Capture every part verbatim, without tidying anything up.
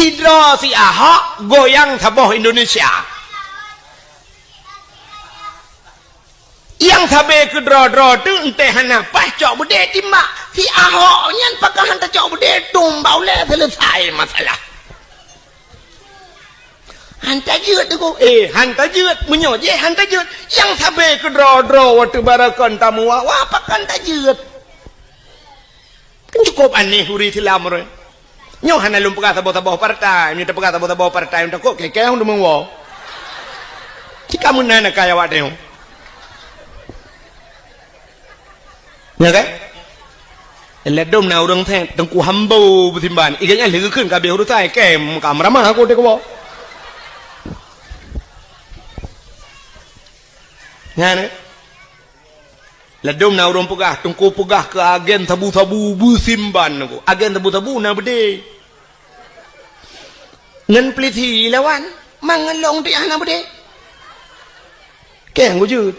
Sidroe si Ahok goyang saboh Indonesia. Nyang sabe keudroe-droe teuh entée hana paih cok beudé timbak. Si Ahok nyan pakon han tacok beudé, tumbak ulée, selesai masalah. Han tajeuet, Teungku. Eh, han tajeuet. Meunyoe jih han tajeuet, nyang sabe keudroe-droe watée barakon tamu wa-wa pakon tajeuet. Kan cukup aneh ureuëng Islam ureuëng. Nyoe hana lôn peugah saboh-saboh partai, nyoe tapeugah saboh-saboh partai, takot keu-keu deungon woe. Cit ka meunan keu awak tanyoe. Ya kan? Ladôm na ureuëng thèe Teungku Hambo beusimban. Iga nyan lheueh geukheun ka abéh urusan, kém ka meuramah aku teuka woe. Nyan, eh? Ladôm na ureuëng peugah, Teungku peugah keu agen sabu-sabu beusimban Teungku. Agen sabu-sabu na beudé. Ngon peulisi lawan, mangelong tiah na beudé. Keng gujut.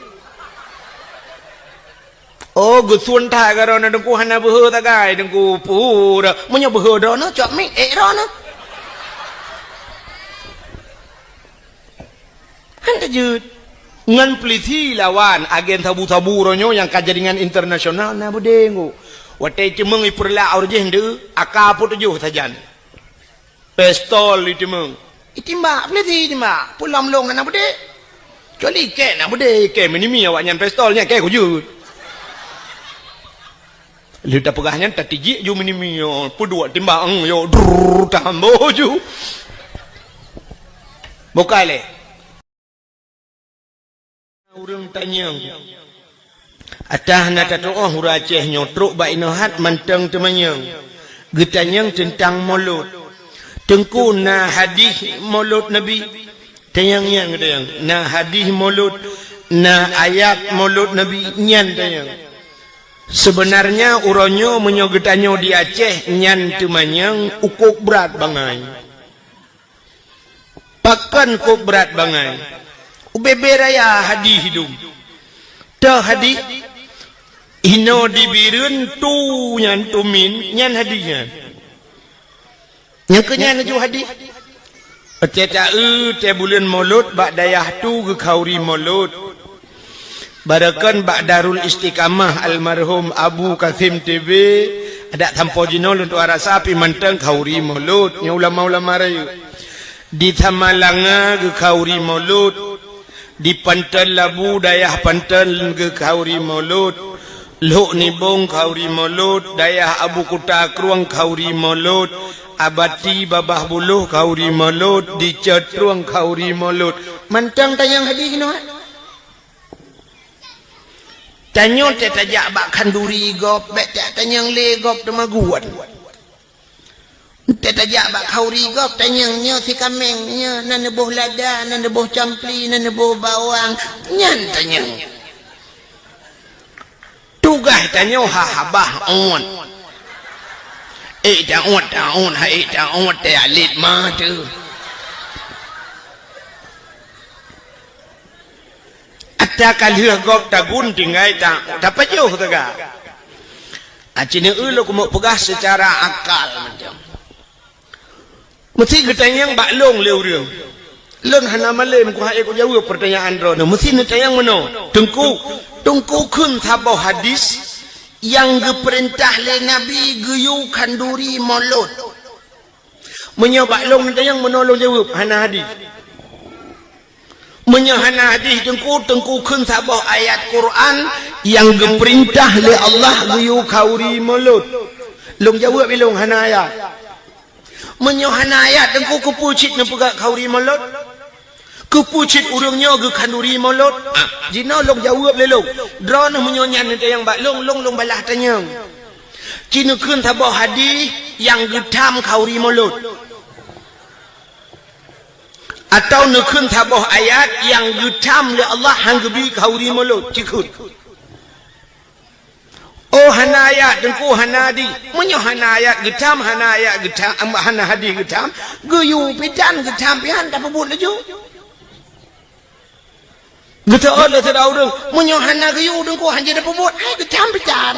Oh, geusun that garoe na Teungku hana beuhe tagai Teungku pura. Meunyoe beuhe droeneuh cok mic ék droeneuh. Han tajeuet. Ngon peulisi lawan agen sabu-sabu uroe nyoe nyang ka jaringan internasional na beudé Teungku. Watée ceumeung ipeurlak ureuëng jih ndeu, aka peutujoh sajan. Pistol iteumeung. Itimbak, peulisi itimbak. Peulom lông na beudé. Kecuali kém na beudé, kém minimi awaknyan pistol nyan kém kujut. Lheueh tapeugah nyan, tatijik ju minimi, yo, peuduek timbang, yo, drrrr, tambo ju. Bukai lé. Ureuëng tanyong. Atah na tatuoh ureuëng Aceh nyoe trok bak inoe hat mantong teumanyong. Geutanyong teuntang molot. Teungku na hadih molot Nabi? Tanyong nyan geutanyong. Na hadih molot, na ayat molot Nabi nyan tanyong. Seubeunarnya uroe nyoe meunyoe geutanyoe di Aceh nyan teumanyong ukok brat bangai. Pakon kok brat bangai? Ubé-bé raya hadih idum. Toh hadih? Inoe di Bireuen tu nyan tumin nyan hadih nyan. Nyang keu nyan laju hadih. Watée taeu tée buleuen Molot bak dayah tu geukhauri Molot. Barakon bak Darul Istiqamah almarhum Abu Kasim T B, adak sampoe jinoe lôn tuan rasa pih mantong khauri Molot nyoe ulama-ulama rayeuk. Di Samalanga geukhauri Molot. Di Panton Labu, dayah Panton geukhauri Molot. Lhok Nibong khauri Molot, dayah Abu Kuta Krueng khauri Molot. Abati Babah Buloh khauri Molot, di Cot Krueng khauri Molot. Mantong tanyong hadih nyoe. Tanyoe teuh tajak bak khanduri gob, bék teuh tanyong lé gob teumaguan. Teuh tajak bak khauri gob tanyong nyoe si kaméng, nyoe na neuboh lada, na neuboh campli, na neuboh bawang, nyan tanyong. Tugaih tanyoe ha habah ôt. Ék ta ôt, ta ôt, ha ék ta ôt, teuh alet ma teuh. Ata ka lheueh gob tagun tinggai ta, tapajoh teuga. Aci neu lôn keumeuk peugah seucara akal mantong. Meusi geutanyong bak lôn lé ureuëng. Lôn hana malém kuhai kujaweueb peurtanyaan droeneuh. Meusi neutanyong meunoe, Teungku, Teungku kheun saboh hadis nyang geupeurintah lé Nabi geuyue khanduri Molot. Meunyoe bak lôn neutanyong meunoe lôn jaweueb, hana hadis. Meunyoe hana hadis Teungku, Teungku kheun saboh ayat Quran nyang geupeurintah lé Allah geuyue khauri Molot. Lôn jaweueb ilôn hana ayat. Meunyoe hana ayat Teungku, keupeue cit neupeugah khauri Molot? Keupeue cit ureuëng nyoe geukhanduri Molot? Ah, jinoe lôn jaweueb lé lôn. Droeneuh meunyoe nyan neutanyong bak lôn, lôn, lôn balaih tanyong. Ci neukheun saboh hadis nyang geutham khauri Molot. Atawa neukheun saboh ayat nyang geutham lé Allah han geubi khauri Molot, cikheun. Oh, hana ayat Teungku, hana hadis. Meunyoe hana ayat geutham, hana ayat geutham, hana hadis geutham, geuyue pih tan geutham pih han tapeubuet laju. Geuteuôt lé sidroe ureuëng, meunyoe hana geuyue Teungku han jeuet tapeubuet, hai geutham pih tan.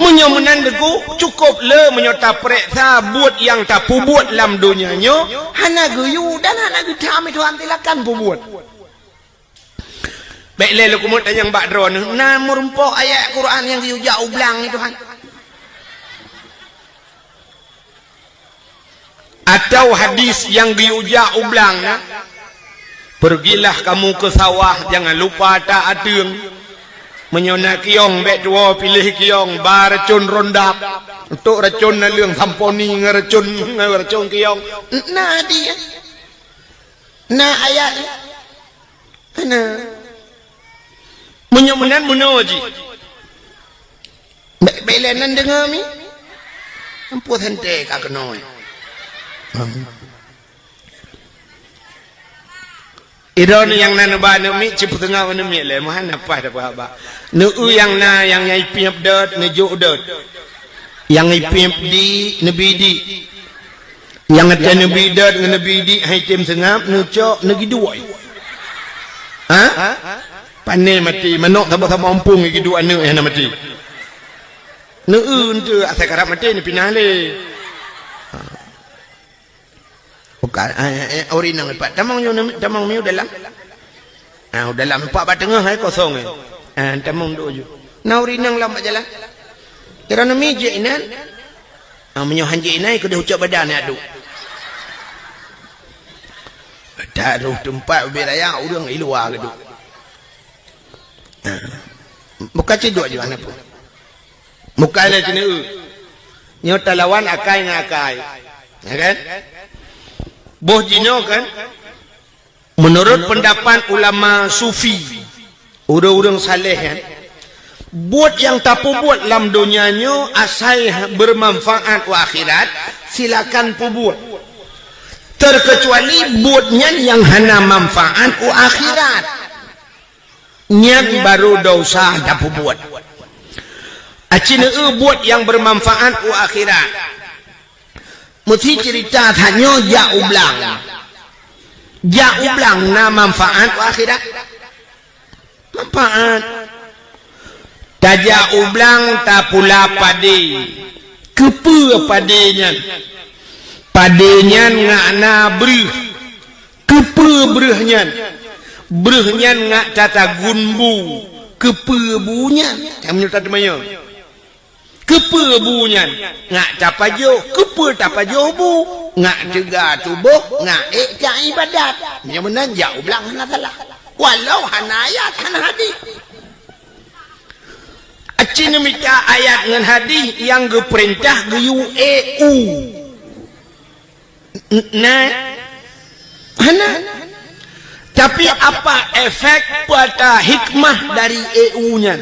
Meunyoe meunan Teungku, cukôp le meunyoe tapeureksa buet nyang tapeubuet lam donya nyoe hana geuyue dan hana geutham, Tuhan, silakan peubuet. Bèk lé lôn keumeung tanyong bak droeneuh, na meurumpok ayat Quran nyang geuyue jak u blang, Tuhan? Atau hadis nyang geuyue jak u blang na, "Pergilah kamu ke sawah, jangan lupa tak ateueng. Meunyoe na kiyong, bèk tuwoe piléh kiyong, ba racôn rondap, untuk racôn naleueng samponi ngon racôn, ngon racôn kiyong." Na hadis, na ayat. Hana. Meunyoe meunan meunoe jih. Bèk, bèk lé nan deungoe mi. Ampôn santée ka keunoe. Idong nyang na neuba aneuk miet, cipeuteungoh aneuk miet lé, meuhan apa dah bah. Neu nyang na, nyang nyai piep dot, neujok dot. Nyang nyai piep di, neubi di. Nyang watèe neubi dot ngon neubi di hai tem seungab, neucok, neugiduek. Ha? Pané maté, manok saboh-saboh ompung giduek aneuk hana maté. Neu-eu enteuk asai karab maté neupinah lé. Ha. Bukan, eh, eh, uri nang pat. Tamong nyoe, tamong miu dalam. Ah, dalam empat bak teungoh hai kosong eh. Ah, tamong duk ju. Na uri nang lam bak jalan. Kira nami jek inan. Ah, meunyoe han jek inan, keudeh ucok badan ya duk. Tak roh teumpat ubé raya ureueng i luwa keuduk. Ah. Bukan ciduk juga aneuk pun. Bukan lé keuneuk. Nyoe talawan akai ngon akai. Ya kan? Boh jinoe kan? Menurut pendapat ulama sufi, ureueng-ureueng saleh kan, buet nyang tapeubuet lam donya nyoe asai bermanfaat u akhirat, silakan peubuet. Terkecuali buet nyan nyang hana manfaat u akhirat. Nyan baru desya tapeubuet. Aci neu buet nyang bermanfaat u akhirat. Meusi cerita tanyoe jak u blang. Jak u blang na manfaat u akhirat? Manfaat. Tajak u blang tapula padé. Keupeue padé nyan? Padé nyan ngak na breuh. Keupeue breuh nyan? Breuh nyan ngak tatagun bu. Keupeue bu nyan? Nyang meunyoe tateumanyong. Keupeue bu nyan? Ngak tapajoh. Keupeue tapajoh bu? Ngak teuga tuboh, ngak ék taibadat. Meunyoe meunan jak u blang hana salah. Walau hana ayat, hana hadis. Aci neumita ayat ngon hadis nyang geupeurintah geuyue ék u. N-, na? Hana. Tapi apa efek, peue ata hikmah dari ék u nyan?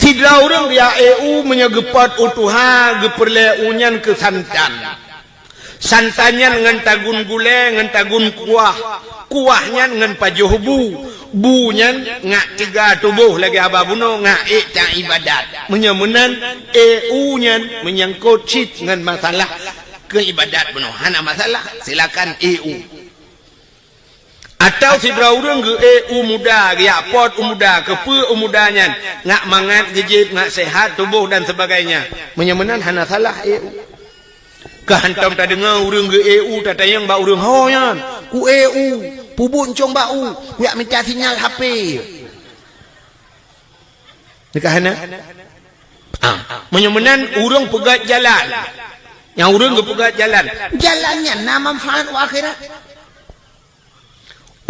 Sidroe ureueng geujak ék u meunyoe geupot u tuha, geupeureulée u nyan keu santan. Santan nyan ngon tagun gulée, ngon tagun kuah. Kuah nyan ngon pajoh bu. Bu nyan ngak teuga tuboh lagée haba bunoe, ngak ék taibadat. Meunyoe meunan, ék u nyan meunyangkot cit ngon masalah keu ibadat bunoe. Hana masalah, silakan ék u. Atawa sidroe ureueng geuék u muda, geujak pot u muda, keupeue u muda nyan, ngak mangat geujieb, ngak seuhat tuboh dan sebagainya. Meunyoe meunan hana salah ék u. Ka hantom tadeungoe ureueng geuék u tatanyong bak ureueng ho nyan, "Kuék u, peubuet cong bak u, kujak mita sinyal H P." Nyan ka hana? Ah, meunyoe meunan ureueng peugét jalan. Nyang ureueng geupeugét jalan. Jalan nyan na manfaat u akhirat.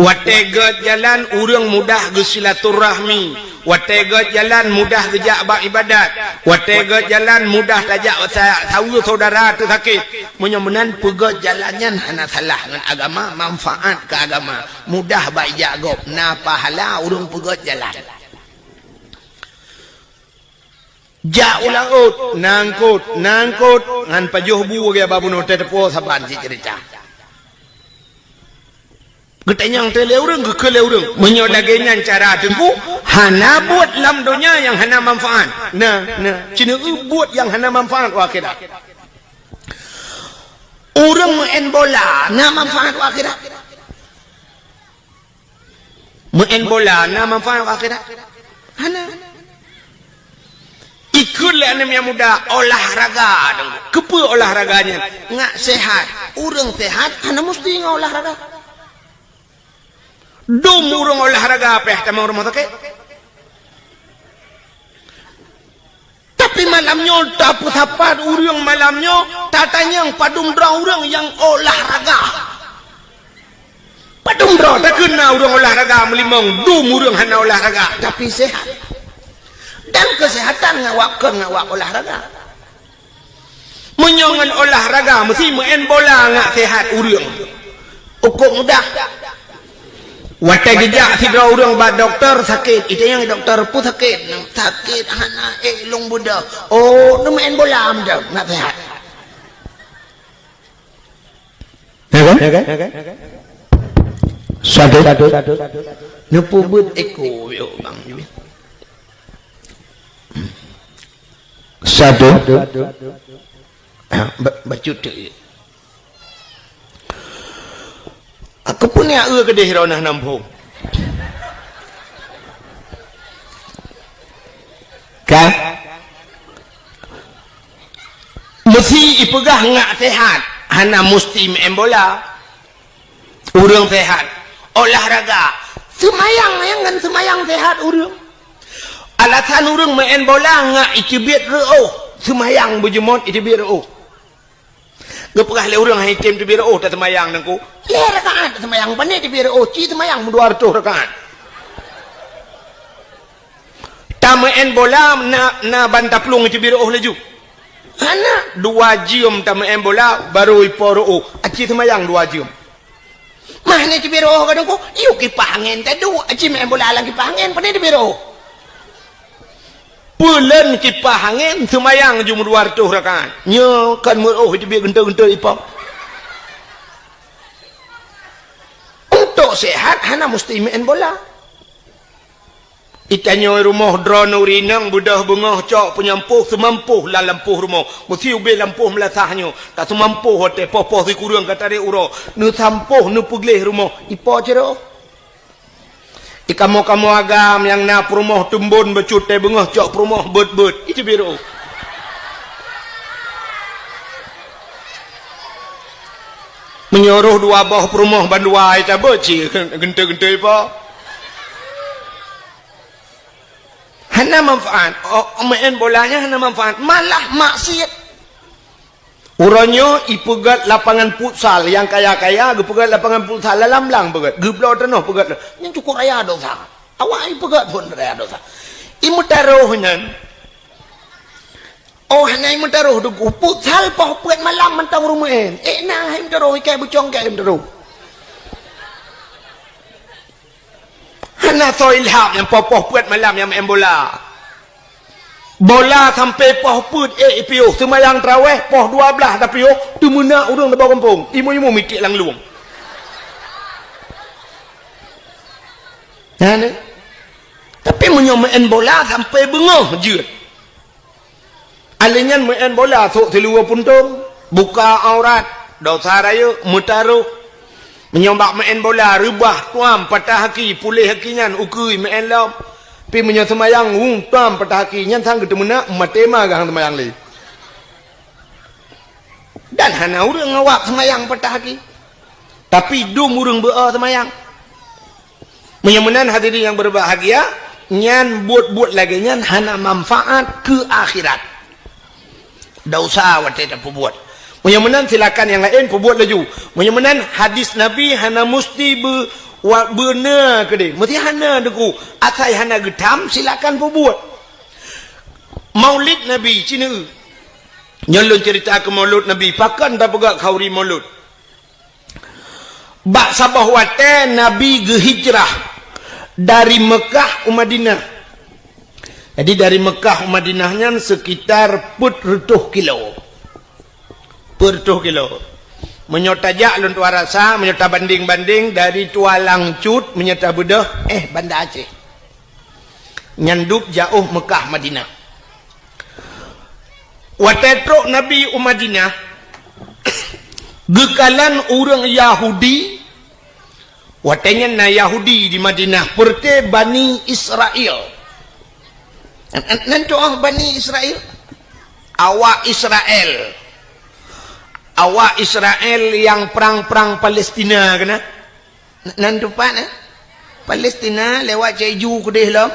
Watée gét jalan, ureueng mudah geusilaturahmi. Watée gét jalan, mudah geujak bak ibadat. Watée gét jalan, mudah tajak sa-, saweue syedara teusakét. Meunyoe meunan peugét jalan nyan hana salah ngon agama, manfaat keu agama. Mudah bak ijak gob, na pahala ureueng peugét jalan. Jak u laôt, na eungkôt, na eungkôt, ngon pajoh bu lagée haba bunoe, teupeue saban cit ceurita. Geutanyong teuh lé ureueng, geukheun lé ureueng. Meunyoe lagée nyan cara Teungku, hana buet lam donya nyang hana manfaat. Na, na, ci neu buet nyang hana manfaat u akhirat. Ureueng meu'en bola na manfaat u akhirat? Meu'en bola na manfaat u akhirat? Hana. Ie Ikheun lé aneuk nyang muda olahraga dong. Keupeue olahraga nyan? Ngat sehat. Ureuëng sehat hana musti ngon olahraga. Dum ureuëng olahraga pih tamong rumoh sakét. Tapi malam nyoe tapeusapat ureuëng malam nyoe, tatanyong padum droe ureuëng nyang olahraga. Padum droe takheun na ureuëng olahraga meulimong, dum ureuëng hana olahraga, tapi sehat. Dan kesehatan ngat wak kon ngat wak olahraga. Meunyoe ngon olahraga meusi meu'en bola ngat sehat ureuëng. Ukok mudah. Watée geujak sidroe ureuëng bak dokto sakét, itanyong dokto peue sakét, sakét hana ék lôn beudôh. Oh, neumeu'en bola meudoh ngat sehat. Ya kan? Ya kan? Satu. Neupeubuet eko yo bang. Satu. Ba-, bacut tu. Aku pun ya eu kedeh rona nampung. Ka? Meusi ipeugah ngat sehat, hana musti meu'en bola. Ureuëng sehat, olahraga, seumayang nyang ngon seumayang sehat ureuëng. Alasan ureuëng meu'en bola ngat iteubiet reu'oh, seumayang beujeuet iteubiet reu'oh. Geupeugah lé ureuëng hai tem teubiet reu'oh taseumayang nangku. Lhée rakaat taseumayang pane teubiet reu'oh, ci seumayang meudua reutôh rakaat. Tameu'en bola na, na ban taplueng iteubiet reu'oh laju. Hana, dua jeuem tameu'en bola baru ipo reu'oh, aci seumayang dua jeuem. Mah ni teubiet reu'oh kadang ku, yuk kipah angén tadu, aci meu'en bola lam kipah angén pane teubiet reu'oh. Peulen kipah angén seumayang jeuem dua reutôh rakaat. Nyoe kan meu'oh iteubiet geuntôi-geuntôi ipo. Untuk sehat hana musti meu'en bola. Itanyoe rumoh droeneuh rinang beudôh beungoh cok peunyampôh seumampoh lam lampôh rumoh. Meusi ubé lampôh meulasah nyoe, ka seumampoh watée poh-poh sikureueng ka tarek uroe, neusampoh neupeugleh rumoh, ipo cit reu'oh. Ikamoe-kamoe agam nyang na peurumoh teumbon bacut tée beungoh cok peurumoh beuet-beuet, iteubiet reu'oh. Meunyoe rôh dua boh peurumoh bandua ita beuet cit geuntôi-geuntôi ipo. Hana manfaat. Oh, meu'en bola nyan hana manfaat, malah maksiet. Uroe nyoe ipeugét lapangan futsal, nyang kaya-kaya geupeugét lapangan futsal lam blang peugét, geubloe tanoh peugét. Nyan cukôp raya dosa. Awak ipeugét phon raya dosa. Imeutarôh nyan. Oh, hana imeutarôh deungon futsal poh peuet malam mantong ureuëng meu'en. Eh, na hai meutarôh, ikai bucong kai meutarôh. Hana soe ilham nyang poh-poh peuet malam nyang meu'en bola. Bola sampai poh peuet ék ipiôh, seumayang taraweh poh dua blaih tapiôh, teumeunak ureuëng teubawa gampông, imeum-imeum miték lam lueng. Nyan, eh? Tapi meunyoe meu'en bola sampai beungoh jeuet. Alèh nyan meu'en bola sôk siluweue puntông, buka aurat, dosa rayeuk, meutarôh. Meunyoe bak meu'en bola reubah, tuam, patah aki, puléh aki nyan, ukeue meu'en lom. Pi meunyoe seumayang, hu, tuam, patah aki, nyan sang geuteumeunak, maté ma gah seumayang lé. Dan hana ureuëng awak seumayang patah aki. Tapi dum ureuëng beu-o seumayang. Meunyoe meunan hadirin nyang berbahagia, nyan buet-buet lagée nyan hana manfaat keu akhirat. Dosa watée tapeubuet. Meunyoe meunan silakan nyang laén peubuet laju. Meunyoe meunan hadis Nabi hana musti be-, wa-, beuna keudeh. Meusti hana deungoe. Asai hana geutam silakan peubuet. Maulid Nabi, ci neu. Nyoe lôn ceurita keu Maulud Nabi, pakon tapeugah khauri Maulud. Bak saboh watée Nabi geuhijrah dari Meukah u Madinah. Jadi, dari Meukah u Madinah nyan sekitar peuet reutôh kilo. Peuet reutôh kilo. Meunyoe tajak lôn tuan rasa, meunyoe tabandeng-bandeng dari Tualang Cut, meunyoe tabeudôh, eh, Banda Aceh. Nyan dub jaoh Meukah Madinah. Watée trok Nabi u Madinah, geukalon ureuëng Yahudi, watée nyan na Yahudi di Madinah, peureuté Bani Israel. Nan tu'oh Bani Israel. Awak Israel. Awak Israel nyang prang-prang Palestina keunan. Nan teumpat, eh? Palestina lewat Cek Ju keudeh lom.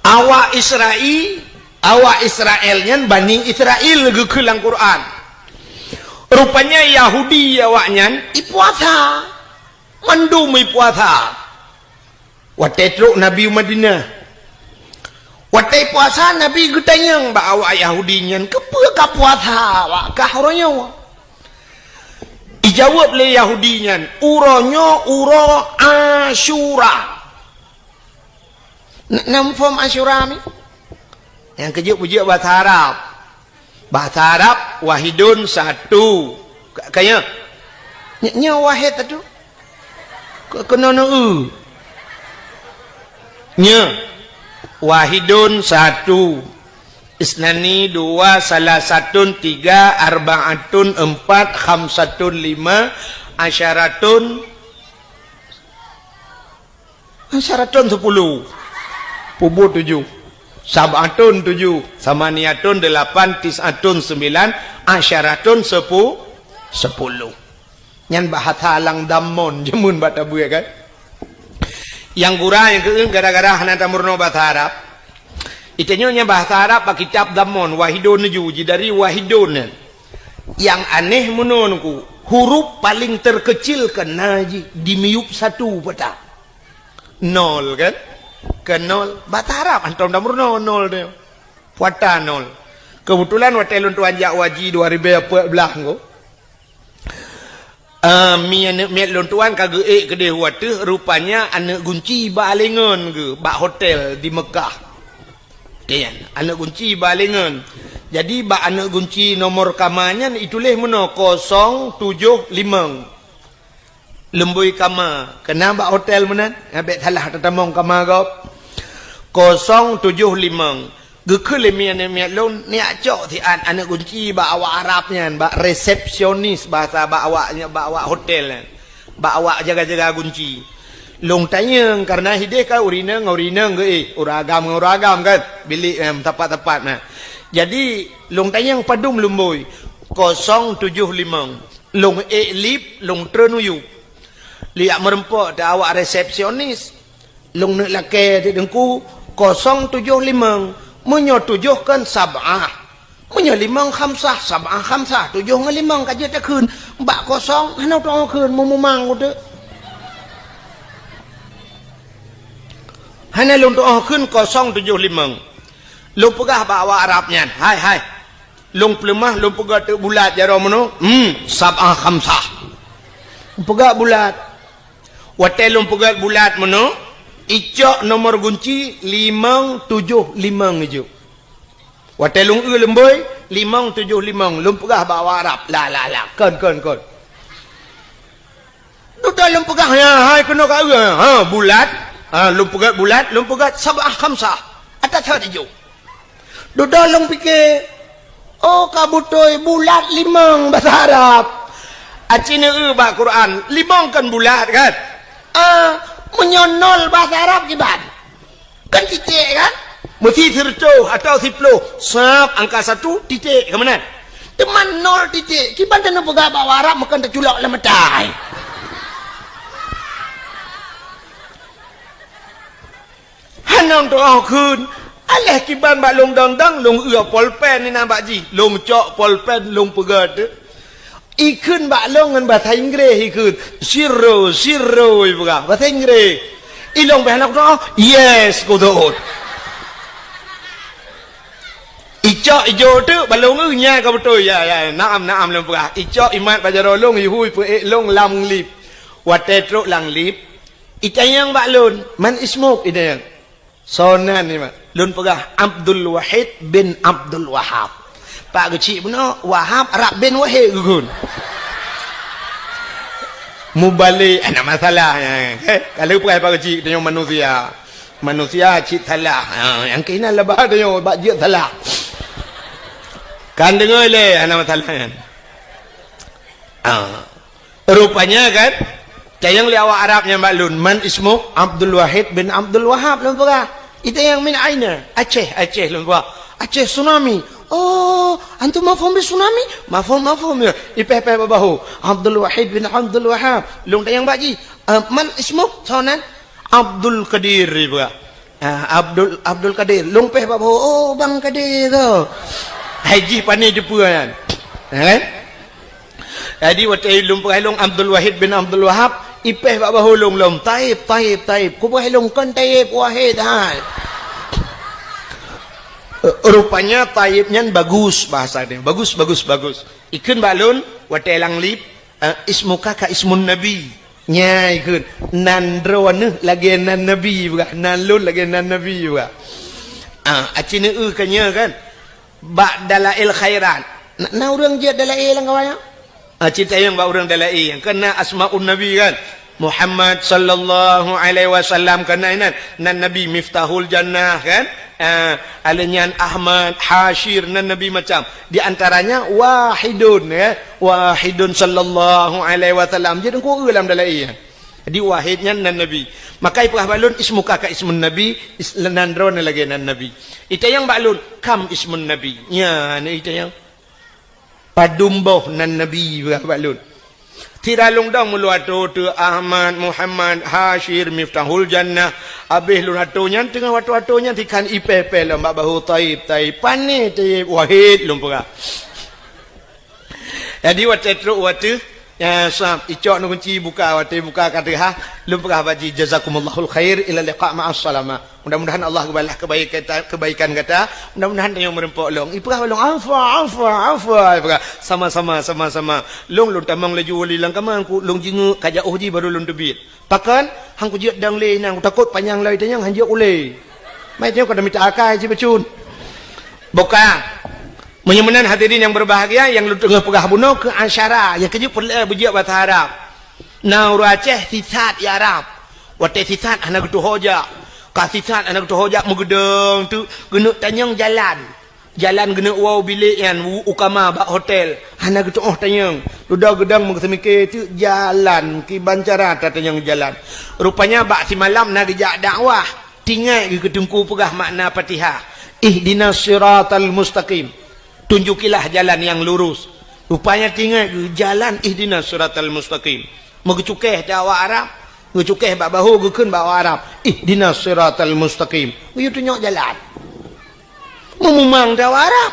Awak Israel, awak Israel nyan Bani Israel geukheun lam Quran. Rupanya Yahudi awaknyan ipuasa. Mandum ipuasa. Watée trok Nabi u Madinah. Watée puasa, Nabi geutanyong bak awak Yahudi nyan, "Keupeue ka puasa awak kah uroe nyoe?" Ijaweueb lé Yahudi nyan, "Uroe nyoe uroe Asyura." Na, na muphom Asyura mi? Nyang keujeuet peujeuet bahasa Arab. Bahasa Arab, wahidun satu. Ka, ka nyoe? Nyoe, nyoe wahid satu. Ke, keunoe neu-eu. Nyoe. Wahidun satu. Isnani dua, salasatun tiga, arbaatun empat, khamsatun lima, asyaratun Asyaratun sepuluh. Pubu tujoh. Sab'atun tujoh. Samaniatun delapan. Tis'atun sembilan. Asyaratun sepu-, sepuluh. Nyan bahasa lam Damon jameun bak tabuet kan. Nyang gura nyang keu gara-gara hana tameurunoe bahasa Arab. Itanyoe nyan bahasa Arab bak kitab Damon, wahidun tujoh, jidari wahidun nyan. Nyang aneh meunoe nungku, huruf paling terkecil keunan jih di miyueb satu peue ta. Nol kan? Ke nol. Bahasa Arab hantom tameurunoe nol tu. Puata nol. Keubeutulan watée lôn tuan jak u haji dua ribée peuet blaih nyoe. Ah, mi aneuk miet lôn tuan ka geuék keudeh u ateueh, rupanya aneuk gunci bak alengon geuh, bak hotel di Meukah. Kan, aneuk gunci bak alengon. Jadi, bak aneuk gunci nomor kama nyan ituléh meunoe kosong tujoh limong. Lumbôi kama, keunan bak hotel meunan, nyan bék salah tatamong kama gob. Kosong tujoh limong. Geukheun lé mi aneuk miet lôn, neujak cok siat aneuk gunci bak awak Arab nyan, bak resepsionis bahasa bak awak, bak awak hotel nyan. Bak awak jaga-jaga gunci. Lôn tanyong, kareuna hideh kan ureueng inong ngon ureueng inong geuéh, ureueng agam ngon ureueng agam kan, bilék, eh, meusapat-sapat na. Jadi, lôn tanyong padum lumbôi, kosong tujoh limong. Lôn ék lip, lôn treun u yup. Lôn jak meureumpok di awak resepsionis. Lôn neuk lakée di teungku, kosong tujoh limong. Meunyoe tujoh kan sab'ah. Meunyoe limong khamsah, sab'ah khamsah. Tujoh ngon limong ka jeuet takheun. Bak kosong, hana tu'oh kheun, meumumang uteuk. Hana lôn tu'oh kheun kosong tujoh limong. Lôn peugah bak awak Arab nyan, "Hai, hai. Lôn peuleumah, lôn peugah teuk bulat jaroe meunoe." "Hmm, sab'ah khamsah." Peugah bulat. Watée lôn peugét bulat meunoe, icok nomor gunci limong tujoh limong ijok. Watée lôn eu lumbôi, limong tujoh limong, lôn peugah bak awak Arab, "La, la, la, kon, kon, kon." Dudoe lôn peugah, "Ya, hai keunoe ka eu, ha, bulat." Ha, lôn peugét bulat, lôn peugét sab'ah khamsah. Ata that ijok. Dudoe lôn pike, "Oh, ka beutôi bulat limong bahasa Arab." Aci neu bak Quran, limong kan bulat kan? Ah, meunyoe nol bahasa Arab kiban? Kan titik kan? Meusti sireutôh atau siploh, sab angka satu, titik, ka meunan? Teuma nol titik, kiban taneuk peugah bak Arab meukan taculok lam mata. Hana tu'oh kheun. Aléh kiban bak lôn dong-dong, lôn eu polpen inan bak jih. Lôn cok polpen, lôn peugét. Ikheun bak lôn ngon bahasa Inggréh ikheun. "Zero, zero," ipeugah. Bahasa Inggréh. Ilôn beh hana kutu'oh, "Yes," kutu'oh. Icok ijok teuk bak lôn eu, "Nyan ka beutôi." "Ya, ya, naam, naam," lôn peugah. Icok imat bak jaroe lôn, ihui peuék lôn lam lip. Watée trok lam lip, itanyong bak lôn, "Man ismuk?" itanyong. "Soe nan nyan?" Lôn peugah, "Abdul Wahid bin Abdul Wahab." Pak geuchik bunoe, Wahab rab bin Wahid geukheun. Mubalek, hana masalah nyan. Eh, ka lheueh peugah Pak geuchik, tanyoe manusia. Manusia cit salah. Ha, nyang keunan leubeh tanyoe bak jeuet salah. Kan deungoe lé, hana masalah nyan. Ha. Rupanya kan, Tanyong lé awak Arab nyang bak lôn, "Man ismu?" "Abdul Wahid bin Abdul Wahab," lôn peugah. Itanyong, "Min aina?" "Aceh, Aceh," lôn peugah. "Aceh tsunami." "Oh, antum mafhum bi tsunami?" "Mafhum, mafhum, ya." Ipéh-péh bak bahô. "Abdul Wahid bin Abdul Wahab." Lôn tanyong bak jih, "Ah, man ismu?" "Soe nan?" "Abdul Qadir," ipeugah. Ah, Abdul, Abdul Qadir. Lôn péh bak bahô, "Oh, Bang Qadir tu." Hai jih pane teupeue nyan. Ha, kan? Jadi, watèe lôn peugah lôn Abdul Wahid bin Abdul Wahab, ipéh bak bahô lôn lom, "Taib, Taib, Taib." Kupeugah lôn, "Kon Taib, Wahid hai." Rupanya Taib nyan bagus bahasa dia. Bagus, bagus, bagus. Ikheun bak lôn, watèe lam lift, eh, "Ismuka ka ismun Nabi." Nyan ikheun, "Nan droeneuh lagèe nan Nabi," peugah. "Nan lôn lagèe nan Nabi," peugah. Ah, aci neueu ka nyoe kan. Bak Dalail Khairat. Na, na ureueng jeuet Dalail lam kawan nyan? Ah, ci tanyong bak ureueng Dalail. Kan na Asmaun Nabi kan? Muhammad sallallahu alaihi wasallam kan na inan. Nan Nabi Miftahul Jannah kan? Ah, alèh nyan Ahmad, Hasyir, nan Nabi macam. Di antaranya Wahidun, ya. Wahidun sallallahu alaihi wasallam. Jadi, ku eu lam Dalail. Jadi, Wahid nyan nan Nabi. Maka ipeugah bak lôn, "Ismuka ka ismun Nabi," is-, nan droeneuh lagèe nan Nabi. Itanyong bak lôn, "Kam ismun Nabi?" Nyan itanyong. "Padum boh nan Nabi?" peugah bak lôn. Sira lôn dong meulôn atô teu Ahmad, Muhammad, Hasyir, Miftahul Jannah. Abéh lôn atô nyan, teungoh atô-atô nyan, sikhan ipéh-péh lom bak bahô, "Taib, Taib." "Pane Taib?" "Wahid," lôn peugah. Jadi, watèe trok watèe, ya, sab, icok neukunci buka, watèe buka ka teuhah, lôn peugah bak jih, "Jazakumullahul khair, ila liqa ma'as salamah." Mudah-mudahan Allah geubalah kebaikan, kebaikan gata. Mudah-mudahan tanyoe meureumpok lôn. Ipeugah bak lôn, "Afwa, afwa, afwa." Ipeugah, "Sama-sama, sama-sama." Lôn, lôn tamong laju wali lam kama, ku lôn jingeuk, ka jiôh jih baru lôn teubiet. Pakon? Han kujeuet dong lé nyan, kutakot panyang lom itanyong, han jeuet ulèe. Mai tanyoe ka mita akai cit bacut. Buka. Meunyoe meunan hadirin nyang berbahagia, nyang lôn teungoh peugah bunoe keu asyara, nyang keujeuet peureulèe beujeuet basa Arab. Na ureueng Aceh sisat i Arab. Watèe sisat hana geutuho jak. Ka sisat hana geutuho jak, meugeudong teuk, geuneuk tanyong jalan. Jalan geuneuk woe bilék nyan, u, u kama bak hotel. Hana geutu'oh tanyong. Dudoe geudong meugeuseumiké teuk jalan, kiban cara tatanyong jalan. Rupanya bak simalam na geujak dakwah. Tingat geuh keu teungku peugah makna Fatihah. Ihdinas siratal mustaqim. Tunjukilah jalan yang lurus. Rupanya tingat geuh jalan ihdinas siratal mustaqim. Meugeucukéh di awak Arab. Geucukéh bak bahô geukheun bak awak Arab. Ihdinas siratal mustaqim. Geuyue tunyok jalan. Meumumang di awak Arab.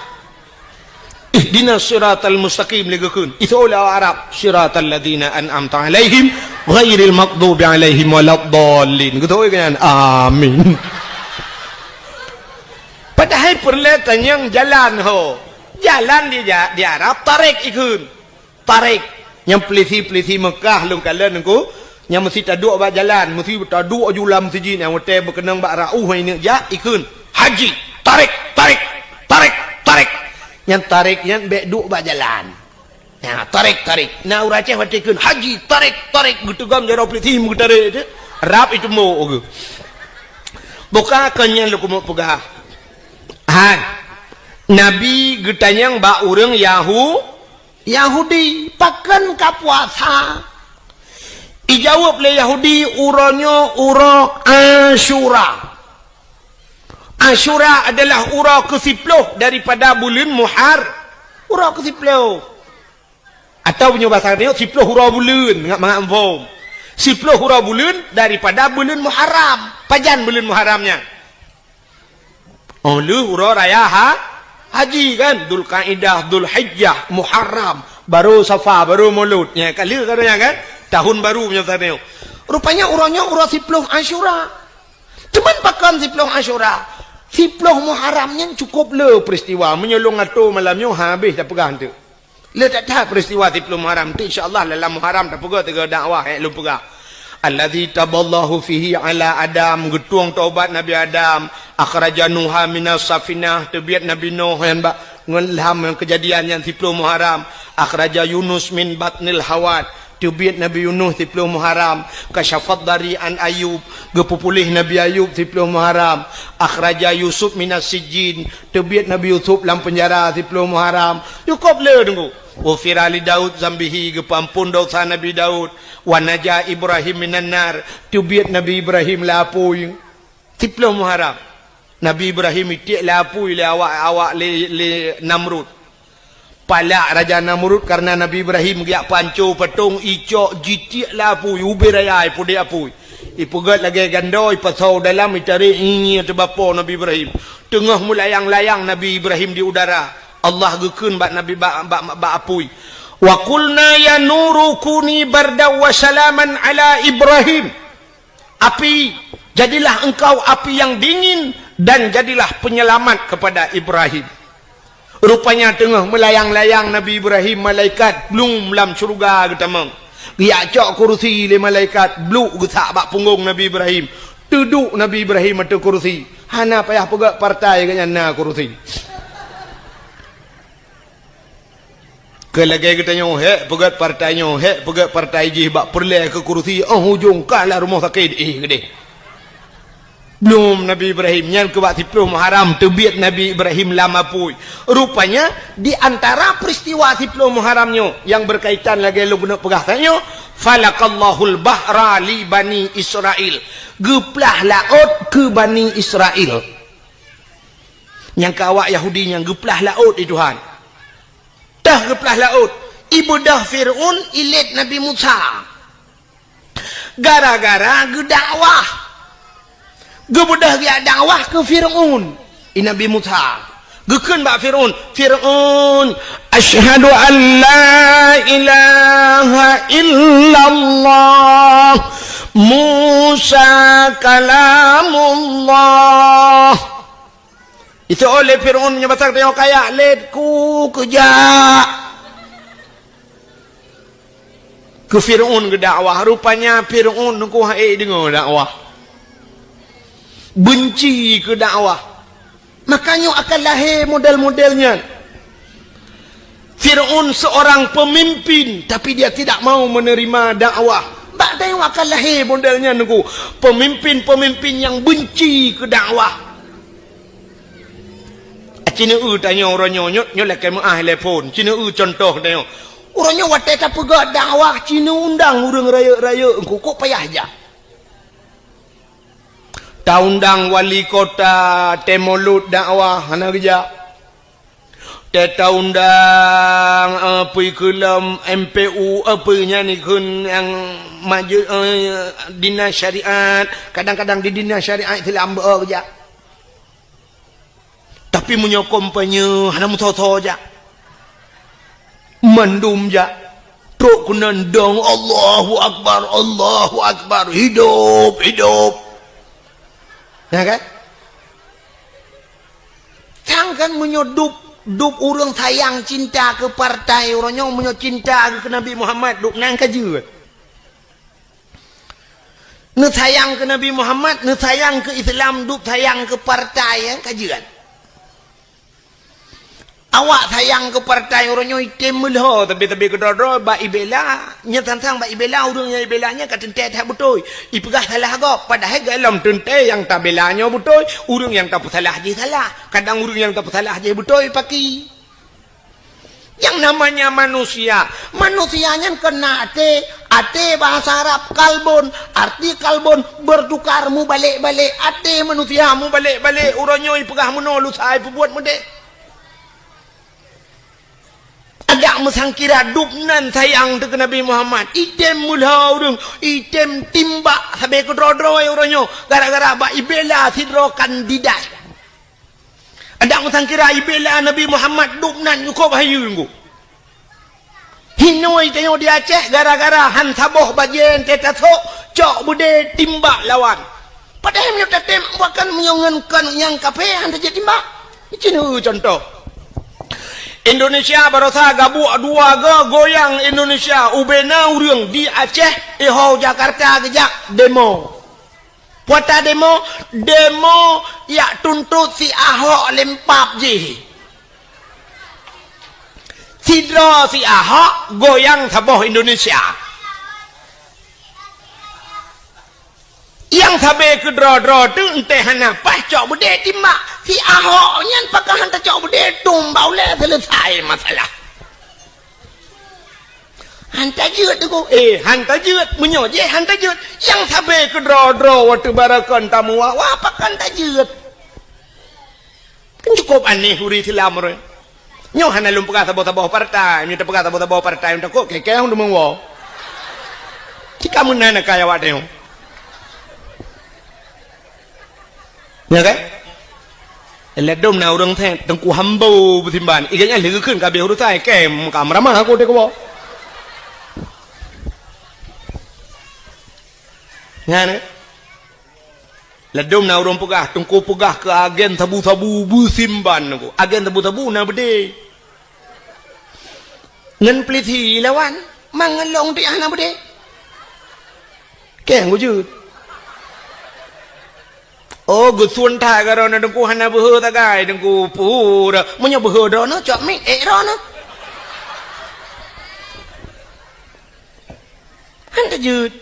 Ihdinas siratal mustaqim lé geukheun. Iseuôt lé awak Arab, "Siratal ladzina an'amta 'alaihim ghairil maghdubi 'alaihim waladdallin." Geuteuôt keu nyan. Amin. Padahai peureulèe tanyong jalan ho. Jalan di ja-, di Arab tarik ikheun. Tarik. Nyang peulisi-peulisi Meukah lôn kalon nyan ku, nyang meusi taduek bak jalan, meusi taduek ju lam meuseujid nyang watèe beukeunong bak rauh hai neuk jak, ikheun, "Haji, tarik, tarik, tarik, tarik." Nyang tarik nyan bèk duek bak jalan. Nah, tarik, tarik. Na ureueng Aceh watèe ikheun, "Haji, tarik, tarik," geuteugom jaroe peulisi meugeutarek teuk. Rab itumbok geuh. Buka kon nyan lôn keumeung peugah. Han. Nabi geutanyong bak ureueng Yahu-, Yahudi, "Pakon ka puasa?" Ijaweueb lé Yahudi, "Uroe nyoe uroe Asyura." Asyura adalah uroe keusiploh daripada buleuen Muhar-, uroe keusiploh. Atawa meunyoe basa tanyoe, siploh uroe buleuen, ngat mangat muphom. Siploh uroe buleuen daripada buleuen Muharram. Pajan buleuen Muharram nyan? Oh, lheueh uroe raya ha-, haji kan, Dzulkaidah, Dzulhijjah, Muharram, baru Safar, baru Maulud. Nya, ka lheueh ka nyan kan? Tahun baru meunyoe tanyoe. Rupanya uroe nyoe uroe siploh Asyura. Cuman pakon siploh Asyura? Siploh Muharram nyan cukup le peristiwa. Meunyoe lôn atô malam nyoe habéh tapeugah teuk. Le that-that peristiwa siploh Muharram tu, insya Allah dalam Muharram tapeugah tiga dakwah, eh, lôn peugah. Allazi taballahu fihi ala Adam, geutueng taubat Nabi Adam, akhraja Nuha minas safinah, teubiet Nabi Nuh nyan bak ngon lam kejadian nyan siploh Muharram, akhraja Yunus min batnil hawat, teubiet Nabi Yunus siploh Muharram, kasyafad dari an Ayub, geupeupuléh Nabi Ayub siploh Muharram, akhraja Yusuf minas sijjin, teubiet Nabi Yusuf lam penjara siploh Muharram. Cukup le teungku. Ghufira li Daud zambihi, geupeuamphon desya Nabi Daud. Wa naja Ibrahim minan nar, teubiet Nabi Ibrahim lam apui. Siplôh Muharram, Nabi Ibrahim itiek lam apui lé awak, awak lé, lé Namrud. Palak Raja Namrud kareuna Nabi Ibrahim geujak peuhanco patong, icok jitiek lam apui, ubé raya ipudek apui. Ipeugét lagée gando, ipasoe dalam, itarek ngieng-ngieng ateueh bapo Nabi Ibrahim. Teungoh meulayang-layang Nabi Ibrahim di udara, Allah geukheun bak Nabi, bak, bak, bak apui, "Wa qulna ya nuru kuni bardan wa salaman ala Ibrahim." Api, jadilah engkau api yang dingin dan jadilah penyelamat kepada Ibrahim. Rupanya teungoh meulayang-layang Nabi Ibrahim, malaikat blum lam syeuruga geutamong. Geujak cok kurusi lé malaikat, bluk geusak bak punggong Nabi Ibrahim. Teuduek Nabi Ibrahim ateueh kurusi. Hana payah peugét partai geuhnyan na kurusi. Keu lagée geutanyoe, hék peugét partai nyoe, hék peugét partai jih, bak peureulée keu kurusi, óh ujong ka lam rumoh sakét, eh, geudeh. Blum Nabi Ibrahim, nyan keu bak siplôh Muharram teubiet Nabi Ibrahim lam apui. Rupanya, di antara peristiwa siplôh Muharram nyoe nyang berkaitan lagée lôn keuneuk peugah tanyoe, "Falakallahul bahra li Bani Israil." Geuplah laôt keu Bani Israil. Nyang keu awak Yahudi nyan geuplah laôt lé Tuhan. Teuh geuplah laôt, ibeudôh Fir'aun ilét Nabi Musa. Gara-gara geudakwah. Geubeudôh geujak dakwah keu Fir'aun, i Nabi Musa. Geukheun bak Fir'aun, "Fir'aun, asyhadu an la ilaha illallah, Musa kalamullah." Iseuôt lé Fir'aun meunyoe basa geutanyoe kaya, "Lét ku keujak." Keu Fir'aun geudakwah, rupanya Fir'aun nungku hana ék deungoe dakwah. Beunci keu dakwah. Makanya akan lahé model-model nyan. Fir'aun seorang pemimpin, tapi dia tidak mau menerima dakwah. Bak tanyoe akan lahé model nyan nungku. Pemimpin-pemimpin nyang beunci keu dakwah. Ci neueu tanyoe uroe nyoe, nyoe, nyoe lakée meuáh lé phon. Ci neueu cuntoh tanyoe. Uroe nyoe watée tapeugét dakwah, ci neuundang ureuëng rayeuk-rayeuk, engku kok payah jak. Taundang wali kota, tée mulod dakwah, hana geujak. Tée taundang, eh, peue keu lom M P U, eh, peue nyan ikheun nyang maju, eh, dinas syariat, kadang-kadang di dinas syariat Islam beu geujak. Tapi meunyoe kampanye hana meusoe-soe jak. Mandum jak. Trok keunan dong, "Allahu Akbar, Allahu Akbar, hidup, hidup." Ya kan? Sang kan meunyoe dub, dub ureuëng sayang cinta keu partai uroe nyoe, meunyoe cinta keu Nabi Muhammad, dub nan ka jeuet. Neusayang keu Nabi Muhammad, neusayang keu Islam, dub sayang keu partai, eh, ka jeuet. Awak sayang keu partai uroe nyoe item meulhô, tapi-tapi keudroe-droe bak ibela, nyan sang-sang bak ibela ureuëng nyang ibela nyan ka teuntée that beutôi. Ipeugah salah gob, padahai gohlom teuntée nyang tabela nyoe beutôi, ureuëng nyang tapeusalah jih salah. Kadang ureuëng nyang tapeusalah jih beutôi paki. Yang namanya manusia, manusia nyan kon na até, até bahasa Arab kalbun, arti kalbun bertukar, mubalek-balek, até manusia mubalek-balek, uroe nyoe ipeugah meunoe lusa ipeubuet meudeh. Adak meusangkira dub nan sayang teuh keu Nabi Muhammad, item meulhô ureuëng, item timbak sabe keudroe-droe uroe nyoe, gara-gara bak ibela sidroe kandidat. Adak meusangkira ibela Nabi Muhammad dub nan nyukôb hayeue ngu. Hinoe tanyoe di Aceh gara-gara han saboh bajée teuh tasok cok beudé timbak lawan. Padahai meunyoe tatem bahkan meunyoe ngon kon nyang kafé han tajak timbak. Cina cuntoh. Indonesia barosa gabuek dua go goyang Indonesia ubena ureuëng di Aceh iho Jakarta geujak demo. Puata demo, demo yak tuntot si Ahok lempap jih. Sidroe si Ahok goyang saboh Indonesia. Nyang sabe keudroe-droe teuh enteh hana paih cok beudé timbak. Si Ahok nyan pakon han tacok beudé tumbak ulée selesai masalah. Han tajeuet, Teungku. Eh, han tajeuet. Meunyoe jih han tajeuet, nyang sabe keudroe-droe watèe barakon tamu wa, wa pakon tajeuet. Kan cukup aneh ureueng Islam ureueng. Nyoe hana lôn peugah saboh-saboh partai, meunyoe tapeugah saboh-saboh partai, takot keu-keu ureueng deungoe. Cit ka meunan keu awak tanyoe. Ya kan? Ladôm na ureueng thèe Teungku Hambo beusimban. Iga nyan lheueh geukheun ka habéh urusan, kém ka meuramah aku deh kuboh. Nyan, eh? Ladôm na ureueng peugah, Teungku peugah keu agen sabu-sabu beusimban Teungku. Agen sabu-sabu na beudé. Ngon peulisi lawan, mangelong tiah na beudé. Kém kujeuet. Oh, geusun that keu droeneuh Teungku hana beuhe sagai Teungku pura. Meunyoe beuhe droeneuh, cok miet ék droeneuh. Han tajeuet.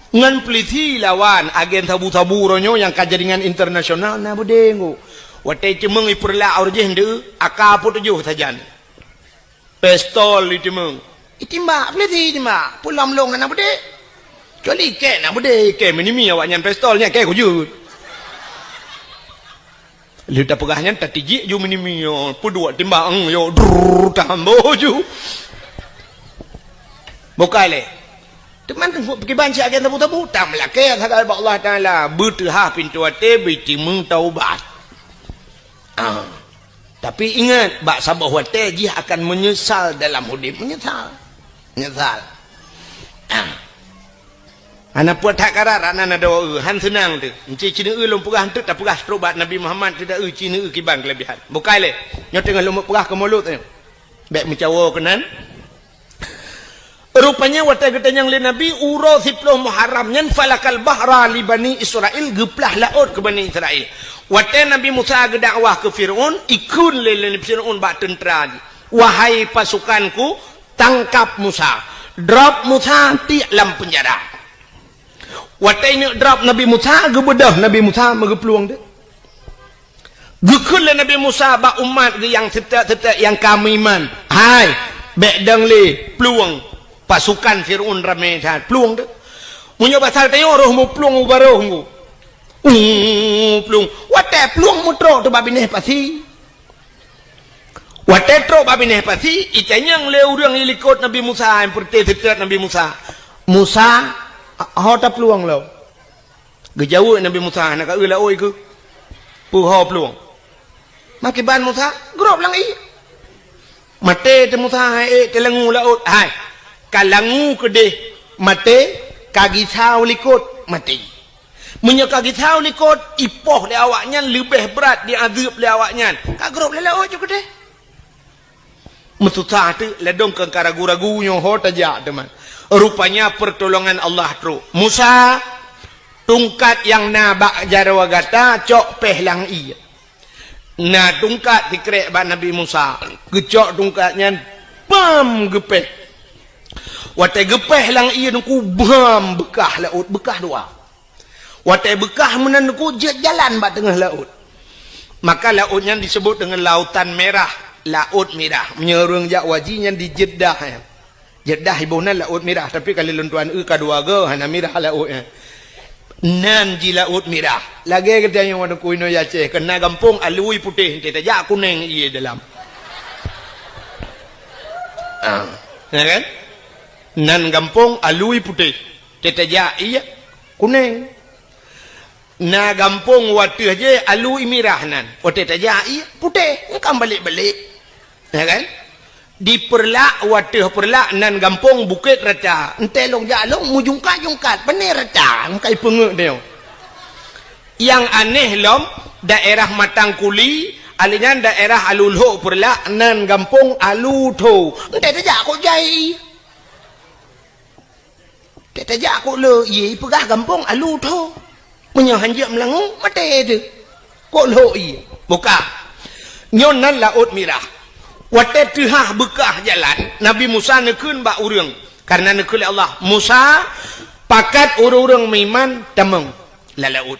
Ngon peulisi lawan agen sabu-sabu uroe nyoe nyang ka jaringan internasional na beudé Teungku. Watèe ceumeung ipeurlak ureueng jih ndeuh, AK peutujoh sajan. Pistol iteumeung. Itimbak, peulisi itimbak. Peue lom lôn hana beudé. Kecuali kém na beudé, kém meunimi awaknyan pistol nyan kém kujeuet. Lheueh tapeugah nyan tatijik ju meunimi, yo, peuduek timbak, eng, yo, drrrr, tambo ju. Bukai lé. Teuma kiban cit agen sabu-sabu, tameulakée sagai bak Allah Taala, beuteuhah pintoe até, beutimeung taubat. Ah. Tapi ingat, bak saboh watée jih akan meunyeusal dalam udeb, meunyeusal. Meunyeusal. Ah. Hana peue that karat, hana na doa, han seunang teuh. Enci cineue lôn peugah enteuk tapeugah trok bak Nabi Muhammad teuh da eu cineue kiban keulebihan. Bukai lé. Nyoe teungoh lôn peugah keu mulod nyoe. Bék meucawo keunan. Rupanya watée geutanyong lé Nabi uroe siploh Muharram nyan falakal bahra li Bani Israil, geuplah laôt keu Bani Israil. Watée Nabi Musa geudakwah keu Firaun, ikheun lé, lé Firaun bak teuntra jih, "Wahai pasukanku, tangkap Musa, drop Musa tiek lam peunjara." Watée ineuk drop Nabi Musa, geubeudôh Nabi Musa meugeuplueng deuh. Geukheun lé Nabi Musa bak umat geuh nyang seutôt-seutôt nyang ka meuiman, "Hai, bék dong lé plueng pasukan Firaun ramé that, plueng deuh. Meunyoe basa tanyoe roh meuplueng u barôh nggu." Uh, plueng. Watée plueng meutrok teuh bak binéh pasi. Watée trok bak binéh pasi, itanyong lé ureuëng ilikot Nabi Musa, nyang peureuté seutôt Nabi Musa, "Musa, ho taplueng lom?" Geujaweueb Nabi Musa, "Hana ka eu laôt keuh, peue ho plueng?" Makiban Musa, grob lam ié. Maté teuh Musa, hai ék teuh langue laôt, hai. Ka langue keudeh maté, ka gisa u likot maté. Meunyoe ka gisa u likot, ipoh lé awaknyan leubeh brat diazeueb lé awaknyan. Ka grob lam laôt ju keudeh. Meususah teuk, ladôm keu ka ragu-ragu nyoe ho tajak teuma. Rupanya pertolongan Allah trok. "Musa, tungkat nyang na bak jaroe gata cok péh lam ié." Na tungkat sikrek bak Nabi Musa. Geucok tungkat nyan, bam, geupéh. Watée geupéh lam ié nyan, bam, beukah laôt, beukah dua. Watée beukah meunan nyan jeuet jalan bak teungoh laôt. Maka laôt nyan disebut deungon Lautan Merah, Laôt Mirah. Meunyoe ureuëng jak haji nyan di Jeddah, ya. Jeddah iboh nan Laôt Mirah, tapi ka lheueh lôn tuan eu ka dua goe, hana mirah laôt nyan. Nan jih Laôt Mirah. Lagée geutanyoe wan keunoe Aceh, keu na gampông alui putéh, enteuk tajak kunéng ié dalam. Ah, ya kan? Nan gampông alui putéh. Teutajak ié kunéng. Na gampông wateueh jih alui mirah nan. Watée tajak ié putéh, engkam balek-balek. Ya kan? Di Peureulak, wateueh Peureulak nan gampông Bukét Rata. Enteuk lôn jak lôn meujungkat-jungkat, pane rata, meukai peungeut nyoe. Nyang aneh lom, daerah Matang Kuli, alèh nyan daerah Alu Lhok Peureulak nan gampông Alu Tho. Enteuk tajak kok jai. Teutajak kok lhok ié, ipeugah gampông Alu Tho. Meunyoe hanjeuet meulangue, maté teuh. Kok lhok ié. Buka. Nyoe nan Laôt Mirah. Watée teuhah beukah jalan, Nabi Musa neukheun bak ureuëng. Kareuna neukheun lé Allah, "Musa, pakat ureuëng-ureuëng meuiman tamong." Lam laôt.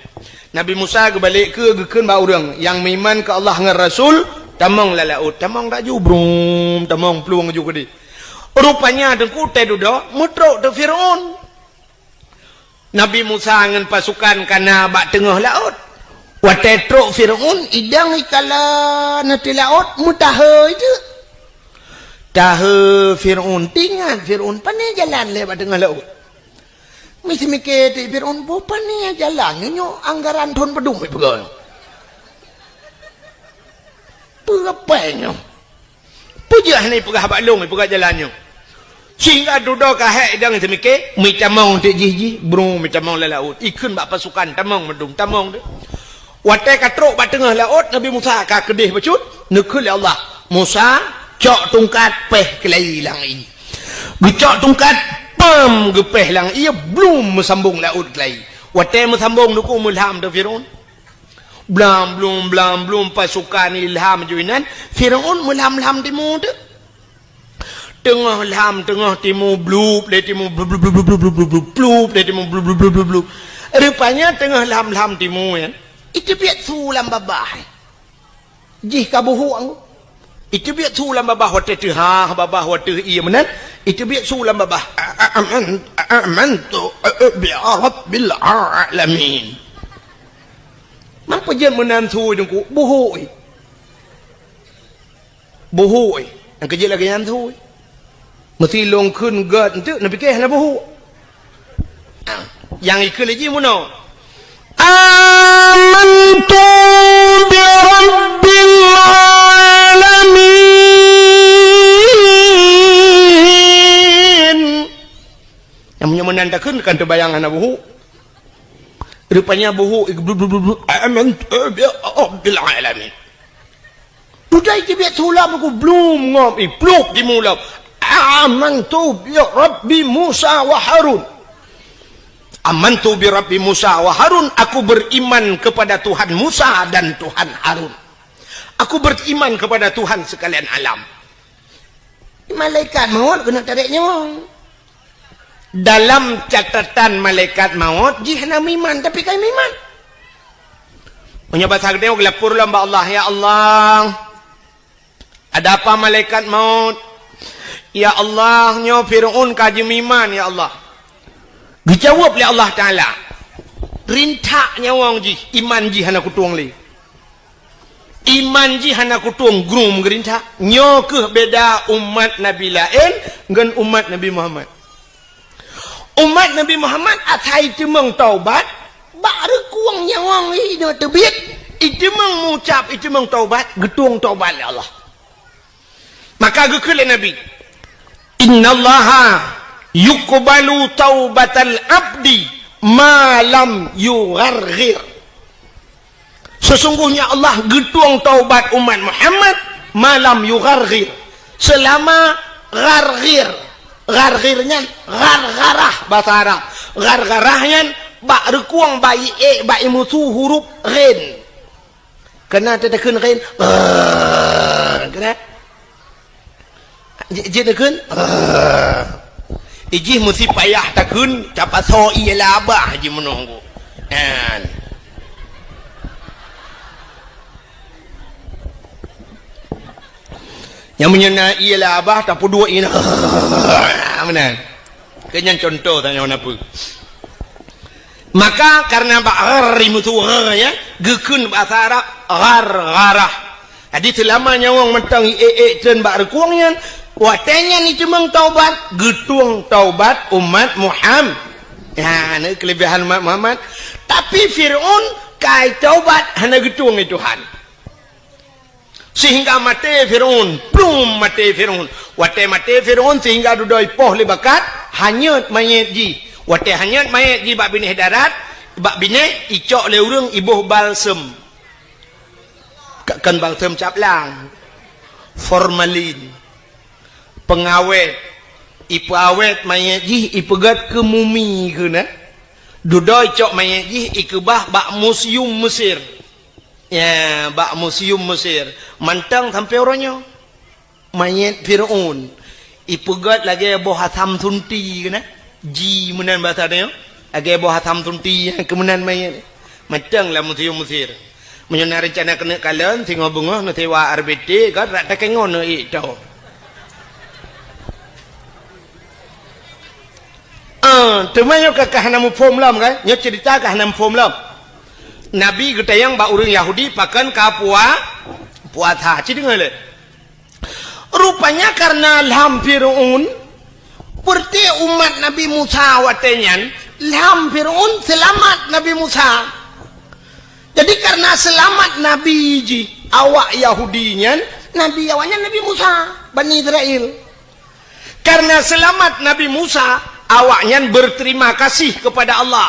Nabi Musa geubalek keu geukheun bak ureuëng nyang meuiman keu Allah ngon Rasul, tamong lam laôt, tamong laju, brum, tamong plueng ju keudeh. Rupanya teungku teududoe meutrok teuk Firaun. Nabi Musa ngon pasukan ka na bak teungoh laôt. Watée trok Firaun, idang ikala na teuk laôt meutahe teuk. Tahe Firaun, teuingat Firaun, "Pane jalan lé bak teungoh laôt?" Miseumiké teuk Firaun, "Boh pane jalan nyoe, nyoe anggaran thon padum ipeugah. Peue apai nyoe? Peue jeuet hana ipeugah bak lôn ipeugah jalan nyoe?" Sehingga dudoe ka hék idang seumiké, meutamong teuk jih-jih, brung meutamong lam laôt. Ikheun bak pasukan, "Tamong mandum, tamong teuk." Watée ka trok bak teungoh laôt, Nabi Musa ka keudeh bacut, neukheun lé Allah, "Musa, cok tungkat péh keulayi lam ié." Geucok tungkat, pam, geupéh lam ié, blum meusambong laôt keulayi. Watée meusambong teungku meulham teuk Firaun. Blam blum, blam blum, pasukan ilham ju inan, Firaun meulham-lham timu teuk. Teungoh lham, teungoh timu, blup lé timu, blup, blup, blup, blup, blup, blup, blup, blup lé timu, blup, blup, blup, blup, blup. Rupanya teungoh lham-lham timu nyan, iteubiet su lam babah. Jih ka buhuk. Iteubiet su lam babah watée teuhah, babah watée ié meunan, iteubiet su lam babah. A-, a-, aman-, a-, amantu, a-, a-, bi rabbil alamin. Meupeue jeuet meunan su teungku, buhuk. Buhuk, eh. Nyang keujeuet lagée nyan su, eh. Meusi lôn kheun gét enteuk, neupiké hana buhuk. Ah, nyang ikheun lé jih meunoe. Amantu bi rabbil alamin. Nyang meunyoe meunan takheun kan teubayang hana buhuk. Rupanya buhuk, blu, blu, blu, blu. Amantu bi rabbil alamin. Dudoe iteubiet su lam ku blum ngom, iplup timu lam. Amantu bi Rabbi Musa wa Harun. Amantu bi Rabbi Musa wa Harun, aku beriman kepada Tuhan Musa dan Tuhan Harun. Aku beriman kepada Tuhan sekalian alam. Malaikat maut keuneuk tarek nyawa. Dalam catatan malaikat maut, jih hana meuiman, tapi ka meuiman. Meunyoe basa geutanyoe geulapor lom bak Allah, "Ya Allah, ada apa malaikat maut? Ya Allah, nyoe Firaun ka jimeuiman, ya Allah." Geujaweueb lé Allah Taala, "Rintak nyawöng jih, iman jih hana kutueng lé." Iman jih hana kutueng, grung meugeurintah. Nyoe kheueh beda umat nabi laén ngon umat Nabi Muhammad. Umat Nabi Muhammad asai teumeung taubat, bak reukueng nyawöng ineuk teubiet, iteumeung mucab, iteumeung taubat, geutueng taubat lé Allah. Maka geukheun lé Nabi, "Innallaha yuqbalu taubatal abdi ma lam yugharghir." Sesungguhnya Allah geutueng taubat umat Muhammad ma lam yugharghir. Selama gharghir. Gharghir nyan ghargharah bahasa Arab. Ghargharah nyan bak reukueng bak ié, bak imusu huruf ghin. Keunan teuteukheun ghin, ghin, keunan. Ji-, jeuet neukheun, ijih meusi payah takheun, tapasoe ié lam babah jih meunoe. Nyan. Nyang meunyoe na ié lam babah, tapeuduek ié na. Meunan. Keu nyan contoh tanyoe na peue. Maka, karena bak ghar imusu gha, ya, geukheun bahasa Arab ghargharah. Jadi, seulama nyawöng mantong ié-ié treun bak reukueng nyan, watée nyan iteumeung taubat, geutueng taubat umat Muham-, ya, na keulebihan umat Muhammad. Tapi Firaun ka taubat hana geutueng lé Tuhan. Sehingga maté Firaun, plum maté Firaun. Watée maté Firaun sehingga dudoe ipoh lé bakat, hanyot manyét jih. Watée hanyot manyét jih bak binéh darat, bak binéh icok lé ureuëng iboh balsem. Ka-, kon balsem cap lang. Formalin. Pengawét. Ipeuawét manyét jih, ipeugét keu mumi keunan. Dudoe icok manyét jih ikeubah bak museum Mesir. Ya, bak museum Mesir. Mantong sampoe uroe nyoe. Manyét Firaun. Ipeugét lagée boh asam sunti keunan. Ji meunan bahasa nyoe. Lagée boh asam sunti nyang keu meunan manyét. Mantong lam museum Mesir. Meunyoe na reuncana keuneuk kalon, singoh beungoh neusewa R B T, kan rak takée ngon neuék tho. Teuma nyoe ka, ka hana muphom lom, kan? Nyoe cerita ka hana muphom lom. Nabi geutanyong bak ureuëng Yahudi pakon ka pua-, puasa. Ci deungoe lé. Rupanya karena lham Fir'aun, peureuté umat Nabi Musa watée nyan, lham Fir'aun seulamat Nabi Musa. Jadi karena seulamat Nabi jih awak Yahudi nyan, Nabi awaknyan Nabi Musa, Bani Israel. Karena seulamat Nabi Musa, awaknyan berterima kasih kepada Allah.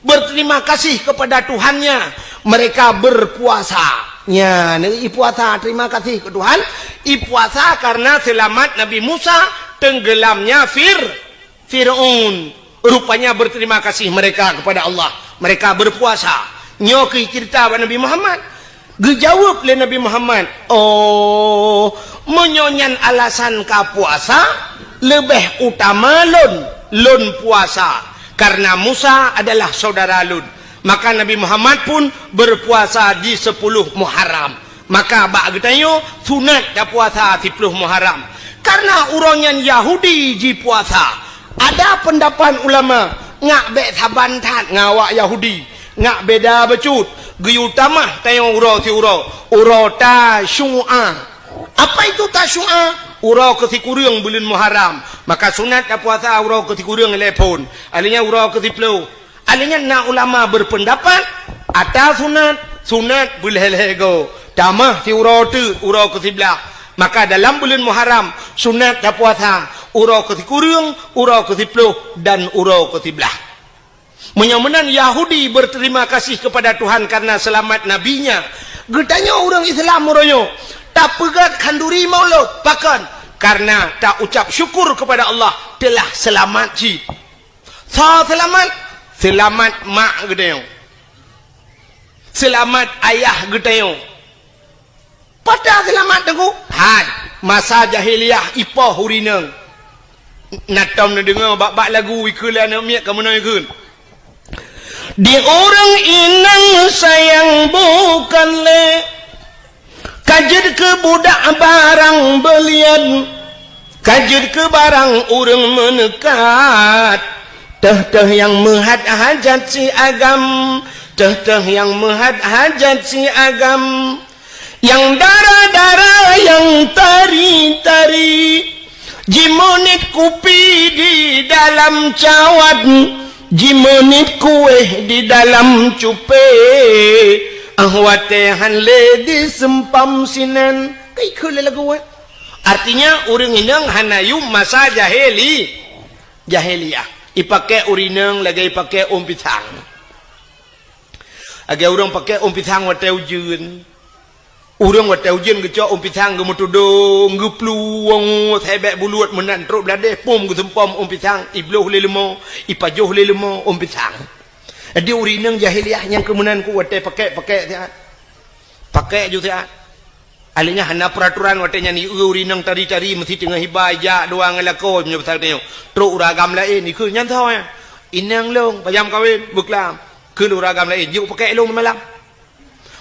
Berterima kasih kepada Tuhannya. Mereka berpuasa. Nya, i puasa, terima kasih ke Tuhan. I puasa karena seulamat Nabi Musa tenggelamnya Fir-, Fir'aun. Rupanya berterima kasih mereka kepada Allah. Mereka berpuasa. Nyoe keuh cerita bak Nabi Muhammad. Geujaweueb lé Nabi Muhammad, "Oh, meunyoe nyan alasan ka puasa, leubeh utama lôn, lôn puasa, karena Musa adalah saudara lôn." Maka Nabi Muhammad pun berpuasa di sepuluh Muharram. Maka bak geutanyoe sunat tapuasa siploh Muharram. Karena uroe nyan Yahudi jipuasa. Ada pendapat ulama, ngak bék saban that ngon awak Yahudi. Ngak beda bacut. Geuyue tamah tanyoe uroe siuroe. Uroe Tasyu'a. Apa itu Tasyu'a? Uroe keusikureueng buleuen Muharram. Maka sunat tapuasa uroe keusikureueng ilée phon. Alheuh nyan uroe keusiploh. Alheuh nyan na ulama berpendapat, ata sunat, sunat beulhée-lhée goe. Tamah siuroe teuk uroe keusiblaih. Maka dalam buleuen Muharram, sunat tapuasa uroe keusikureueng, uroe keusiploh, dan uroe keusiblaih. Meunyoe meunan Yahudi berterima kasih kepada Tuhan karena selamat nabinya, geutanyoe ureuëng Islam uroe nyoe tapeugét khanduri Maulud. Pakon? Karena taucap syukur kepada Allah telah selamat cit. Soe seulamat? Seulamat mak geutanyoe. Seulamat ayah geutanyoe. Pat seulamat, Teungku? Hai, masa jahiliyah ipoh ureuëng inong. Na tom neudeungoe bak-bak lagu ikheun lé aneuëk miet ka meunoe ikheun. Di ureuëng inong sayang bukan lé, ka jeuet keu budak barang beulian, ka jeuet keu barang ureuëng meuneukat. Teuh-teuh nyang meuhat hajat si agam, teuh-teuh nyang meuhat hajat si agam. Nyang dara-dara, nyang tari-tari, jimeuniet kupi di dalam cawat, jimeuniet kuéh di dalam cupé. Ah, watée han lé diseumpam sinan. Ka ikheun lé lagu, eh? Artinya, ureuëng inong hana yum masa jahili-, jahiliyah. Ipaké ureuëng inong lagée ipaké ôn pisang. Lagée ureuëng paké ôn pisang watée ujeuen. Ureuëng watée ujeuen geucok ôn pisang geumeutudong, geuplueng, sabé buleuen meunan trok bladeh, pom geuseumpom ôn pisang, ibloh lé leumo, ipajoh lé leumo ôn pisang. Jadi ureuëng inong jahiliyah nyang keu meunan ku watée paké-paké siat. Paké ju siat. Alheuh nyan hana peuraturan watée nyan, ieu ureuëng inong tari-tari meusti teungoh iba ijak dua ngon lakoe meunyoe basa geutanyoe. Trok ureuëng agam laén, ikheun nyan soe nyan? Inong lôn, pajan kawen, beuklam. Kheun ureuëng agam laén, jeuet paké lôn malam.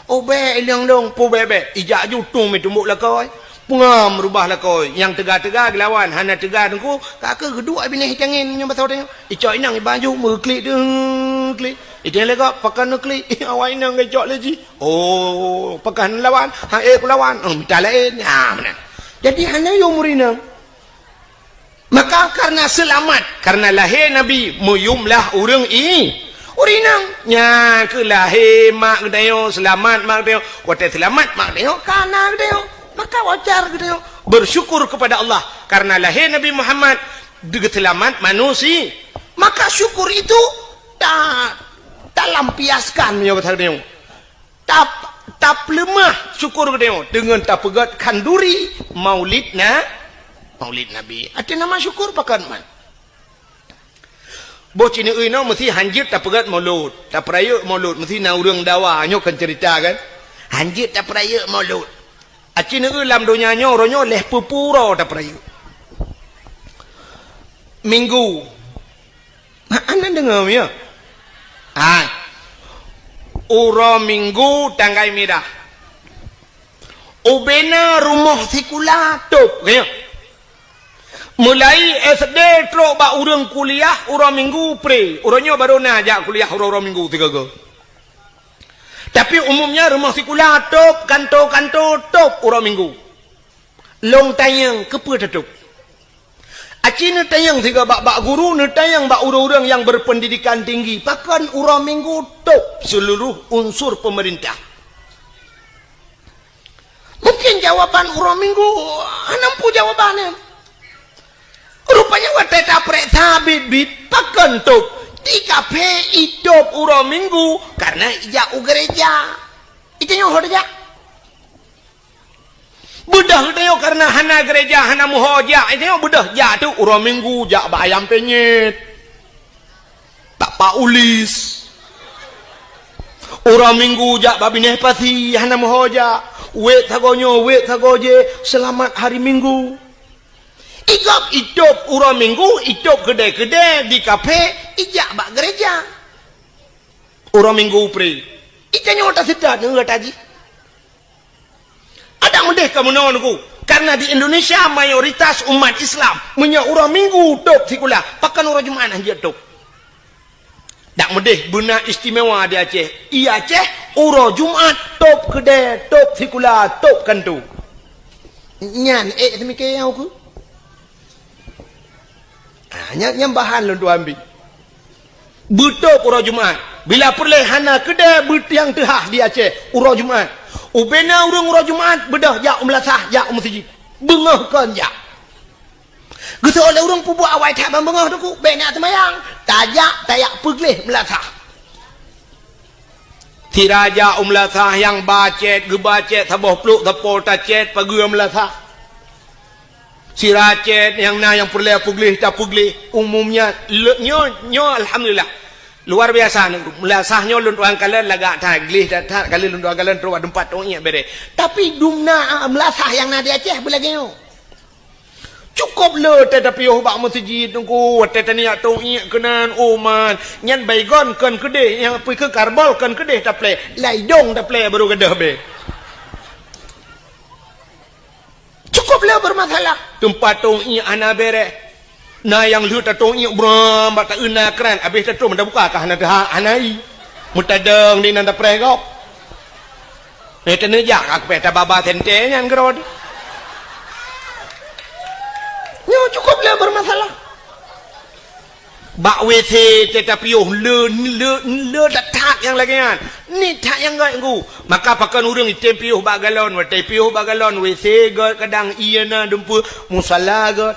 Oh, bék, inong lôn, peue bék-bék. Ijak ju tueng meutumbok lakoe. Peungam rubah lakoe. Nyang teuga-teuga geulawan, hana teuga Teungku, ka keuh geuduek binéh itangen meunyoe basa geutanyoe. Icok inong iba ju, meuklik deuh, klik. Iteng lé gob, pakon neuklik. Awak inong geucok lé jih. Oh, pakon lawan? Ha, éh, kulawan. Oh, mita laén. Ha, meunan. Jadi, hana yum ureuëng inong. Maka karena seulamat, karena lahé Nabi, meuyum lah ureuëng i-, ureuëng inong. Nyan keuh lahé mak geutanyoe, seulamat mak geutanyoe. Watée seulamat mak geutanyoe, ka na geutanyoe. Maka wajar geutanyoe bersyukur kepada Allah karena lahé Nabi Muhammad, geuseulamat manusia. Maka syukur itu ta-, talampiaskan meunyoe basa geutanyoe. Tap-, tapeuleumah syukur geutanyoe deungon tapeugét khanduri Maulid na-, Maulid Nabi. Arti nama syukur pakon man? Boh ci neueu inoe meusti hanjeuet tapeugét Maulud, tapeurayeuk Maulud, meusti na ureuëng dawa, nyoe kan cerita kan? Hanjeuet tapeurayeuk Maulud. Aci neueu lam donya nyoe, uroe nyoe lhée peue-peue uroe tapeurayeuk. Minggu. Ha, aneuk deungoe, ya? Ha. Uroe Minggu tanggai mirah. Ubena rumoh sikula tôb, ya. Mulai S D trok bak ureuëng kuliah uroe Minggu pre. Uroe nyoe barô na jak kuliah uroe-uroe Minggu sigoe-goe. Tapi umumnya rumoh sikula tôb, kanto-kanto tôb uroe Minggu. Lôn tanyong, keupeue tatôb? Aci neutanyong sigoe bak, bak guru, neutanyong bak ureuëng-ureuëng nyang berpendidikan tinggi, pakon uroe Minggu tôb seluruh unsur pemerintah? Mungkin jawaban uroe Minggu hana muphom jawaban nyan. Rupanya watée taprek sabit-bit, pakon tôb? Di kafe itôb uroe Minggu karena ijak u gereja. Itanyoe ho tajak? Beudôh geutanyoe karena hana gereja, hana meuho jak. Itanyoe beudôh jak tu uroe Minggu jak bak ayam penyet. Bak Pak Ulis. Uroe Minggu jak bak binéh pasi, hana meuho jak. Wék sagoe nyoe, wék sagoe jéh, seulamat hari Minggu. Igop itôb uroe Minggu, itôb keudè-keudè di kafe, ijak bak gereja. Uroe Minggu pre. Itanyoe taseutôt ngon gata jih. Adak meudeh ka meunoe Teungku, karena di Indonesia mayoritas umat Islam meunyoe uroe Minggu tôb sikula, pakon uroe Jumat hana jeuet tôb. Dak meudeh beuna istimewa di Aceh. I Aceh uroe Jumat tôb keudè, tôb sikula, tôb kanto. Nyan ék teumike nyang ukeue. Ah, nyan, nyan bahan lôn tuan bi. Beutôb uroe Jumat. Bila peureulée hana keudè beutiang teuhah di Aceh uroe Jumat. Ubena ureuëng uroe Jumat beudôh jak u meulasah, jak u meuseujid. Beungoh kon jak. Geusoe lé ureuëng peubuet awai that ban beungoh Teungku, bék na seumayang. Tajak, tajak peugleh meulasah. Sira jak u meulasah nyang ba cét, geuba cét saboh plôk sapo tacét pageue meulasah. Sira cét nyang na nyang peureulée peugleh tapeugleh. Umumnya le-, nyoe, nyoe alhamdulillah. Luar biasa Teungku. Meulasah nyoe lôn tuan kalon lagak that, gleh that-that, ka lheueh lôn tuan kalon trok bak teumpat tông iék bereh. Tapi dumna, ah, meulasah nyang na di Aceh beulagée nyoe. Cukôp le watée tapiôh bak meuseujid Teungku, watée taniyak tông iék keunan, oh man, nyan Baygon kon keudeh, nyang pih keu Karbol kon keudeh taplé, lam idông taplé barô gadôh bée. Cukôp le bermasalah. Teumpat tông iék hana bereh. Na nyang lheueh tatông iék bram bak taeu na kran, abéh tatrôn tabuka ka hana teuha-, hana i. Meutadong di nan tapreh gob. Eh, teuneujak ka keupée tababa sente nyan keudroe. Nyoe cukôp le bermasalah. Bak W C teuh tapiôh le, le, le that nyang lagée nyan. Ni that nyang gét Teungku. Maka pakon ureuëng item piôh bak galon, watée piôh bak galon, W C gét, kadang ié na dumpeue, musala gét.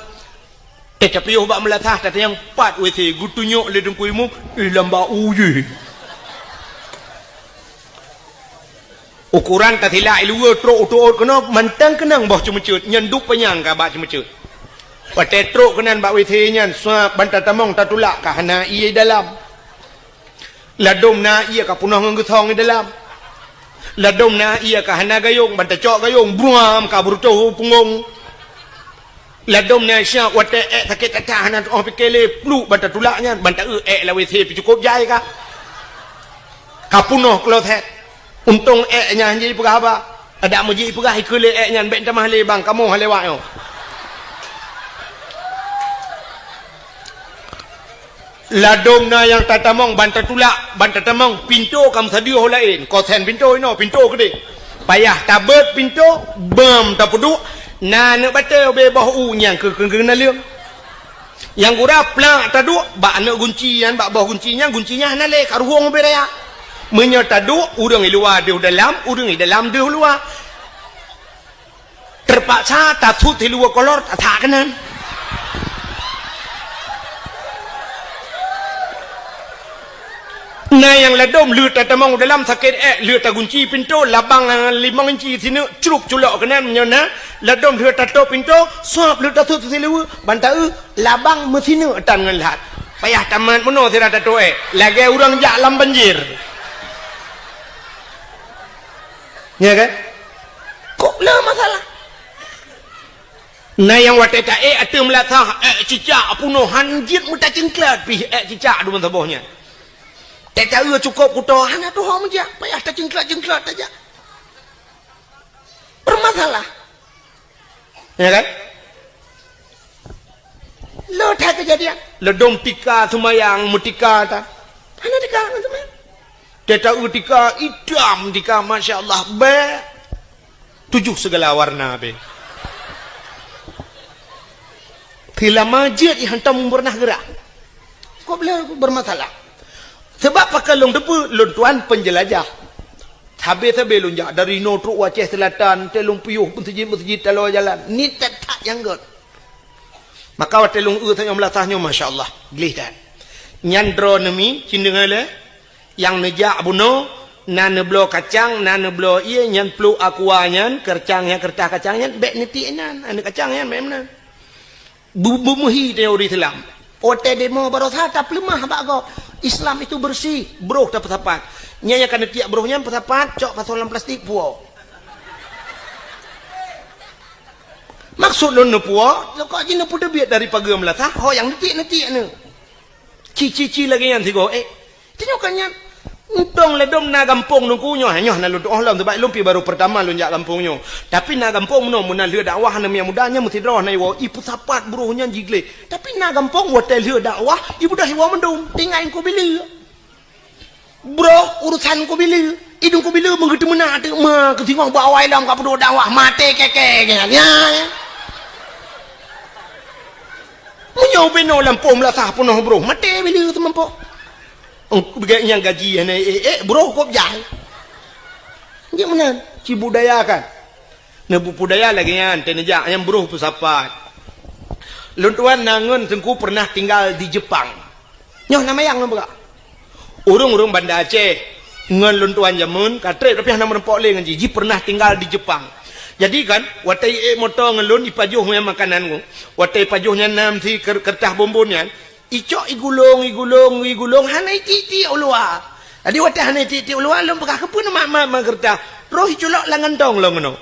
Teuh tapiôh bak meulasah, tatanyong pat W C, geutunyok lé Teungku Imum, eh, lam bak u jih. Ukoran tasilak i luwa trok u teuôt keunoe mantong keunong boh ceumeuceuet, nyan duek panyang ka bak ceumeuceuet. Watée trok keunan bak W C nyan, suab ban tatamong tatulak ka hana ié dalam. Ladôm na ié ka peunoh ngon geusong i dalam. Ladôm na ié ka hana gayông, ban tacok gayông, bruam ka beureutoh u punggông. Ladôm na siat watée ék sakét that-that hana tu'oh pike lé, pluek ban tatulak nyan, ban taeu ék lam W C pih cukôp jai ka. Ka peunoh kloset. Untông ék nyan hana jipeugah haba. Adak meujipeugah ikeue lé ék nyan, bék tamah lé bang, kamoe han lewat nyoe. Ladôm na nyang tatamong ban tatulak, ban tatamong, pintoe ka meusadeue ho laén, kosen pintoe inoe, pintoe keudeh. Payah tabeuet pintoe, beuem tapeuduek, na aneuk batée ubé boh u nyang keu, keu, keu naleueng. Nyang gura plak taduek bak aneuk gunci nyan, bak boh gunci nyan, gunci nyan hana lé, ka ruhueng ubé raya. Meunyoe taduek, ureuëng i luwa deuh dalam, ureuëng i dalam deuh luwa. Teupaksa tasut siluweue kolor tatak keunan. Na nyang ladôm lheueh tatamong u dalam sakét ék, lheueh tagunci pintoe, labang limong inci sineuk, crup culok keunan meunyoe na, ladôm lheueh tatôp pintoe, suab lheueh tasut siluweue, ban taeu, labang meusineuk tan ngon lhat. Payah tamat meunoe sira tatôp ék, lagée ureuëng jak lam banjir. Nya kan? Kok le masalah? Na nyang watée taék ateueh meulasah, ék cicak peunoh han jeuet meutacingklat pih ék cicak dumpeue saboh nyan. Teuh taeu cukôp kuto hana tuho meujak, payah tacingklat-cingklat tajak. Bermasalah. Ya kan? Lo that keujadian. Ladôm tika seumayang meutika tan. Hana tika ngon seumayang. Teuta eu tika itam tika, masya Allah, bèk. Tujoh sigala warna bèk. Teulama jeuet i hantom peureunah geurah. Kok beulah bermasalah. Sebab pakon lôn teupeu, lôn tuan penjelajah. Sabe-sabe lôn jak dari inoe trok u Aceh Selatan, teuh lôn piôh meuseujid-meuseujid taloe jalan. Ni that-that nyang göt. Maka watèe lôn eu tanyoe meulasah nyoe, masya Allah, gleh that. Nyan droeneuh mi, cit deungö lé, nyang neujak bunoe, na neubloe kacang, na neubloe ié, nyan pluek aqua nyan, keureutah nyan, keureutah kacang nyan, bèk neutiek nyan, aneuk kacang nyan, bèk meunan. Bu-, beumeuhi tanyoe ureueng Islam. Watèe demo barosa tapeuleumah bak gob. Islam itu bersih, broh tapeusapat. Nyan nyang ka neutiek broh nyan peusapat, cok pasoe lam plastik, puwoe. Maksud lôn neupuwoe, kok jih neupeuteubiet dari pageue meulasah, ho nyang neutiek-neutiek nyoe. Ci-ci-ci lagèe nyan sigoe, eh. Tanyoe ka nyan. Untông ladôm na gampông Teungku nyoe, nyoe hana lôn tuoh lom, sabab lôn pih baru peurtama lôn jak gampông nyoe. Tapi na gampông meunoe, meunan lheueh dakwah aneuk muda nyan meusidroe na iwoe, ipeusapat broh nyan jigleh. Tapi na gampông watèe lheueh dakwah, ibeudôh iwoe mandum, tinggai Teungku Bileu. Broh urusan Teungku Bileu. Idong Teungku Bileu meugeuteumeunak teuk ma keusingoh bak awai lom ka peuduek dakwah maté kèe-kèe nyan. Ya, ya. Meunyoe binoe lampôh meulasah peunoh broh, maté Bileu teumampoh. Engku bigek nyang gaji hana ék-ék, broh kop jai. Jeuet meunan, cibudayakan. Neubudaya lagèe nyan, teuneujak nyang broh peusapat. Lôn tuan na ngon Teungku pernah tinggal di Jepang. Nyoe na mayang lôn peugah. Ureueng-ureueng Banda Aceh ngon lôn tuan jameun ka trép, tapi hana meurumpok lé ngon jih. Jih pernah tinggal di Jepang. Jadi kan, watèe ék moto ngon lôn, ipajoh nyan makanan ku. Watèe ipajoh nyan na meusi ker-, keureutah bonbon nyan, icok igulong, igulong, igulong, hana itiek-tiek u luwa. Jadi watèe hana itiek-tiek u luwa, lôn peugah, "Keupeue neumat-mat ma keureutah?" Roh iculok lam gantong lôn keunoe.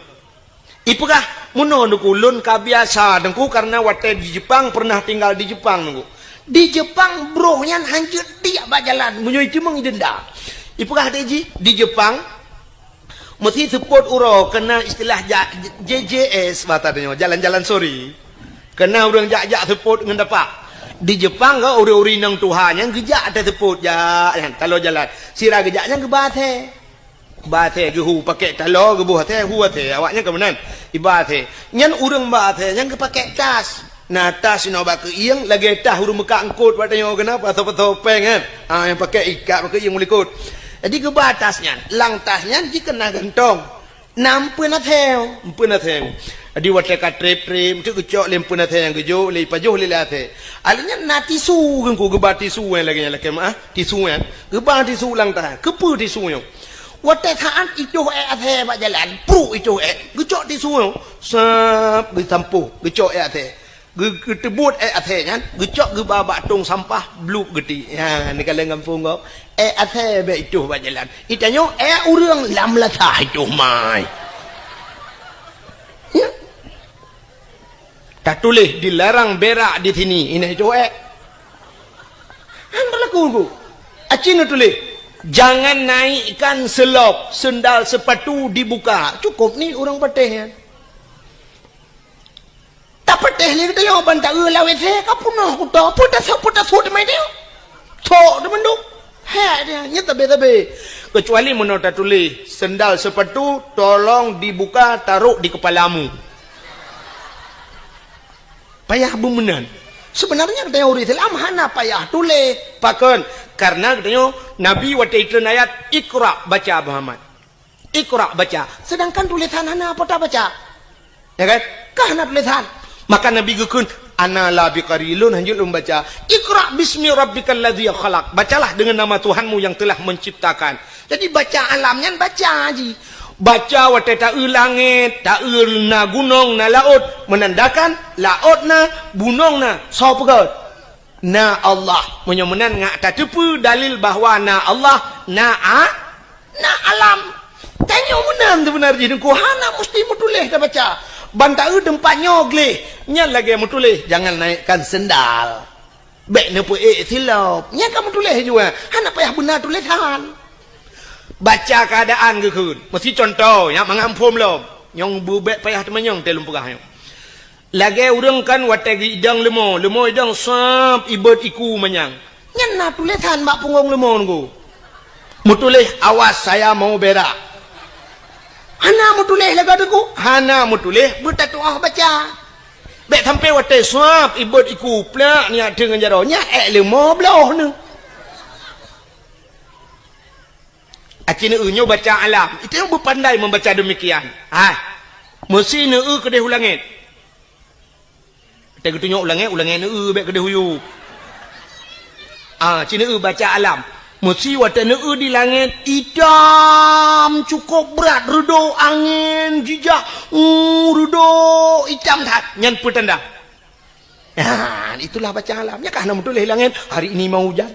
Ipeugah, "Meunoe Teungku, lôn ka biasa Teungku, karena watèe di Jepang, pernah tinggal di Jepang Teungku. Di Jepang broh nyan hanjeuet tiek bak jalan, meunyoe iteumeung idenda." Ipeugah lé jih, di Jepang, meusi seupôt uroe keunan istilah ja-, J J S, bata tanyoe, jalan-jalan sore. Keunan ureueng jak-jak seupôt ngon tapak. Di Jepang ka ureueng-ureueng inong tuha nyan geujak ateueh seupôt, jak nyan, taloe jalan. Sira geujak nyan geuba asèe. Ba asèe geuhu pakèk taloe, geuboh asèe, hu asèe. Awaknyan ka meunan, iba asèe. Nyan ureueng ba asèe nyan geupakèk tas. Na tas inoe bak keuieng, lagèe tas ureueng meukat eungkôt bak tanyoe keunan, pasoe-pasoe pèng kan. Ha, nyang pakèk ikat bak keuieng u likôt. Jadi geuba tas nyan. Lam tas nyan jih keunan gantong. Na empeuen asèe, empeuen asèe. Jadi watèe ka trép-trép, teuk geucok lé empeuen asèe nyang geujok, lé ipajoh lé, lé asèe. Alèh nyan na tisu, Teungku geuba tisu nyang lagèe nyan, lakèe meu'ah, tisu nyan. Geuba tisu lam tas. Keupeue tisu nyoe? Watèe saat itoh èk asèe bak jalan, pruk itoh èk, geucok tisu nyoe, sab, geusampôh, geucok èk asèe. Geu-, geuteubuet èk asèe nyan, geucok geuba bak tông sampah, bluek geutiek. Ya, neukalon gampông gob. Èk asèe bèk itoh bak jalan. Itanyoe èk ureueng lam lasah itoh mai. Ya. Tatuléh dilarang berak di sini, inan itoh èk. Han berlaku, Bu. Aci neutuléh, "Jangan naikkan selop, sendal sepatu dibuka." Cukup ni ureueng patéh nyan. Tapatéh lé geutanyoe ban taeu lam W C ka peunoh kuto, peue tasok, peue tasok teumai tanyoe. Sok teumandum. Hèk dia, nyan tabé-tabé. Kecuali meunoe tatuléh, "Sendal sepatu tolong dibuka, taruh di kepalamu." Payah beumeunan. Sebenarnya geutanyoe ureueng Islam hana payah tuléh. Pakon? Karena geutanyoe Nabi watèe itreun ayat, "Iqra," baca, Muhammad. "Iqra," baca. Sedangkan tulésan hana apa tabaca. Ya kan? Ka hana tulésan. Maka Nabi geukheun, "Ana la biqari, lôn hanjeuet lôn baca. Iqra bismi rabbikal ladzi khalaq." Bacalah dengan nama Tuhanmu yang telah menciptakan. Jadi baca alam nyan baca jih. Baca watèe taeu langèt, taeu na gunong, na laôt, menandakan laôt na, gunong na, soe peugöt? Na Allah. Meunyoe meunan ngat tateupeue dalil bahwa na Allah, na a-, na alam. Tanyoe meunan seubeuna jih Teungku, hana musti meutuléh tabaca. Ban taeu teumpat nyoe gleh, nyan lagèe meutuléh, "Jangan naikkan sendal." Bèk neupeuék silop. Nyan ka meutuléh jua. Hana payah beuna tulésan. Baca keuadaan geukheun. Meusi cuntoh, nyak mangat muphom lom. Nyang beubèk payah teumanyong teuh lôn peugah nyoe. Lagée ureuëng kan watée geuidong leumo, leumo idong sab ibot iku manyang. Nyan na tulésan bak punggong leumo nunggu. Meutuléh, "Awas, saya mau berak." Hana meutuléh lagée teungku, hana meutuléh beutatuah baca. Bék sampai watée sab ibot iku plak nyak teungon jaroe, nyak ék leumo bloh neuh. Aci neueu nyoe baca alam. Itu yang beupandai membaca demikian. Hai. Meusi neueu keudeh u langét. Watée geutunyok u langét, u langét neueu bék keudeh u yup. Ah, ci neueu baca alam. Meusi watée neueu di langét, itam cukup brat, reudo angén jijak, uh, reudo itam that. Nyan peutanda. Nah, itulah baca alam. Nyan kah na meutuléh langét, hari ini mau hujan.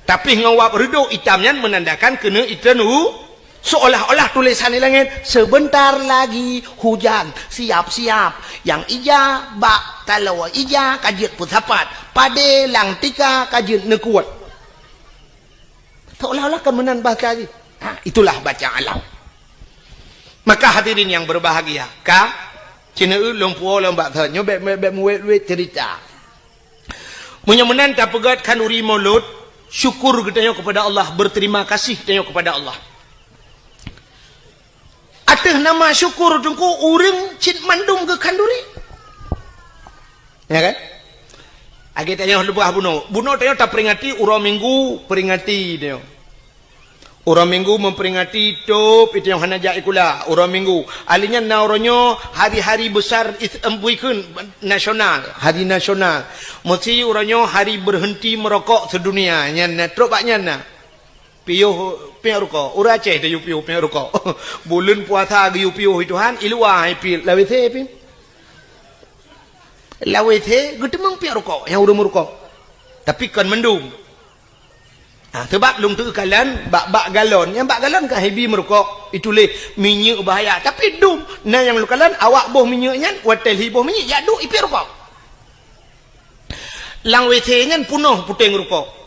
Tapi ngon wab reudo itam nyan menandakan keuneuk itreun u, seolah-olah tulésan di langét, "Sebentar lagi hujan, siap-siap." Nyang ija bak taloe ija ka jeuet peusapat, padé lam tika ka jeuet neukuet. Seolah-olah kan meunan bahasa jih. Ha, itulah baca alam. Maka hadirin yang berbahagia, ka, ci neueu lôn puwoe lôn bak thon nyoe bék, bék, bék meuwét-wét cerita. Meunyoe meunan tapeugét khanduri Maulud, syukur geutanyoe kepada Allah, berterima kasih tanyoe kepada Allah. Ateueh nama syukur teungku ureuëng cit mandum geukhanduri. Ya kan? Lagée tanyoe leubeh bunoe. Bunoe tanyoe taperingati uroe Minggu, peringati tanyoe. Uroe Minggu memperingati tôb itu nyang hana jak sikula, uroe Minggu. Ahli nyan na uroe nyoe hari-hari besar is-, em, buikheun nasional, hari nasional. Meusi uroe nyoe hari berhenti merokok sedunia. Nyan na, trok bak nyan na. Piôh, piôh rukok. Ureuëng Aceh tayue piôh, piôh rukok. Buleuen puasa geuyue piôh Tuhan, i luwa hai pil, lawét he pil. Lawét he geuteumeung piôh rukok, nyang ureuëng meurukok. Tapi kon mandum. Ha, seubab lôn teukalon bak, bak galon. Nyang bak galon ka hibi meurukok, ituléh minyeuk bahaya. Tapi dum, na nyang lôn kalon awak boh minyeuk nyan, watée lhi boh minyeuk, jak duek ipie rukok. Lam W C nyan punoh puténg rukok.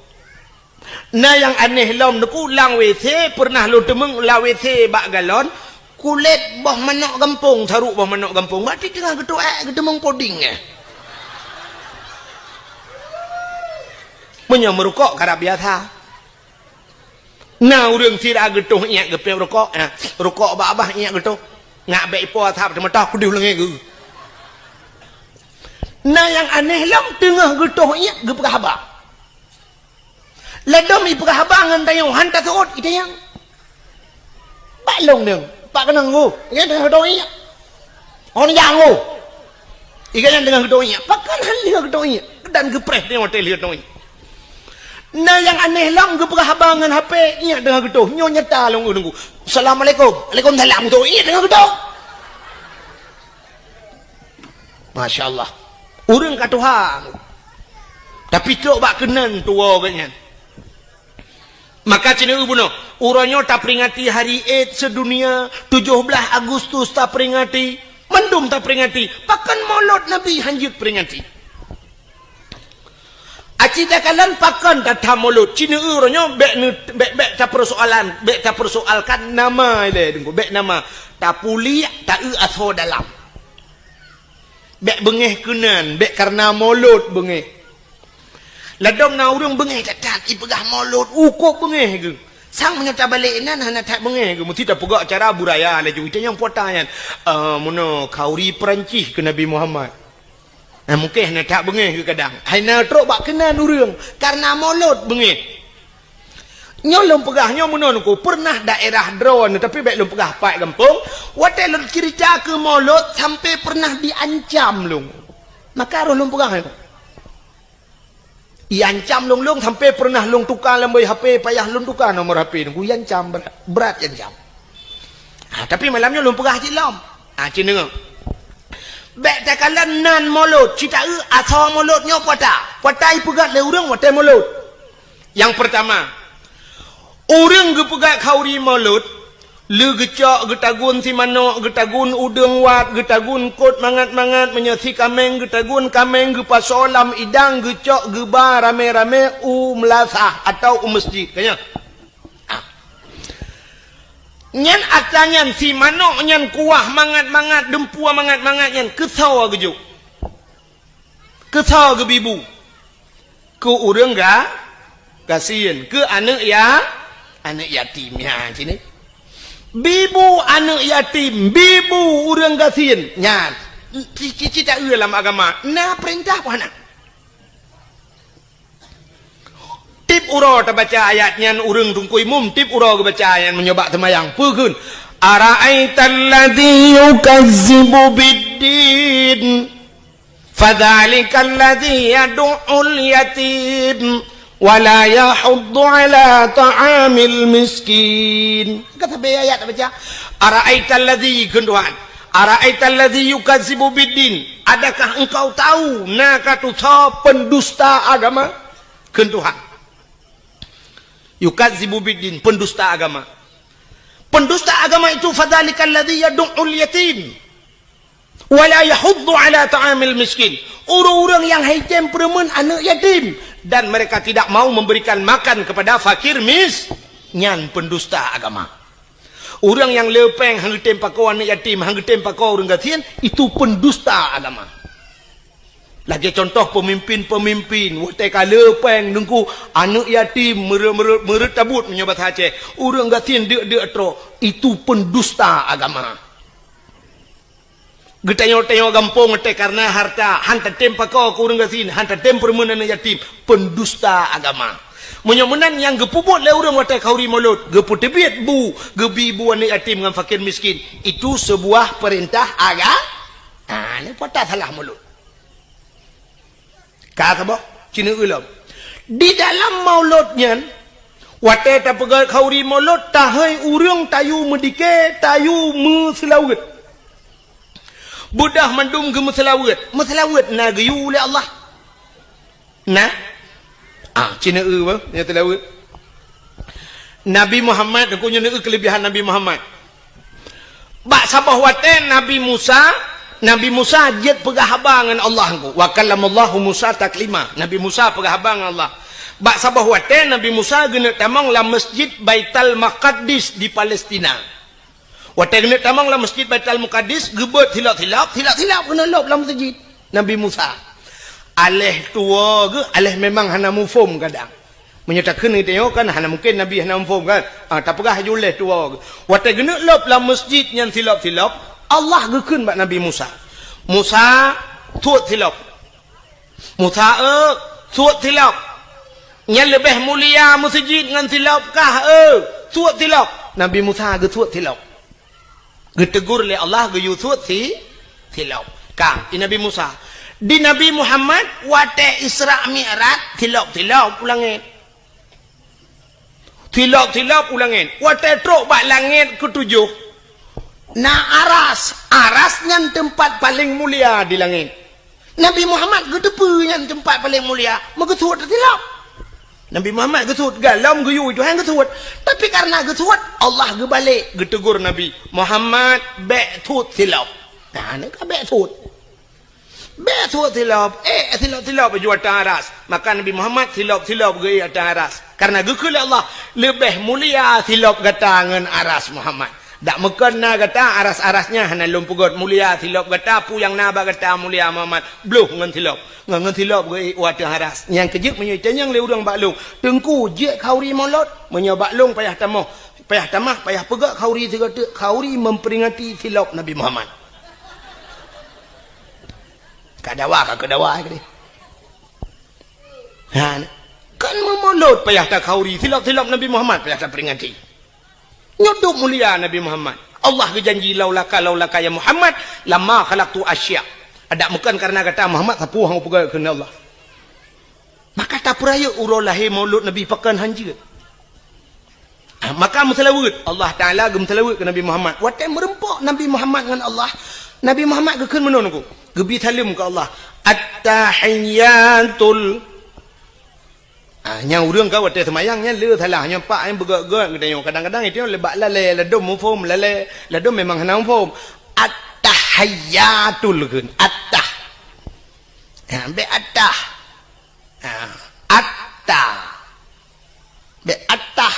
Na nyang aneh lom teungku, lam W C pernah lôn teumeung lam W C bak galon, kulét boh manok gampông, saruk boh manok gampông. Berarti teungoh geutuek, geuteumeung poding, eh. Meunyoe meurukok karab biasa. Na ureuëng sira geutoh iék geupéb rukok, eh, rukok bak babah iék geutoh. Ngak bék ipo asab teumeutah kudeuh leungée geuh. Na nyang aneh lom teungoh geutoh iék geupeugah haba. Ladom ipeugah haba ngon tanyoe han taseuôt itanyong. Bak lôn deueng, bak keunong geuh, nyan teungoh geutoh iék. Hon nyang geuh. Iga nyan teungoh geutoh iék. Pakon han lheueh geutoh iék? Dan geupreh teungoh watée lheueh geutoh iék. Na nyang aneh lom geupeugah haba ngon H P, iék teungoh geutoh. Nyoe nyata lôn geuh teungku. Assalamualaikum. Waalaikumsalam geutoh. Iék teungoh geutoh. Masya Allah. Ureuëng ka tuha. Tapi trok bak keunan tuwoe geuh nyan. Maka ci neueu bunoe, uroe nyoe taperingati Hari AIDS sedunia, tujoh blaih Agustus taperingati, mandum taperingati, pakon Maulud Nabi han jeuet peringati. Aci takalon pakon tatham Maulud, ci neueu uroe nyoe bék neu-, bék, bék tapersoalan, bék tapersoalkan nama ilée teungku, bék nama, tapuliek, taeu asoe dalam. Bék beungéh keunan, bék kareuna Maulud beungéh. Ladom na ureuëng beungéh that-that, ipeugah Maulud, ukôb beungéh geuh. Sang meunyoe tabalek inan hana that beungéh geuh, meusti tapeugah cara beuraya laju. Itanyong puta nyan, "Eh, meunoe khanduri Peurancih keu Nabi Muhammad." Nah, mungken hana that beungéh geuh kadang. Hai na trok bak keunan ureuëng, kareuna Maulud beungéh. Nyoe lôn peugah nyoe meunoe teungku, pernah daerah droeneuh, tapi bék lôn peugah pat gampông, watée lôn cerita keu Maulud sampai pernah diancam lôn. Maka roh lôn peugah nyoe. Iancam lôn, lôn sampai pernah lôn tuka lam boh H P, payah lôn tuka nomor H P teungku, iancam brat, brat iancam. Ha, tapi malam nyoe lôn peugah cit lom. Ha, ci neueu. Bék takalon nan Maulud, ci taeu asoe Maulud nyoe puta. Puta ipeugét lé ureuëng watée Maulud. Nyang peurtama, ureuëng geupeugét khanduri Maulud, lé geucok, geutagun si manok, geutagun udeueng wat, geutagun kot mangat-mangat, meunyoe si kaméng, geutagun kaméng, geupasoe lam idang, geucok, geuba ramé-ramé u meulasah atawa u meuseujid. Ka nyan. Ah. Nyan atra nyan si manök nyan kuah mangat-mangat, dumpue mangat-mangat nyan keusoe geujok. Keusoe geubi bu. Keu ureuëng ga-, gasien, keu aneuëk ya-, aneuëk yatim nyan sini. Bi bu aneuëk yatim, bi bu ureuëng gasien nyan. Cita-cita lam agama na peurintah pun hana. Tiep uroe tabaca ayat nyan ureuëng teungku imum, tiep uroe geubaca ayat nyan meunyoe bak seumayang. Peue kheun? Ara'aital ladzi yukazzibu biddin, fadzalikal ladzi yadu'ul yatim, wa la yahuddu ala ta'amil miskin. Ka sabe ayat tabaca. Ara'aital ladzi, kheun Tuhan. Ara'aital ladzi yukazzibu biddin. Adakah engkau tahu na ka tusoe pendusta agama? Kheun Tuhan. Yukazzibu biddin, pendusta agama. Pendusta agama itu fadzalikal ladzi yadu'ul yatim wa la yahuddu ala ta'amil miskin. Ureuëng-ureuëng nyang haitem peureumeun aneuëk yatim dan mereka tidak mau memberikan makan kepada fakir mis-, nyan pendusta agama. Ureuëng nyang le péng han geutem pakoe aneuëk yatim, han geutem pakoe ureuëng gasien, itu pendusta agama. Lagée contoh peumimpin-peumimpin, watée ka le péng teungku, aneuëk yatim meureuet-meureuet, meureuet tabut meunyoe basa Aceh, ureuëng gasien deuk-deuk troe, itu pendusta agama. Geutanyoe-tanyoe gampông watée kareuna harta, han tatem pakoe keu ureuëng gasien, han tatem peureumeun aneuëk yatim, pendusta agama. Meunyoe meunan nyang geupeubuet lé ureuëng watée khauri mulod, geupeuteubiet bu, geubi bu aneuëk yatim ngon fakir miskin, itu seubuah peurintah aga-, ah, nyan peue ata salah mulod. Ka saboh, cineuk ulôn. Di dalam mulod nyan, watée tapeugét khauri mulod, tahôi ureuëng tayue meudike, tayue meuseulaweuet. Beudôh mandum geumeuseulaweuet. Meuseulaweuet na geuyue lé Allah. Na? Ah, cineuk ba, nyan seulaweuet. Nabi Muhammad, aku nyoe neueu keulebihan Nabi Muhammad. Bak saboh watée Nabi Musa, Nabi Musa jeuet peugah haba ngon Allah engko. Wa kallamallahu Musa taklima. Nabi Musa peugah haba ngon Allah. Bak saboh watée Nabi Musa geuneuk tamong lam Masjid Baitul Maqdis di Palestina. Watée geuneuk tamong lam Masjid Baitul Maqdis, geubeuet silop-silop, silop-silop geuneuk lôb lam masjid Nabi Musa. Aléh tuwoe geuh, aléh memang hana muphom kadang. Meunyoe takheun geutanyoe kan hana mungken Nabi hana muphom kan? Ah, tapeugah laju lé tuwoe geuh. Watée geuneuk lôb lam masjid nyan silop-silop, Allah geukheun bak Nabi Musa, "Musa, suet silop." "Musa, eu, suet silop. Nyan leubeh mulia meuseujid ngon silop kah, eu, suet silop." Nabi Musa geusuet silop. Geutegur lé Allah geuyue suet si, silop. Ka, i Nabi Musa. Di Nabi Muhammad, watée Isra Mi'raj, silop-silop u langét. Silop-silop u langét. Watée trok bak langét keutujoh, na aras. Aras nyan teumpat paleng mulia di langét. Nabi Muhammad geuteupeue nyan teumpat paleng mulia, meugeusuet silop. Nabi Muhammad geusuet, galom geuyue Tuhan geusuet. Tapi kareuna geusuet, Allah geubalek geutegur Nabi, "Muhammad, bék suet silop." Nah, nyan ka bék suet. Bék suet silop, eh, silop-silop ju ateueh aras. Maka Nabi Muhammad silop-silop geuék ateueh aras. Kareuna geukheun lé Allah, "Leubeh mulia silop gata ngon aras Muhammad." Dak meukon na gata aras-aras nyan hana lôn peugét, mulia silop gata, peue nyang na bak gata mulia Muhammad, bloh ngon silop. Ngon, ngon silop geuék u ateueh aras. Nyang keujeuet meunyoe itanyong lé ureuëng bak lôn, "Teungku, jeuet khauri mulod?" Meunyoe bak lôn payah tamoh, payah tamah, payah peugét khauri sigoe teuk, khauri memperingati silop Nabi Muhammad. Ka dawa, ka keu dawa, eh, keudeh. Ha, kan meumulod payah takhauri, silop-silop Nabi Muhammad payah taperingati. Nyoe dum mulia Nabi Muhammad. Allah geujanji, "Laulaka, laulaka ya Muhammad, lama khalaqtu asya." Adak meukon kareuna gata Muhammad, sapeue hana peugah keunan Allah. Maka tapeurayeuk uroe lahé mulod Nabi pakon hanjeuet. Ah, maka meuseulaweuet. Allah Taala geumeuseulaweuet keu Nabi Muhammad. Watée meureumpok Nabi Muhammad ngon Allah, Nabi Muhammad geukheun meunan ku, geubi saleuem keu Allah. At-tahiyyatul. Ah, nyang ureuëng ka watée seumayang nyan le salah, nyang pak nyang beugét-gét geutanyoe. Kadang-kadang itu le bak lalée, ladom muphom, lalée, ladom memang hana muphom. At-tahiyyatul kheun. At-tah. Ha, bék at-tah. Ha, at-tah. Bék at-tah.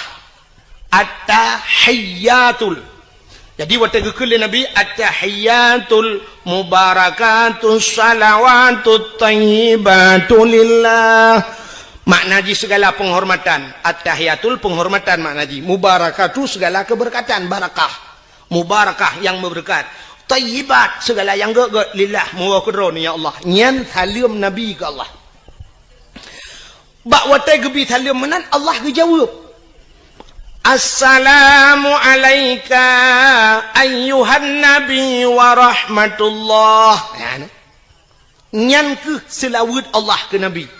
At-tahiyyatul. Jadi, watée geukheun lé Nabi, "At-tahiyyatul mubarakatus salawatut thayyibatu lillah." Makna jih segala penghormatan. At-tahiyyatul penghormatan makna jih. Mubarakatu segala keberkatan, barakah. Mubarakah yang berberkat. Thayyibat segala yang gét-gét lillah, meuwoe keudroe, ya Allah. Nyan saleuem Nabi keu Allah. Bak watée geubi saleuem meunan, Allah geujaweueb, "Assalamu alaika ayyuhan nabi wa rahmatullah." Nyan, nyan kheueh seulaweuet Allah keu Nabi.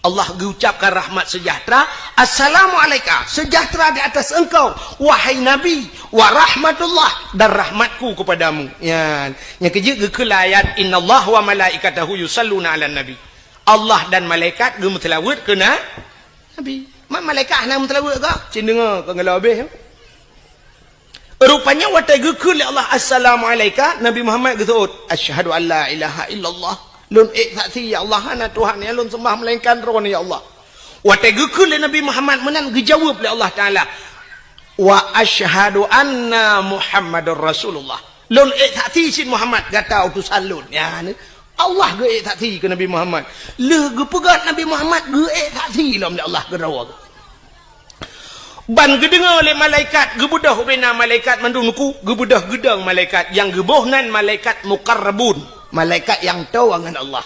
Allah geucapkan rahmat sejahtera, "Assalamu alaika, sejahtera di atas engkau, wahai Nabi, wa rahmatullah, dan rahmatku kepadamu." Nyan, nyang keujeuet geukheun lam ayat, "Innallaha wa malaikatahu yusalluna 'alan nabi." Allah dan malaikat geumeuseulaweuet keu na-, Nabi. Ma-, malaikat hana meuseulaweuet kah? Cit deungoe, ka ngeulok habéh. Rupanya watée geukheun lé Allah, "Assalamu alaika," Nabi Muhammad geuseuôt, "Asyhadu an la ilaha illallah." Lôn ék saksi, ya Allah, hana Tuhan nyang lôn seumbah melainkan Droeneuh, ya Allah. Watée geukheun lé Nabi Muhammad meunan, geujaweueb lé Allah Taala, "Wa asyhadu anna Muhammadar Rasulullah." Lôn ék saksi cit Muhammad gata utosan lôn. Ya, ni. Allah geuék saksi keu Nabi Muhammad. Lheueh geupeugét Nabi Muhammad geuék saksi lom lé Allah keudroe. Ban geudeungoe lé malaikat, geubeudôh ubena malaikat mandum nuku, geubeudôh geudong malaikat, nyang geuboh nan malaikat muqarrabun, malaikat nyang toe ngon Allah.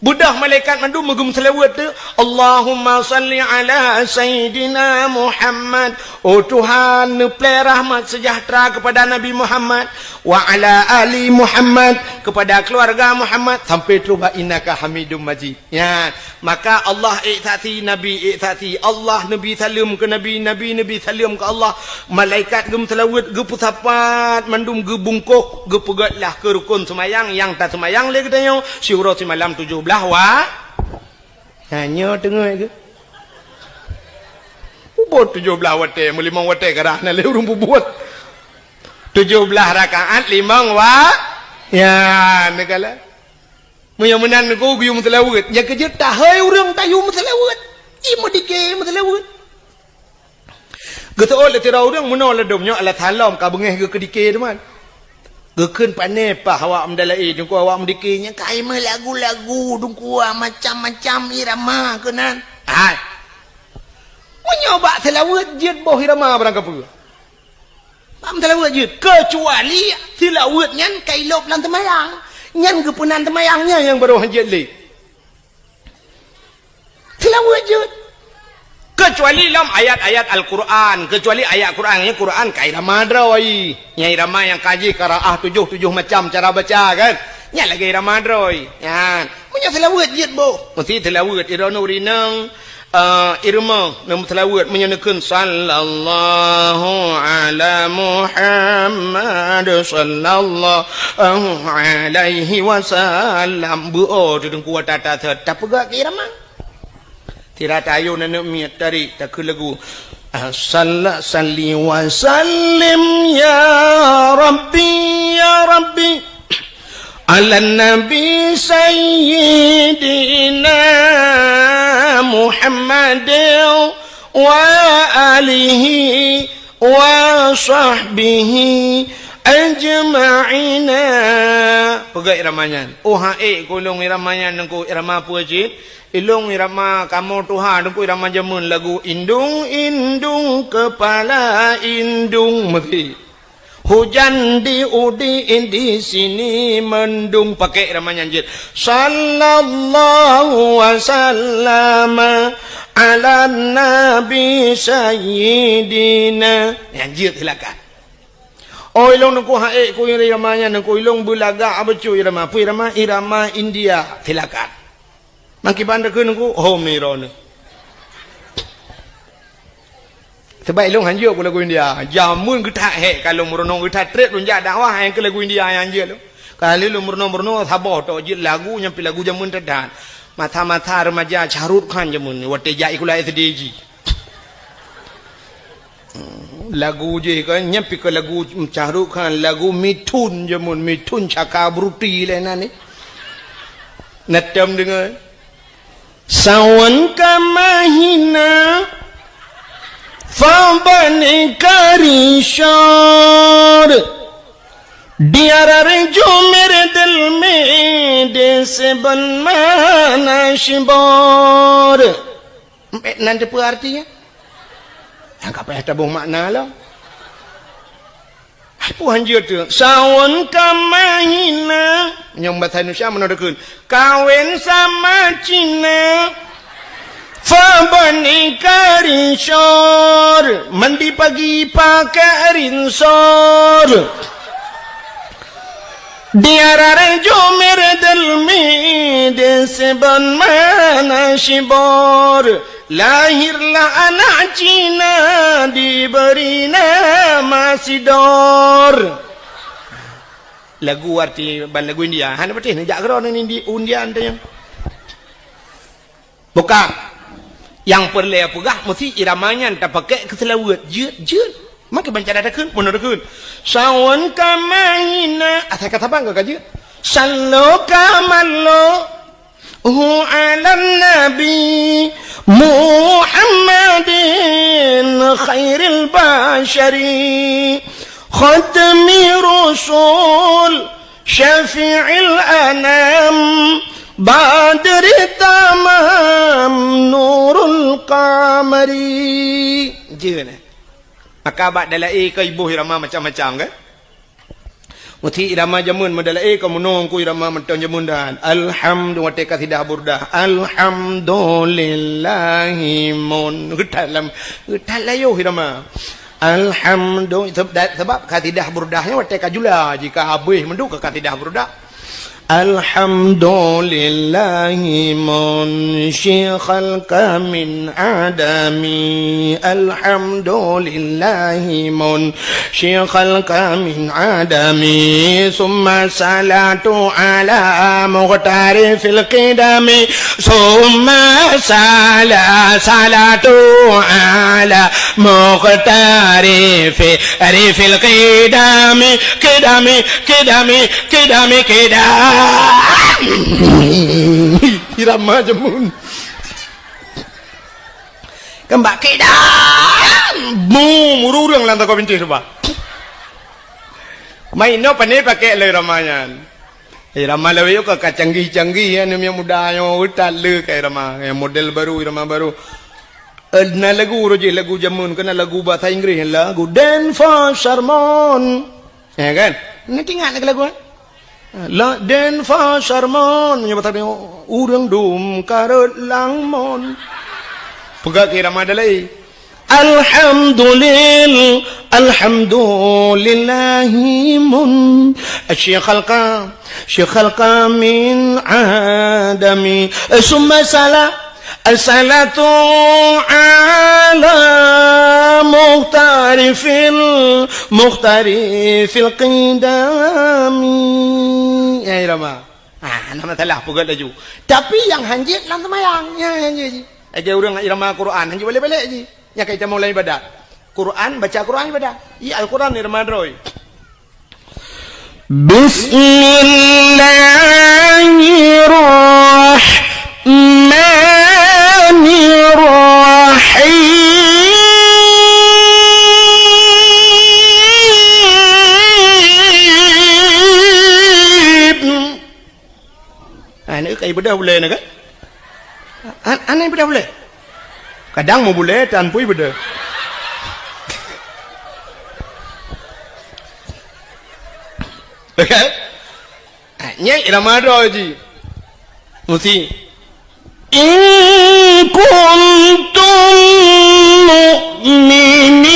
Beudôh malaikat mandum meugeumeuseulaweuet teuh, "Allahumma salli ala Sayyidina Muhammad." Oh Tuhan, neuplée rahmat sejahtera kepada Nabi Muhammad, wa ala ali Muhammad, kepada keluarga Muhammad, sampai trok bak innaka Hamidum Majid. Ya, maka Allah ék saksi, Nabi ék saksi, Allah neubi saleuem keu Nabi, Nabi neubi saleuem keu Allah, malaikat geumeuseulaweuet, geupeusapat, mandum geubungkôh, geupeugét lah keu rukon seumayang nyang taseumayang lé geutanyoe siuroe simalam tujoh blaih wa-, ha, nyoe teungoh geuh. Peubuet tujoh blaih watée, meulimong watée karah na lé ureuëng peubuet. Tujoh blaih rakaat limong wa-, ya, neugala. Meunyoe meunan nyoe geuyue meuseulaweuet, nyang keujeuet tahôi ureuëng tayue meuseulaweuet. Ie meudike meuseulaweuet. Geuseuôt lé sidroe ureuëng meunoe ladôm nyoe alah salom ka beungéh geuh keudike teuma. Geukheun pané paih awak meudalaé, teungku awak meudike nyan ka meulagu-lagu, teungku macam-macam irama keunan. Hai. Meunyoe bak seulaweuet jeuet boh irama barangkapeue. Bak meuseulaweuet jeuet, keucuali seulaweuet nyan ka ilôb lam teumayang. Nyan geupeunan teumayang nyan nyang barô hanjeuet lé. Seulaweuet jeuet. Keucuali lom ayat-ayat Al-Quran, keucuali ayat Quran, nyan Quran ka irama droe. Nyan irama nyang ka jih qiraah tujoh, tujoh macam cara baca kan. Nyan lagée irama droe. Nyan. Meunyoe seulaweuet jeuet boh. Meusti seulaweuet iroe nuri nang, eh, irama nang seulaweuet meunyoe neukheun sallallahu ala Muhammad sallallahu alaihi wasallam. Beuo tu teungku tata tapeugah keu irama. Tira tayue aneuk miet tarék takheun lagu. Salla salli wa sallim ya Rabbi, ya Rabbi. Ala Nabi Sayyidina Muhammad wa alihi wa sahbihi ajma'ina. Peugah irama nyan. Oh, ha, ék keu lôn irama nyan, teungku, irama peue cit? Ilôn irama kamoe tuha, teungku, irama jameun lagu indung-indung kepala indung meuti. Hujan di udi di sini mendung, pakai irama nyan jeuet. Sallallahu wa sallama ala nabi sayyidina. Nyan jeuet silakan. Oh, ilôn teungku ha ék keu irama nyan, teungku ilôn beulagak bacut irama. Peue irama? Irama India. Silakan. Makiban takheun teungku, hom ni droeneuh. Sebab ilôn hanjeuet keu lagu India. Jameun geuthat hék ka lôn meurunoe, geuthat treb lôn jak dakwah nyang keu lagu India nyang hanjeuet lôn. Ka lheueh lôn meurunoe-meurunoe saboh tok jeuet lagu nyang pih lagu jameun that-that. Masa-masa remaja Shah Rukh Khan jameun watée jak sikula S D jih. Lagu jih kan, nyan pih ka lagu Shah Rukh Khan, lagu Mithun jameun, Mithun Chakraborty lé nan ni. Neutém deungoe. Sawan ka mahina, Fa Bani Karyshor, diyar Arjumèr Delmi, dèh Sebon Mana Shibor. Nan teupeue artinya? Nyang ka payah taboh makna lom. Peue hanjeuet teuh? Sawon ka mahina. Nyang bahasa Indonesia meunoe dikeuen. Kawén sama Cina. Fa Bani Karyshor. Mandi pagi pakai rinsor. Diyar Arjumèr Delmi, dèh Sebon Mana Shibor. Lahirlah anak Cina, diberi nama Sidor. Lagu arti ban lagu India. Hana patéh neujak keudroe ngon Indi-, India teuh nyan. Bukan. Nyang peureulèe peugah meusti irama nyan tapakék keu seulaweuet. Jeuet, jeuet. Maka banca dah takheun, meunoe takheun. Sawon ka mahina. Asai ka saban ka jeuet. Salo ka malo. Hu 'alan Nabi Muhammadin khairil basyari, khatmi rusul, syafi'il anam, badri tamam, nurul qamari. Jeuet, eh? Maka bak dalai ka iboh irama macam-macam, kan? Meusti irama jameun, meudalai ka meunoe ku irama mantong jameun dan. Alhamdu-, watèe kasidah Burdah. Alhamdulillahi mun. Geutat lam, geutat layoh irama. Alhamdu-, seb-, da-, sebab kasidah Burdah nyan watèe ka jula, jika habéh mandum ka kasidah Burdah. Alhamdulillahi munshi khalqa min adami. Alhamdulillahi munshi khalqa min adami. Summa salatu ala muqtari fil qidami. Summa sala-, salatu ala muqtari fi Rifil qidami, qidami, qidami, qidami, qidami. Irama jameun. Keumbak qidam. Mu, mururung lam toko binti suba. Main no pane pakai le irama nyan. Irama lawét ka, ka canggih-canggih, ya, aneuk muda nyoe, utat le ka irama, ya, model baru, irama baru. Eh, na lagu roh jih, lagu jameun, keu na lagu bahasa Inggris, lagu Dance for Sermon. Ya kan? Na teuingat lagèe lagu, eh? La Dance for Sermon, meunyoe bahasa Inggris, ureueng dum karot lamon. Peugah keu irama dalai. Alhamdulil-, alhamdulillahi mun-, syi khalqa, syi khalqa min adami. Summa sala-, salatu ala muhtari fil, muhtari fil qidami. Ya, irama. Ah, hana masalah, peugöt laju. Tapi nyang hanjeuet lam seumayang, nyan hanjeuet jih. Lagèe ureueng irama Quran, hanjeuet balek-balek jih. Nyang ka itamong lam ibadat. Quran, baca Quran ibadat. Iya, Al-Quran irama droe. Bismillahirrahmanirrahim. Ah, ni kai beudôh bulèe ni kan? An-, aneh beudôh bulèe. Kadang meu bulèe tan pui beudôh. Kan? Ah, nyan irama droe jih. Mesti. In kuntum mu'minin.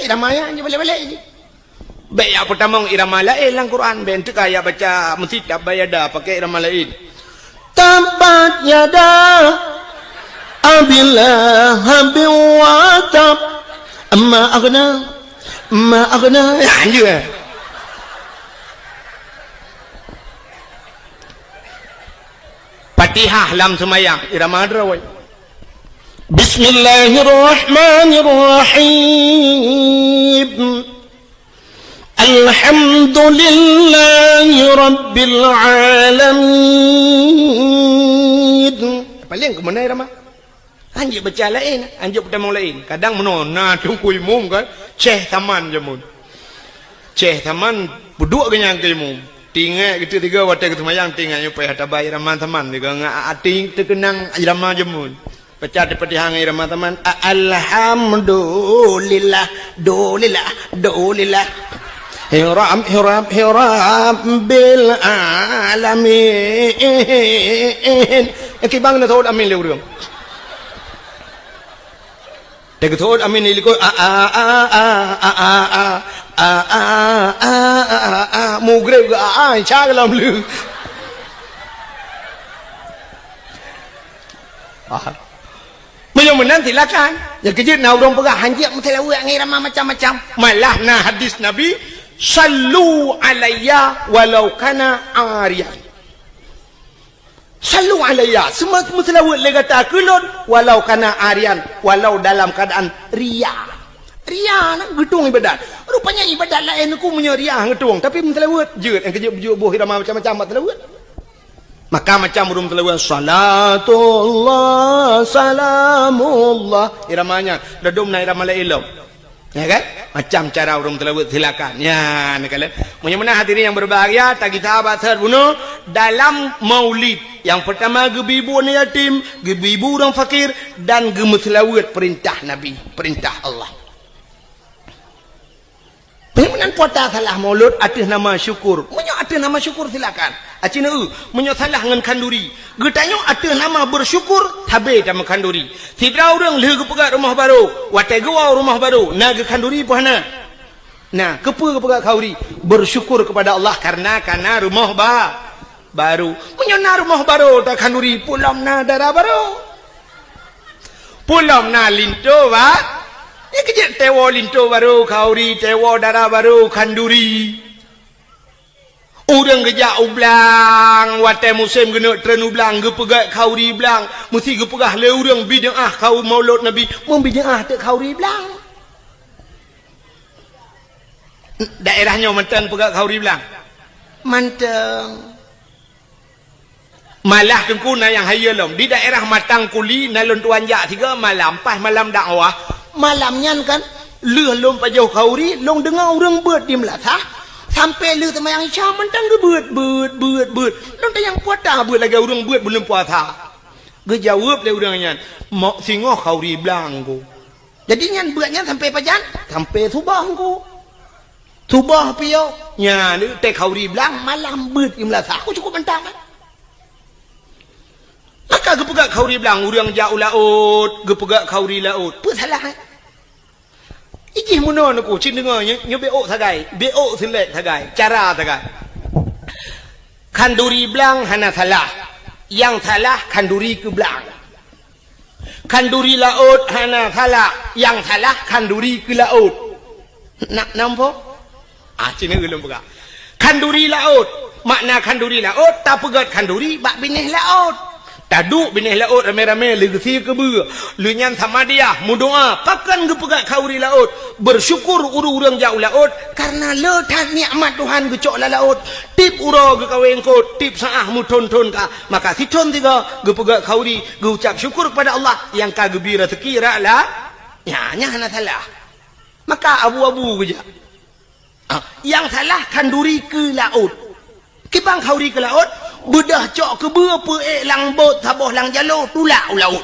Irama nyan jih balek-balek jih. Bèk jak peutamong irama laén lam Quran, bèk eunteuk ka jak baca meusitab bayada pakai irama laén. Tabbat yada Abi Lahabin wa tab. Ma aghna, ma aghna. Ya, anjeuet. Fatihah lam seumayang, irama droe. Bismillahirrahmanirrahim. Alhamdulillahi Rabbil Alamin. Paléng keumeunai ramah. Anjeuet baca laén, anjeuet peutamong laén. Kadang meunoe na teungku imum kan, ceh saman jameun. Ceh saman peuduek geuh nyang keu imum. Tinggai geuteuk tiga watée geuseumayang tinggai nyoe payah tabai irama saman tiga ngat ating teukeunang irama jameun. Baca di Fatihah ngon irama saman. A-, alhamdulillah, dulillah, dulillah. Hiram, hiram, hiram bil alamin. Kibang na saut amin lé ureueng. Teugeutôt amin di likot, a, a, a, a, a, a, a, a, a, a, a, a, a, a, a, mugreb geu, a, a, insya Allah lom lé. Ah. Meunyoe meunan silakan. Nyang keujeuet na ureueng peugah hanjeuet meuseulaweuet ngon irama macam-macam. Malah na hadis Nabi, "Sallu alayya walau kana ariyan." Sallu alayya, seumeu-, meuseulaweuet lé gata keu lôn, walau kana ariyan, walau dalam keuadaan ria. Ria na geutueng ibadat. Rupanya ibadat laén ku meunyoe ria geutueng, tapi meuseulaweuet jeuet, nyang keujeuet beujeuet boh irama macam-macam bak seulaweuet. Maka macam ureueng seulaweuet, salatullah, salamullah. Irama nyan, dadum na irama laén lom. Ya kan? Macam cara ureueng seulaweuet, silakan. Ya, neukalon. Meunyoe meunan hadirin yang berbahagia, tagita bak seuhat bunoe dalam maulid. Yang pertama, geubri bu aneuk yatim, geubri bu ureueng fakir, dan geumeuseulaweuet perintah Nabi, perintah Allah. Meunyoe meunan puasa salah maulud ateueh nama syukur. Meunyoe ateueh nama syukur, silakan. Aci neu, meunyoe salah ngon khanduri. Geutanyoe ateueh nama bersyukur, sabe tameukhanduri. Sidroe ureueng lheueh geupeugöt rumoh barô, watée geuwoe rumoh barô, na geukhanduri peu hana? Na, keupeue geupeugöt khanduri? Bersyukur kepada Allah karena kana rumoh ba-, barô. Meunyoe na rumoh barô takhanduri, peue lom na dara barô. Peue lom na linto ba-, nyang keujeuet teuwoe linto barô khanduri, teuwoe dara barô khanduri. Ureueng geujak u blang, watée musém geuneuk treun u blang, geupeugöt khanduri blang, meusti geupeugah lé ureueng bid'ah khanduri maulud Nabi, meubid'ah teuk khanduri blang. Daerah nyoe mantong peugöt khanduri blang? Mantong. Malah teungku na nyang hayeue lom. Di daerah Matang Kuli na lôn tuan jak sigoe malam, pas malam dakwah. Malam nyan kan, lheueh lôn pajoh khanduri, lôn deungoe ureueng beuet di meulasah, sampoe lheueh seumayang Isya mantong geubeuet, beuet, beuet, beuet. Lôn tanyong peue ata beuet lagée ureueng beuet buleuen puasa. Geujaweueb lé ureueng nyan, "Mok singoh khanduri blang ku." Jadi nyan beuet nyan sampoe pajan? Sampoe suboh ku. Suboh piôh, nyan teuh khanduri blang malam beuet di meulasah. Aku cukup mantong kan? Maka geupeugöt khanduri blang, ureueng jak u laôt, geupeugöt khanduri laôt. Peue salah, eh? Ijih meunoe neuku, cit deungoe nyoe, nyoe beuôt sagai, beuôt seulek sagai, cara sagai. Khanduri blang hana salah. Nyang salah khanduri keu blang. Khanduri laôt hana salah, nyang salah khanduri keu laôt. Na, nampak? Ah, cina ulôn peugah. Khanduri laôt, makna khanduri laôt, tapeugöt khanduri bak binéh laôt. Taduek binéh laôt ramé-ramé leugeusé keubeue. Lheueh nyan samadiyah, meudoá, pakon geupeugöt khanduri laôt. Bersyukur ureueng-ureueng jak u laôt, karena le that nikmat Tuhan geucok lam laôt. Tiep uroe geukawé eungkôt, tiep saát meuthon-thon ka. Maka sithon sigoe geupeugöt khanduri, geuucap syukur kepada Allah nyang ka geubri raseuki rot la-, nyan, nyan hana salah. Maka abu-abu geujak. Ah, nyang salah khanduri keu laôt. Kiban khanduri keu laôt, beudôh cok keubeue peuék lam bot saboh lam jaloe tulak u laôt.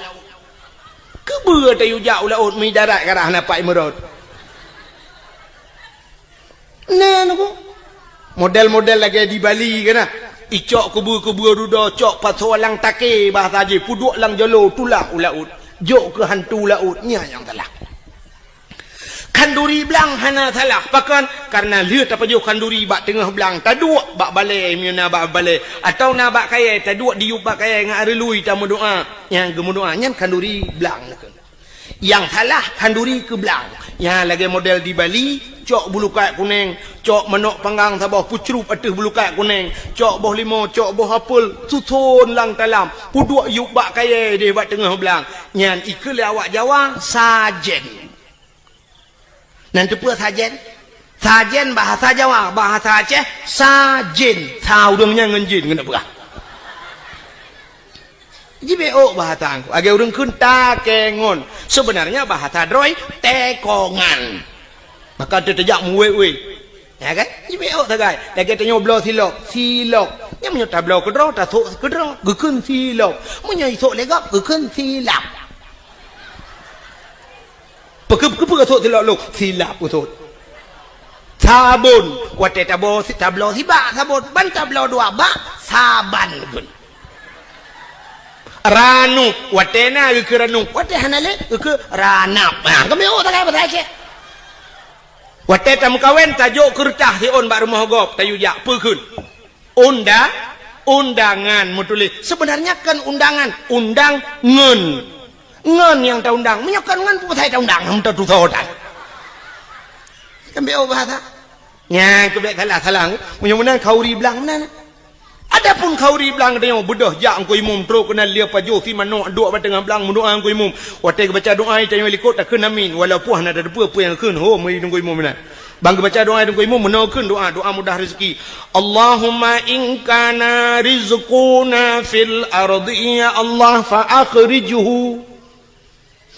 Keubeue tayue jak u laôt, mi darat ka rhah na pat imeurot. Na neuku. Model-model lagée di Bali kan na. Icok keubeue-keubeue dudoe, cok pasoe lam takée bahasa jih, peuduek lam jaloe tulak u laôt. Jok keu hantu laôt, nyan nyang salah. Khanduri blang hana salah. Pakon? Karena lheueh tapajoh khanduri bak teungoh blang, taduek bak balée, meunyoe na bak balée, atawa na bak kayée, taduek diyueb bak kayée ngon areului tameudoá. Nyang geumeudoá nyan khanduri blang. Nyang salah khanduri keu blang. Nyan lagée model di Bali, cok bulukat kuneng, cok manok panggang saboh peucrup ateueh bulukat kuneng, cok boh limo, cok boh apel, suson lam talam, peuduek yueb bak kayée deh bak teungoh blang. Nyan ikheun lé awak Jawa, sajen. Nan teupeue sajen? Sajen bahasa Jawa, bahasa Aceh, sajen. Sa ureuëng nyan ngon jin, keuneuk peugah. Jibeuôk bahasa Teungku. Lagée ureuëng kheun takengon. Seubeunarnya bahasa droe, tekongan. Maka teuteujak muwé-wé. Ya kan? Jibeuôk sagai. Lagée tanyoe bloe silop, silop. Nyang meunyoe tabloe keudroe, tasôk keudroe, geukheun silop. Meunyoe isôk lé gob, geukheun silap. Peukeupeue-peue sôk silop lôn? Silap usôt. Sabon, watée tabo-, tabloe sibak sabon, ban tabloe dua bak, saban geukheun. Ranup, watée na geukheun ranup, watée hana lé geukheun ranap. Ha, kami oh takai bahasa Aceh. Watée tameukawen, tajok keureutah siôn bak rumoh gob, tayue jak, peue kheun? Unda-, undangan meutuléh. Seubeunarnya kon undangan, undang ngon. Ngon nyang taundang. Meunyoe kon ngon, peue pasai taundang? Hana tatusoe that. Sampai oh bahasa. Nyan keubiet salah-salah. Meunyoe meunan khauri blang meunan. Adapun khauri blang tanyoe beudôh jak Teungku Imum trok keunan lia pajoh si manok duek bak teungoh blang meudoa Teungku Imum. Watée geubaca doa tanyoe likot takheun amin. Walaupun hana tateupeue peue nyang kheun ho meuri Teungku Imum meunan. Ban geubaca doa Teungku Imum meunoe kheun doa, doa mudah rezeki. Allahumma in kana rizquna fil ardi ya Allah fa akhrijhu.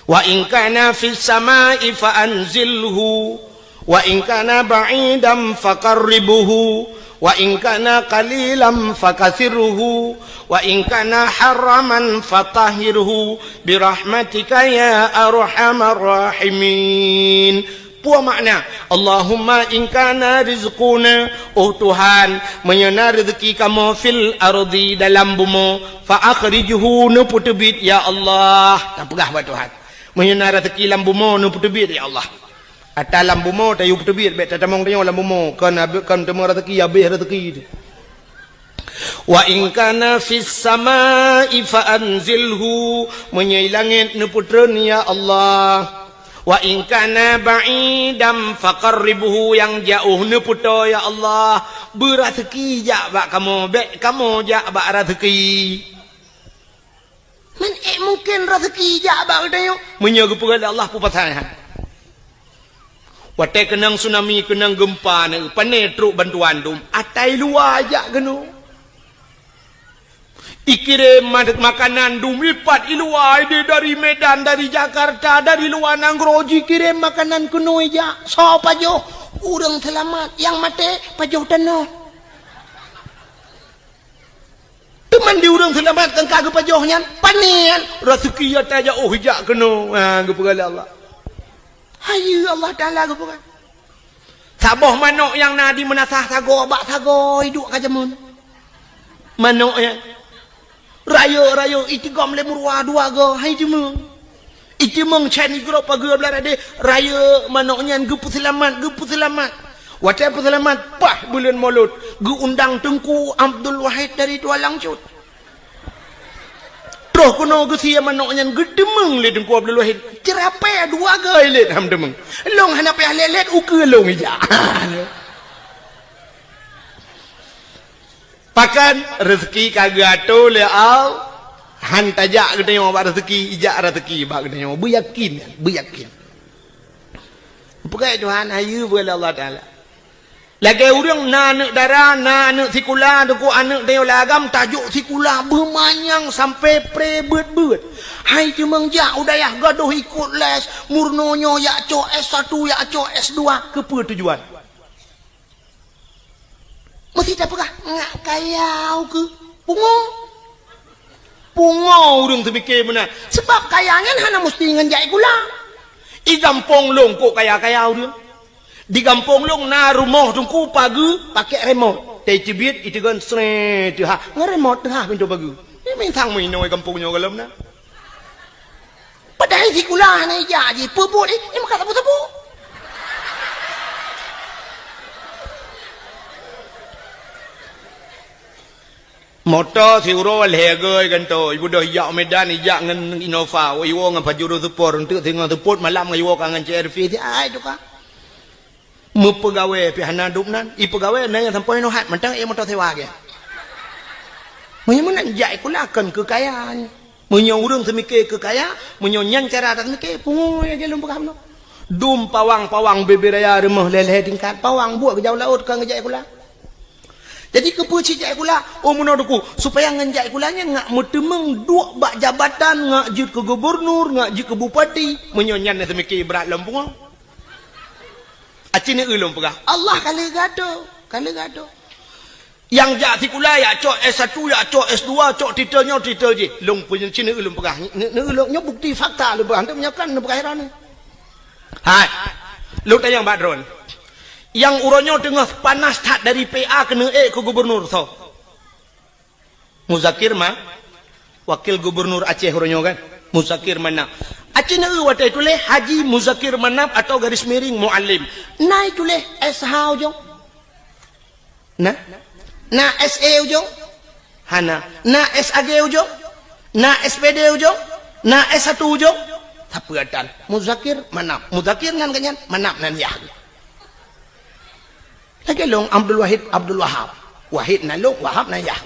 Wa in kana fis samai fa anzilhu. Wa in kana ba'idan fa qarribhu. Wa in kana qalilan fa kathirhu. Wa in kana haraman fa tahhirhu. Birahmatika ya arhamar rahimin. Peue makna, Allahumma in kana rizquna, oh Tuhan, meunyoe na rezeki kamoe fil ardi dalam bumoe, fa akhrijhu neupeuteubiet ya Allah. Tapeugah bak Tuhan. Meunyoe na rezeki lam bumoe neupeuteubiet ya Allah. Ata lam bumoe tayue peuteubiet bék tatamong tanyoe lam bumoe, kon abéh, kon teuma rezeki, abéh rezeki. Wa in kana fis samai fa anzilhu, meunyoe i langét neupeutreun ya Allah. Wa in kana ba'idan fa qarribhu, nyang jaoh neupeutoe ya Allah. Beurazeuki jak bak kamoe, bék kamoe jak bak razeuki. Man ék mungken razeuki jak bak geutanyoe? Meunyoe geupeugah lé Allah peue pasai han. Watée keunong tsunami, keunong geumpa, na pane trok bantuan dum, ata i luwa jak keunoe. Ikirém ma-, makanan dum ipat i luwa, ideh dari Medan, dari Jakarta, dari luwa nanggroe jikirém makanan keunoe jak. Soe pajoh? Ureuëng seulamat, nyang maté pajoh tanoh. Teuma di ureuëng seulamat nyang ka geupajoh nyan, pane nyan, raseuki ata jak oh jak keunoe, ha, geupeugah lé Allah. Hayeue Allah Taala geupeugah. Saboh manok nyang na di meunasah sagoe bak sagoe iduek ka jameun. Manok nyan. Rayeuk-rayeuk itigom lé meuruwa dua goe, hai jeumeung. Itimong chan igroe pageue blah radeh, rayeuk manok nyan geupeuseulamat, geupeuseulamat. Watée peuseulamat, paih buleuen Molot, geuundang Teungku Abdul Wahid dari Tualang Cut. Troh keunoe geusie manok nyan geuteumong lé Teungku Abdul Wahid. Ceurapée dua goe lét han teumong. Lôn hana payah lét-lét ukeue lôn ijak. Pakon reuseuki ka geuatoe lé Allah, han tajak geutanyoe bak reuseuki, ijak reuseuki bak geutanyoe. Beuyakin, beuyakin. Peugah Tuhan, hayeue beu lé Allah Taala. Lagée ureuëng na aneuëk dara, na aneuëk sikula, teungku aneuëk tanyoe lam agam tajok sikula beumanyang sampai pre beuet-beuet. Hai teumeung jak u dayah gadôh ikot les, meurunoe nyoe jak cok S satu, jak cok S dua, keupeue tujuan? Meusti tapeugah, ngak kaya ukeue. Pungo. Pungo ureuëng teumike meunan. Sabab kaya nyan hana meusti ngon jak sikula. I gampông lôn kok kaya-kaya ureuëng. Di gampông lôn na rumoh teungku pageue pakek remot. Teuceubiet iteugon sree teuhah. Ngon remot teuhah pintoe pageue. Nyan mantong meuinoe gampông nyoe gohlom na. Padahai sikula hana ijak jih, peubuet jih, nyang meukat sapeue-sapeue. Moto siuroe lhée goe gantoe, ibeudôh ijak u Medan, ijak ngon Innova, iwoe ngon Pajero Sport, eunteuk singoh seupôt malam ngon iwoe ka ngon C R V, siat tuka. Meupeugawée pih hana dum nan. Ipeugawée na nyang sampoe nyoe hat, mantong ék moto sewa gét. Meunyoe meunan jak sikula kon keu kaya nyan. Meunyoe ureuëng seumike keu kaya, meunyoe nyan cara taseumike, pungo lagée lôn peugah bunoe. Dum pawang-pawang bubé raya rumoh lhèe-lhèe tingkat, pawang buet geujak u laôt kon geujak sikula. Jadi keupeue cit jak sikula? Oh, meunoe Teungku, supaya ngon jak sikula nyan ngat meuteumeung duek bak jabatan, ngat jeuet keu gubernur, ngat jeuet keu bupati. Meunyoe nyan na seumiké brat lom pungo. Aci neu lôn peugah, Allah ka lheueh geuatoe, ka lheueh geuatoe. Nyang jak sikula, jak cok S satu, jak cok S dua, cok titel nyoe, titel jih. Lôn pun cit neu lôn peugah, neu, neu lôn nyoe bukti fakta lôn peugah, hana meunyoe kan lôn peugah droeneuh. Hai, lôn tanyong bak droeneuh. Nyang uroe nyoe teungoh panas that dari P A keuneuk ék keu gubernur soe? Muzakir Ma-, wakil gubernur Aceh uroe nyoe kan? Muzakir Manaf. Aci neu watèe tuléh Haji Muzakir Manaf atau garis miring Muallim. Na tuléh S H ujong? Na? Na S E ujong? Hana. Na S A G ujong? Na S P D ujong? Na S satu ujong? Sapeue atan? Muzakir Manaf. Muzakir nan geuh nyan, Manaf nan yah. Lagèe lôn Abdul Wahid, Abdul Wahab. Wahid nan lôn, Wahab nan yah.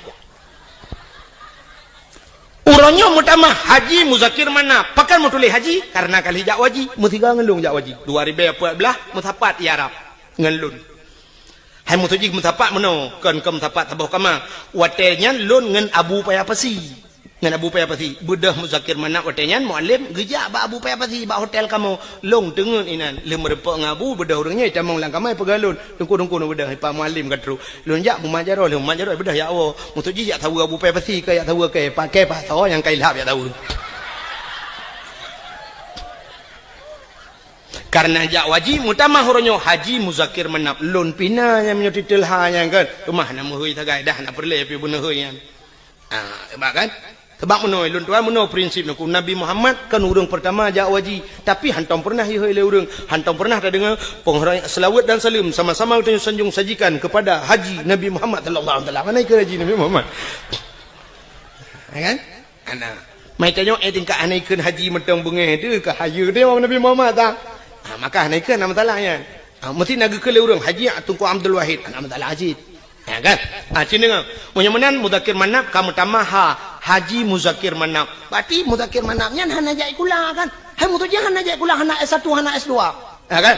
Uroe nyoe meutamah Haji Muzakir Manaf. Pakon meutuléh Haji? Karena ka lheueh jak u haji. Meusigoe ngon lôn jak u haji. Dua ribèe peuet blah meusapat i Arab ngon lôn. Hai meutuju meusapat meunoe, kon keu meusapat saboh kama. Watèe nyan lôn ngon Abu Paya Pasi. Ngon Abu Paya Pasi. Beudôh Muzakir Manaf watèe nyan Muallim geujak bak Abu Paya Pasi bak hotel kamoe. Lôn teungeut inan. Lheueh meurumpok ngon Abu, beudôh ureueng nyan jitamong lam kama jipeugah lôn. Teungku, teungku, na beudôh, Pak Muallim ka trôk. Lôn jak bak Mak Jaroe, lôn Mak Jaroe beudôh jak woe. Meutuju jak saweue Abu Paya Pasi, ka jak saweue kèe, pakèe pasoe nyang ka ilhab jak saweue. Karena jak u haji, meutamah uroe nyoe Haji Muzakir Manaf. Lôn pih na nyang meunyoe titel ha nyan kan. Teuma hana meuhôi sagai dah, hana peureulèe pih beuneuhôi nyan. Ah, sebab kan? Sebab meunoe lôn tuan, meunoe prinsip Teungku. Nabi Muhammad kan ureueng peurtama jak u haji, tapi hantom peureunah jihôi lé ureueng, hantom peureunah tadeungoe peunghoreumat, seulaweuet dan saleuem sama-sama geutanyoe sanjong sajikan kepada Haji Nabi Muhammad sallallahu alaihi wasallam. Hana ikheun Haji Nabi Muhammad. Ya kan? Hana. Mai tanyoe, eh, tingkat hana ikheun Haji mantong beungèh teuh ka hayeue teuh Nabi Muhammad ta. Ha, maka hana ikheun, hana masalah nyan. Ha, meusti na geukheun lé ureueng, Haji Teungku Abdul Wahid, hana masalah cit. Ha, kan? Ha, cit deungoe. Meunyoe meunan Muzakir Manaf ka meutamah ha, Haji Muzakir Manaf. Berarti Muzakir Manaf nyan hana jak sikula kan? Hai meutuju hana jak sikula, hana S satu, hana S dua. Ha, kan?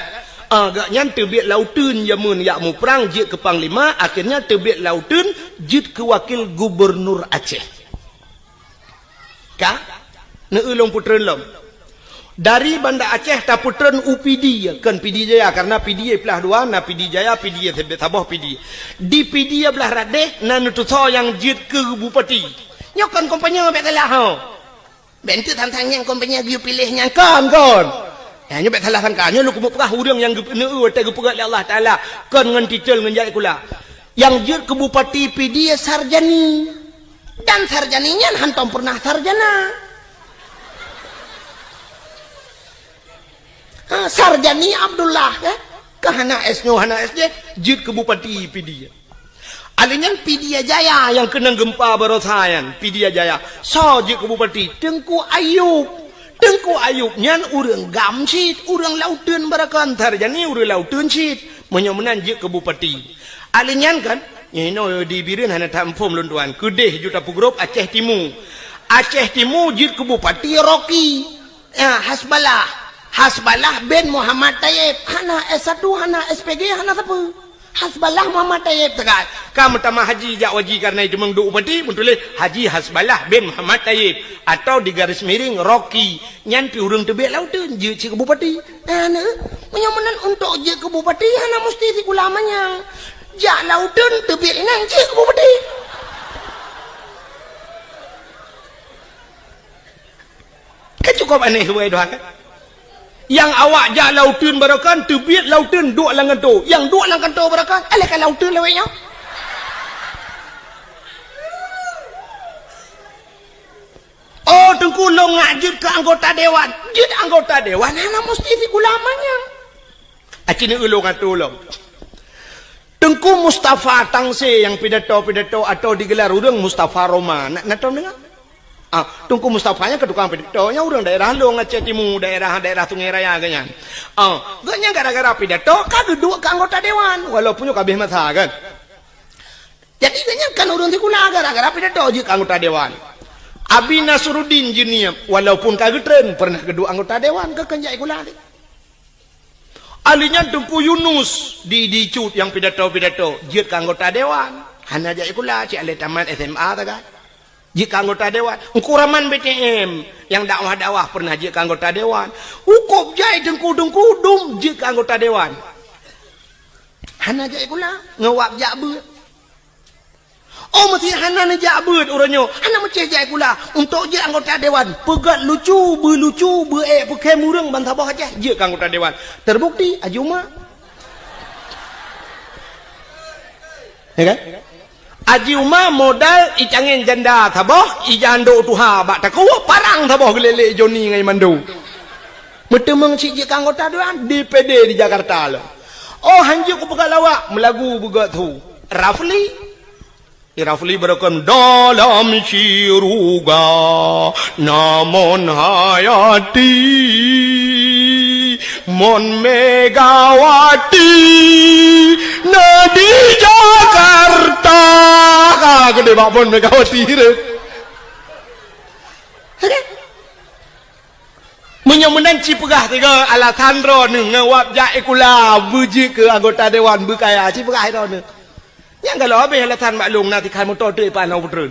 Ha, gobnyan teubiet lam uteuen jameun jak muprang jeuet keu panglima, akhirnya teubiet lam uteuen jeuet keu wakil gubernur Aceh. Ka? Neu lôn peutreun lom. Dari Banda Aceh tapeutreun u Pidie, kon Pidie Jaya, karena Pidie plah dua, na Pidie Jaya, Pidie saboh Pidie. Di Pidie blah rot deh na neutusoe nyang jeuet keu bupati. Nyoe kon kompanye bèk salah ho. Bèk enteuk tantang nyang kompanye geuyue piléh nyang kon, kon. Ya, nyoe bèk salah sangka. Nyoe lôn keumeung peugah ureueng nyang geupeuneu watèe geupeugah lé Allah Taala kon ngon titel ngon jak sikula. Nyang jeuet keu bupati Pidie Sarjani. Dan Sarjani nyan hantom peureunah sarjana. Ha, Sarjani Abdullah, eh? Ka hana S nyoe, hana S jih, jeuet keu bupati Pidie. Alèh nyan Pidie Jaya nyang keunong geumpa baroesa nyan, Pidie Jaya. Soe jeuet keu bupati? Teungku Ayub. Teungku Ayub nyan ureueng GAM cit, ureueng lam uteuen baroekon, Sarjani ureueng lam uteuen cit. Meunyoe meunan jeuet keu bupati. Alèh nyan kan, nyoe inoe di Bireuen hana that muphom lôn tuan. Keudeh ju tapeugrôp Aceh Timu. Aceh Timu jeuet keu bupati Rocky. Ya, Hasballah. Hasballah bin Muhammad Tayyib. Hana S satu, hana S P G, hana sapeue. Hasballah Muhammad Tayyib teuka. Ka meutamah haji jak u haji karena itu meuduek bupati, meutuléh Haji Hasballah bin Muhammad Tayyib. Atau di garis miring Rocky. Nyan pih ureueng teubiet lam uteuen, jeuet cit keu bupati. Hana, meunyoe meunan untuk jeuet keu bupati, hana musti sikula manyang. Jak lam uteuen teubiet inan jeuet keu bupati. Kan cukup aneh subhanallah kan? Nyang awak jak lam uteuen baroekon, teubiet lam uteuen duek lam kantô. Nyang duek lam kantô baroekon, alah ka lam uteuen lawét nyoe. Oh, Teungku, lôn ngat jeuet keu anggota dewan. Jeuet anggota dewan hana musti sikula manyang. Aci neu lôn atô lom. Teungku Mustafa Tangse nyang pidato-pidato atau digelar ureueng Mustafa Roma. Na, na tom deungoe? Ah, Teungku Mustafa nyan keu tukang pidato, nyan ureueng daerah lôn Aceh Timu, daerah, daerah Sungai Raya geuh nyan. Ah, geuh nyan gara-gara pidato ka geuduek keu anggota dewan, walaupun nyoe ka abéh masa kan. Jadi geuh nyan kan ureueng sikula gara-gara pidato jeuet keu anggota dewan. Abi Nasruddin Jeunieb, walaupun ka geutreun, peureunah geuduek anggota dewan, keu keu jak sikula teuh. Ahli nyan Teungku Yunus di, di Cut nyang pidato-pidato, jeuet keu anggota dewan. Hana jak sikula, cit lé tamat S M A sagai. Jeuet keu anggota dewan. Teungku Rahman B T M nyang dakwah-dakwah pernah jeuet keu anggota dewan. Ukôb jai teungku-teungku dum jeuet keu anggota dewan. Hana jak sikula, ngon wab jak beuet. Oh, meusé hana neujak beuet uroe nyoe, hana meucéh jak sikula. Untuk jeuet anggota dewan, peugét lucu, beulucu, beuék peukhém ureuëng ban saboh Aceh, jeuet keu anggota dewan. Terbukti, Haji Uma. Ya kan? Haji Uma modal icangén janda saboh, ijandok tuha bak takue, parang saboh geulélé Joni ngon Mando. Meuteumeung cit jeuet keu anggota dewan, D P D di Jakarta lom. Oh, hanjeuet kupeugah lawak, meulagu beugét su. Rafli. Di Rafli beureukem dalam syuruga, na Mon Hayati, Mon Megawati, na di Jakarta. Ka geude bak Mon Megawati deh. Meunyoe meunan ci peugah tiga alasan droeneuh ngon wab jak sikula, beujeuet keu anggota dewan beukaya, ci peugah droeneuh. Nyang galak habéh alasan maklum na tikai moto teuk ipan hana peutreun.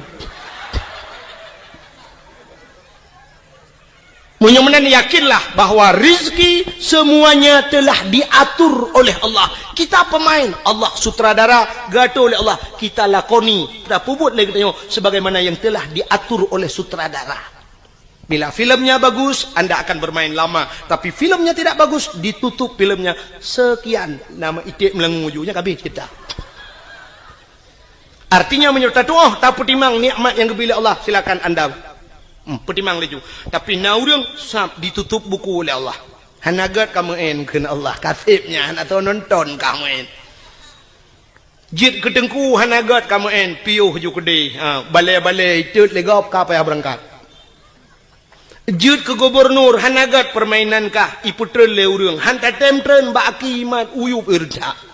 Meunyoe meunan yakinlah bahwa rezeki semuanya telah diatur oleh Allah. Kita pemain, Allah sutradara, geuatur oleh Allah. Kita lakoni, kita peubuet lé geutanyoe sebagaimana yang telah diatur oleh sutradara. Bila filmnya bagus, anda akan bermain lama. Tapi filmnya tidak bagus, ditutup filmnya. Sekian, nama iték meulangô ju, nyan ka habéh cerita. Artinya, meunyoe tatuoh, tapeutimang nikmat nyang geubri lé Allah, silakan anda, hmm, peutimang laju. Tapi na ureuëng sab ditutup buku oleh Allah. Hana gét ka meu'en kheun Allah, kaseb nyan hana soe nonton ka meu'en. Jeuet keu teungku hana gét ka meu'en, piôh ju keudeh. Ha, balée-balée itot lé gob ka payah beurangkat. Jeuet keu gubunur hana gét, peurmainan kah ipeutreun lé ureuëng. Han tatem treun bak aki mat uyueb ireuntak.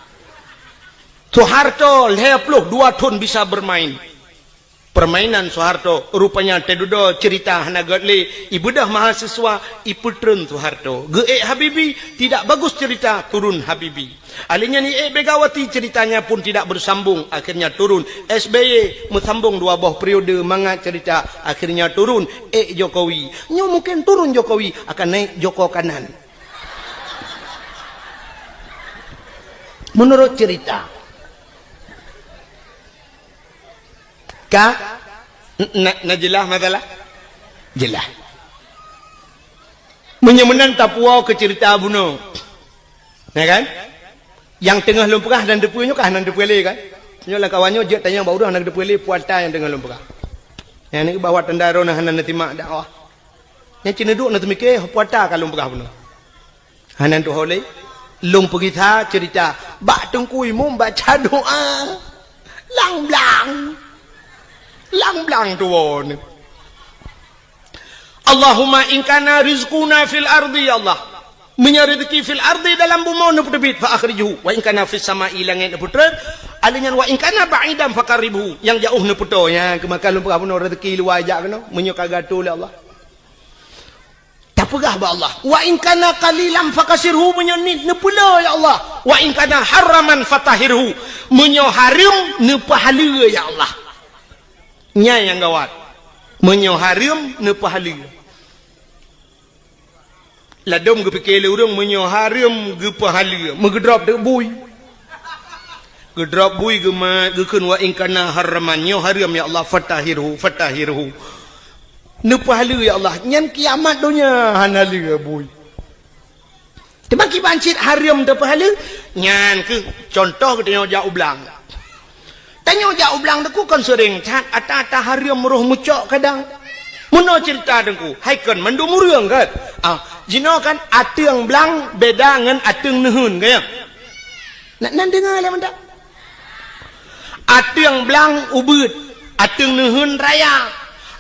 Soeharto lhée ploh dua thon bisa beurmain. Peurmainan Soeharto, rupanya teududoe ceurita hana gét lé, ibeudôh mahasiswa, ipeutreun Soeharto. Geuék Habibie, tidak bagus cerita, turun Habibie. Ahli nyan iék Megawati, ceritanya pun tidak bersambung, akhirnya turun. S B Y meusambong dua boh periode, mangat cerita, akhirnya turun. Ék Jokowi. Nyoe mungkin turun Jokowi, akan naik Joko Kanan. Menurut cerita. Ka? N-, na, na jeulaih masalah? Jeulaih. Meunyoe meunan tapuwoe keu ceurita bunoe. Ya kan? Nyang teungoh lôn peugah hana teupeue nyoe ka hana teupeue lé kan? Nyoe lam kawan nyoe jeuet tanyong bak ureuëng hana teupeue lé puata nyang teungoh lôn peugah. Nyang ni bahwa tanda droeneuh hana neusimak dakwah. Nyang cit neuduek neuteumike puata ka lôn peugah bunoe. Hana tuho lé. Lôn peugisa ceurita bak Teungku Imum baca doa. Lang blang. Lang blang tuwoe ni. Allahumma in kana rizquna fil ardi, ya Allah. Meunyoe rezeki fil ardi, dalam bumoe neupeuteubiet, fa akhrijhu. Wa in kana fis sama'i, langét neupeutreun. Alèh nyan wa in kana ba'idan faqarribhu. Nyang jaoh neupeutoe. Nyang keumakan lôn peugah bunoe rezeki luwa jak keunoe. Meunyoe ka geuatoe lé Allah. Tapeugah bak Allah, "Wa in kana qalilan fakasirhu," meunyoe nit neupeule, ya Allah. "Wa in kana haraman fatahhirhu," meunyoe hareuem neupeuhaleue, ya Allah. Nyan nyang gawat. Meunyoe hareuem neupeuhaleue. Ladôm geupike lé ureuëng meunyoe hareuem geupeuhaleue, meugeudrop deuk bui. Geudrop bui geumat, geukheun, "Wa in kana haraman," nyoe hareuem, ya Allah, "fatahhirhu, fatahhirhu." Neupeuhaleue, ya Allah, nyan kiamat donya hana lé bui. Teuma kiban cit hareuem teupeuhaleue, nyan keuh contoh geutanyoe jak u blang. Tanyoe jak u blang Teungku kon seuréng that, ata-ata hareuem roh meucok kadang. Meunoe ceurita Teungku, hai kon mandum ureuëng kan? Ah, jinoe kan ateueng blang beda ngon ateueng neuheun, kan ya? Nak nan deungoe lé mantap. Ateueng blang ubeuet, ateueng neuheun raya.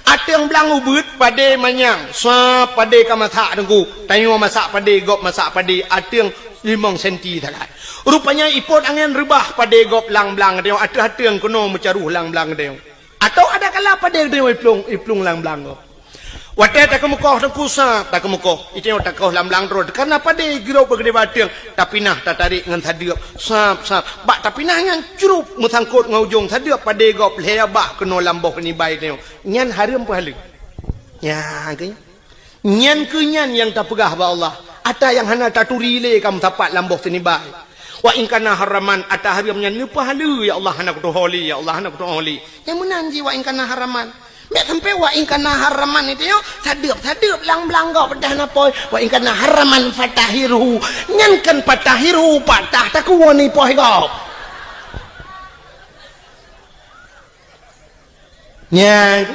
Ateueng blang ubeuet padé manyang, sa padé ka masak Teungku. Tanyoe masak padé, gob masak padé, ateueng limong senti sagai. Rupanya ipot angén reubah padé gob lang blang tanyoe, ateueh ateueng keunoe meucaroh lang blang tanyoe. Atau ada kala padé tanyoe iplueng, iplueng lang blang gob. Watée takeumeukoh teungku sab, takeumeukoh. Itanyoe takoh lam blang droe. Kareuna padé girok beugedé bateueng, tapinah tatarek ngon sadeueb. Sab, sab. Bak tapinah nyan crup meusangkot ngon ujong sadeueb padé gob lhée bak keunoe lam boh nibai tanyoe. Nyan hareuem peuhaleue. Nyan keuh. Nyan keuh nyan nyang tapeugah bak Allah. Ata nyang hana taturi lé ka meusapat lam boh sinibai. Wa in kana haraman, ata hareuem nyan neupeuhaleue, ya Allah, hana kutuho lé, ya Allah, hana kutuho lé. Nyang meunan jih wa in kana haraman. Meusampé wa in kana haraman itu yo, sadeueb-sadeueb lam blang gob peudah na poi. Wa in kana haraman fatahirhu. Nyan kan fatahirhu patah takuwon ni poi gob. Nyan.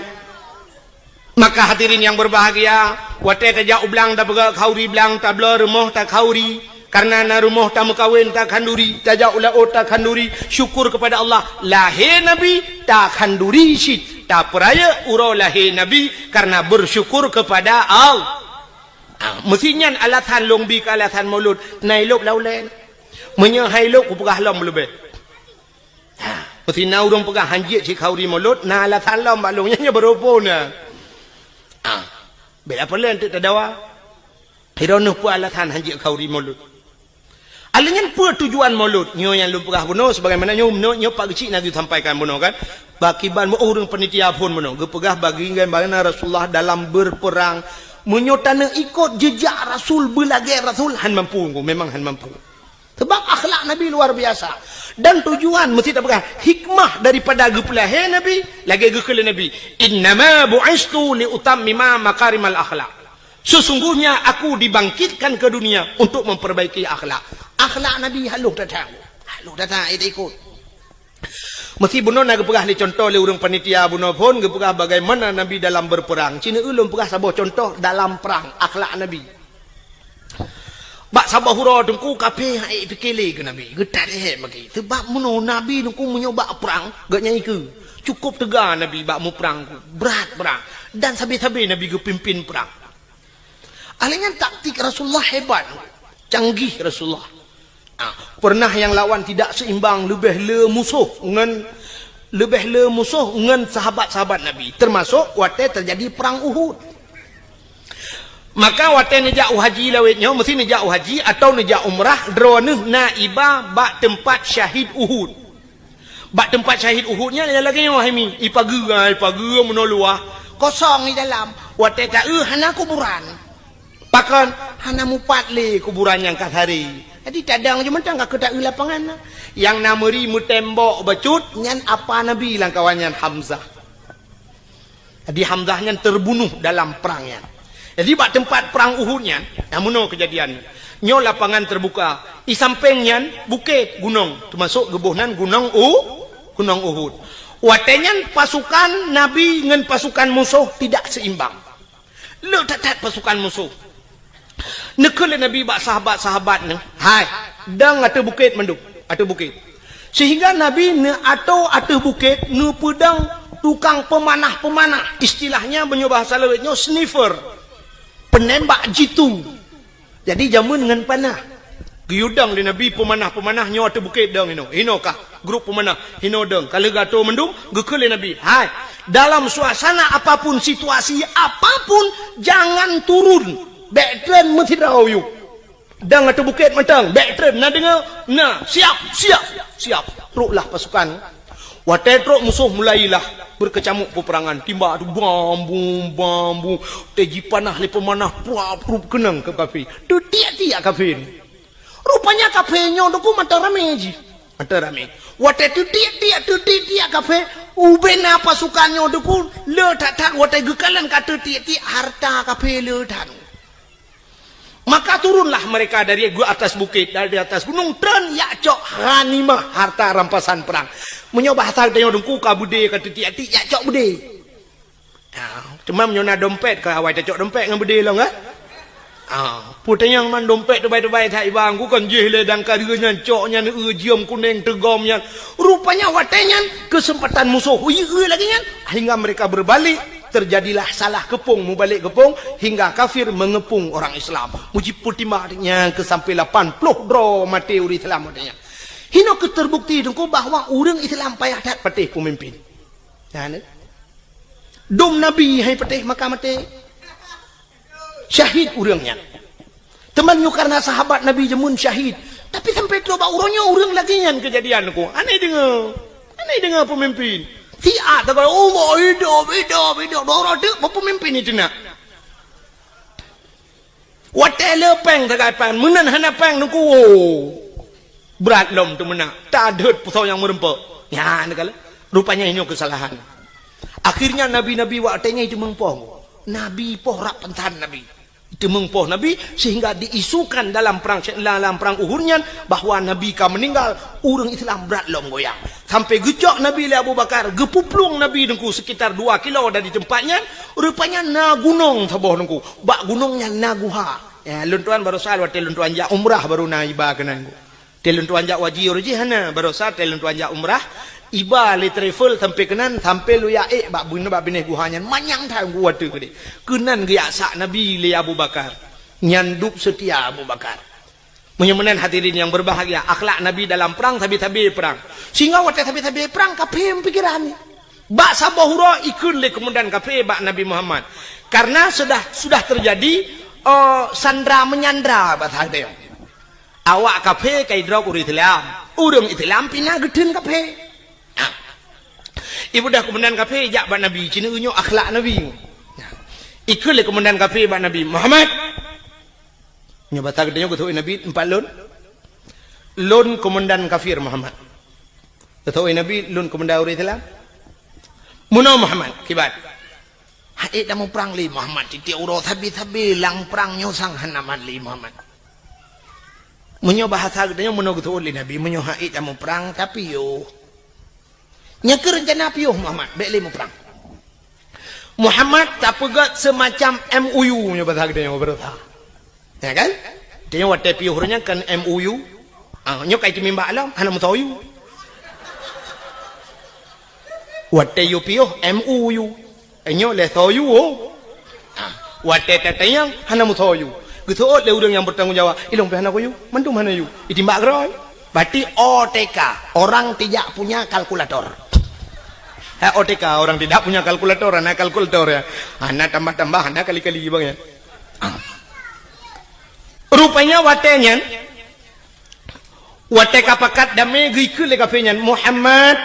Maka hadirin yang berbahagia, watée tajak u blang tapeugah khauri blang tabloe rumoh takhauri. Karena na rumoh tameukawen takhanduri, tajak u laôt takhanduri, syukur kepada Allah, lahé Nabi takhanduri cit, tapeurayeuk uroe lahé Nabi karena bersyukur kepada Allah. Ha, meusi nyan alasan lôn bi keu alasan mulod, na ilôb lam ulée. Meunyoe hai lôb kupeugah lom leubeh. Ha, meusi na ureuëng peugah hanjeuet cit khauri mulod, na alasan lom bak lôn nyan, nyan baroe phon na. Ha, bela peulén teuk tadawa. Hironoe peue alasan hanjeuet khauri mulod. Alheuh nyan peue tujuan mulod? Nyoe nyang lôn peugah bunoe sebagaimana nyoe, nyoe, nyoe Pak Geuchik na geusampaikan bunoe kan. Bak kiban ureuëng panitia phon bunoe geupeugah bagi bagaimana Rasulullah dalam berperang. Meunyoe taneuk ikot jejak Rasul, beulagée Rasul, han mampu, memang han mampu. Sebab akhlak Nabi luar biasa. Dan tujuan meusti tapeugah hikmah daripada geupeulahé Nabi, lagée geukheun lé Nabi, "Innama bu'istu li utammima makarimal akhlak." Sesungguhnya aku dibangkitkan ke dunia untuk memperbaiki akhlak. Akhlak Nabi halôh that-that. Halôh that-that, eh, ikot. Meusti bunoe na geupeugah lé contoh lé ureuëng panitia bunoe phon geupeugah bagaimana Nabi dalam berperang. Cina ulôn peugah saboh contoh dalam perang akhlak Nabi. Bak saboh uroe teungku kafé hai pike lé keu Nabi, geutat lé bagi. Sebab meunoe Nabi teungku meunyoe bak prang, geuh nyan ikeue. Cukup teuga Nabi bak muprang, brat prang. Dan sabe-sabe Nabi geupimpin prang. Alheuh nyan taktik Rasulullah hebat, canggih Rasulullah. Ah, pernah nyang lawan tidak seimbang, leubeh le musoh ngon, leubeh le musoh ngon sahabat-sahabat Nabi, termasuk watée terjadi perang Uhud. Maka watée neujak u haji lawét nyoe, meusti neujak u haji atau neujak umrah, droeneuh na iba bak teumpat syahid Uhud. Bak teumpat syahid Uhud nyan lagée nyoe hai mi, ipageue, ipageue meunoe luwah, kosong di dalam. Watée taeu hana kuburan. Pakon? Hana mupat lé kuburan nyang ka saré. Jadi tadong jih mantong ka keutaeu lapangan. Nyang na meuri meutembok bacut nyan apa Nabi lam kawan nyan Hamzah. Jadi Hamzah nyan terbunuh dalam perang nyan. Jadi bak teumpat perang Uhud nyan, nyang meunoe keujadian. Nyoe lapangan terbuka. Di sampéng nyan bukét gunong, termasuk geuboh nan gunong U, gunong Uhud. Watée nyan pasukan Nabi ngon pasukan musoh tidak seimbang. Le that-that pasukan musoh. Neukheun lé Nabi bak sahabat-sahabat nyoe, "Hai, dong ateueh bukét mandum, ateueh bukét." Sehingga Nabi neuatoe ateueh bukét neupeudong tukang peumanah-peumanah, istilahnya meunyoe bahasa lawét nyoe sniffer, penembak jitu. Jadi jameun ngon panah. Geuyue dong lé Nabi peumanah-peumanah nyoe ateueh bukét dong inoe. Inoe kah grup peumanah, inoe dong. Ka lheueh geuatoe mandum, geukheun lé Nabi, "Hai, dalam suasana apapun, situasi apapun, jangan turun. Bék treun meusidroe yue. Dong ateueh bukét mantong, bék treun. Na deungoe? Na. Siap, siap, siap." Troklah pasukan. Watée trok musoh mulailah beukeucamuk peupeurangan. Timbak tu bam bum, bam bum. Watée jipanah lé peumanah, pruap-prup keunong keu kafé. Teutiek-tiek kafé. Rupanya kafé nyoe teungku mantong ramé jih. Mantong ramé. Watée teutiek-tiek, teutiek-tiek kafé, ubena pasukan nyoe teungku le that-that watée geukalon ka teutiek-tiek hareuta kafé le that. Maka turunlah mereka dari gu-, atas bukét, dari atas gunong, treun jak cok ghanimah, harta rampasan perang. Meunyoe bahasa geutanyoe teungku ka beudé ka teutiek-tiek, jak cok beudé. Ha, teuma meunyoe na dompet, ka awai tacok dompet ngon beudé lom, kan? Ha, peue tanyong man dompet teubai-teubai that iba, ku kon jih lé dang ka deuh nyan, cok nyan, eu, jeuem kunéng teugom nyan. Rupanya watée nyan keuseumpatan musoh, ui, eu lagée nyan, hingga mereka berbalik, terjadilah salah keupong, mubalek keupong, hingga kafir mengeupong orang Islam. Mujipeutimang nyan keu sampai lapan ploh droe maté ureuëng Islam watée nyan. Hinoe keuh terbukti teungku bahwa ureuëng Islam payah that patéh peumimpin. Nyan, eh. Dum Nabi hai patéh maka maté. Syahid ureuëng nyan. Teuma nyoe karena sahabat Nabi jameun syahid. Tapi sampai trok bak uroe nyoe ureuëng lagée nyan keujadian ku. Aneh deungoe. Aneh deungoe peumimpin. Siat tagai, "Allah, hidup, hidup, hidup." Doro teuk peumimpin itu nak. Watée le péng tagai péng, meunan hana péng nungku. Brat lom teumeunak, tadeuet pusoe nyang meureumpok. Nyan kala, rupanya nyoe keusalahan. Akhirnya nabi-nabi watée nyan teumeupoh. Nabi poh rab pantan nabi. Teumeupoh nabi sehingga diisukan dalam perang, dalam perang Uhud nyan bahwa nabi ka meuninggal, ureuëng Islam brat lom goyang. Sampai geucok nabi lé Abu Bakar, geupuplueng nabi nungku sekitar dua kilo dari tempat nyan, rupanya na gunong saboh nungku. Bak gunong nyan na guha. Ya, lôn tuan barosa watée lôn tuan jak umrah baru na iba keunan nungku. Teuh lôn tuan jak waji uroe jih hana, barosa teuh lôn tuan jak umrah, iba lé travel sampai keunan, sampai lôn jak ék bak bun-, bak binéh guha nyan, manyang that nungku watée keudeh. Keunan geujak sak nabi lé Abu Bakar. Nyan dub seutia Abu Bakar. Meunyoe meunan hadirin yang berbahagia, akhlak nabi dalam perang, sabe-sabe perang. Sehingga watée sabe-sabe perang, kafé meupikiran ni. Bak saboh uroe ikheun lé komandan kafé bak Nabi Muhammad. Karena sudah, sudah terjadi, eh, sandra menyandra bahasa geutanyoe. Awak kafé ka idrob ureuëng Islam. Ureuëng Islam pih na geutheun kafé. Ha. Ibudah komandan kafé jak bak Nabi, cina nyoe akhlak Nabi. Ikheun lé komandan kafé bak Nabi, "Muhammad." Nyoe basa geutanyoe geuteupeue Nabi, "Empat lôn." "Lôn komandan kafir, Muhammad." Geuteupeue Nabi, "Lôn komandan ureuëng Islam." "Meunoe Muhammad, kiban?" "Hana ék tamuprang lé Muhammad, tieb-tieb uroe sabe-sabe lam prang nyoe sang hana mat lé Muhammad." Meunyoe bahasa geutanyoe meunoe geuteupeue lé Nabi, "Meunyoe hana ék tamuprang, tapiôh." "Nyan keuh reuncana piôh Muhammad, bék lé muprang." Muhammad tapeugét seumacam M O U nyoe bahasa geutanyoe beureusa. Ya kan? Tanyoe watée piôh ureuëng nyan kan M O U. Ah, nyoe kai teumimbak lom, hana meusoe U. Watée yue piôh M O U. Nyoe lé soe U. Ah, watée tatanyong hana meusoe U. Geuseuôt lé ureuëng nyang bertanggung jawab, "Ilong pih hana kuyue, mandum hana yue." Itimbak keurôi. Berarti O T K, orang tidak punya kalkulator. Ha, O T K, orang tidak punya kalkulator, hana kalkulator ya. Hana tambah-tambah, hana kali-kali bang ya. Ah. Rupanya watée nyan, watée ka pakat damé geukheun lé kafé nyan, "Muhammad,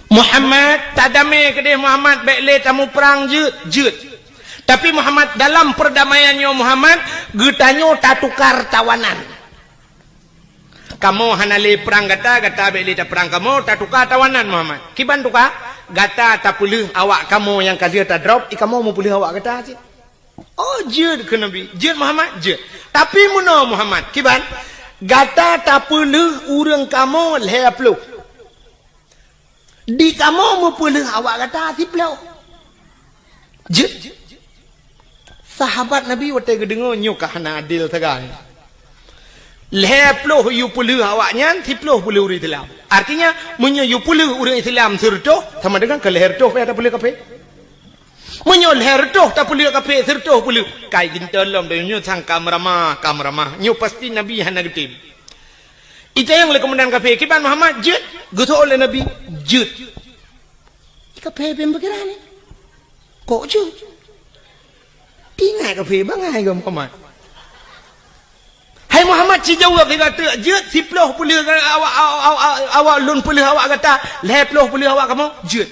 Muhammad, tadamé keudeh Muhammad, bék lé tamuprang jeuet, jeuet. Tapi Muhammad, dalam perdamaian nyoe Muhammad, geutanyoe tatukar tawanan." Kamoe hana lé prang gata, gata bék lé taprang kamoe, tatuka tawanan Muhammad. Kiban tuka? Gata tapeuleueh awak kamoe nyang ka lheueh tadrob, i kamoe meupeuleueh awak gata cit. Oh, jeuet keu Nabi. Jeuet Muhammad? Jeuet. Tapi meunoe Muhammad, kiban? Gata tapeuleueh ureuëng kamoe lhée ploh. Di kamoe meupeuleueh awak gata siploh. Jeuet. Sahabat Nabi watée geudeungoe nyoe ka hana adil sagai. Lhée ploh yue peuleueh awak nyan, siploh peuleueh ureuëng Islam. Artinya, meunyoe yue peuleueh ureuëng Islam sireutôh, sama dengan keu lhée reutôh pih tapeuleueh kafé. Meunyoe lhée reutôh tapeuleueh kafé, sireutôh peuleueh, kai geuntôn lom donya nyoe sang ka meuramah, ka meuramah. Nyoe pasti Nabi hana geutem. Itanyong lé komandan kafé, "Kiban Muhammad, jeuet?" Geuseuôt lé Nabi, "Jeuet." Kafé bèk pikiran. Kok jeuet? Tingat kafé bangai keu Muhammad. "Hai Muhammad, ci jaweueb lé gata, jeuet siploh peuleueh awak, awak, awak, awak lôn peuleueh awak gata, lhée ploh peuleueh awak kamoe, jeuet."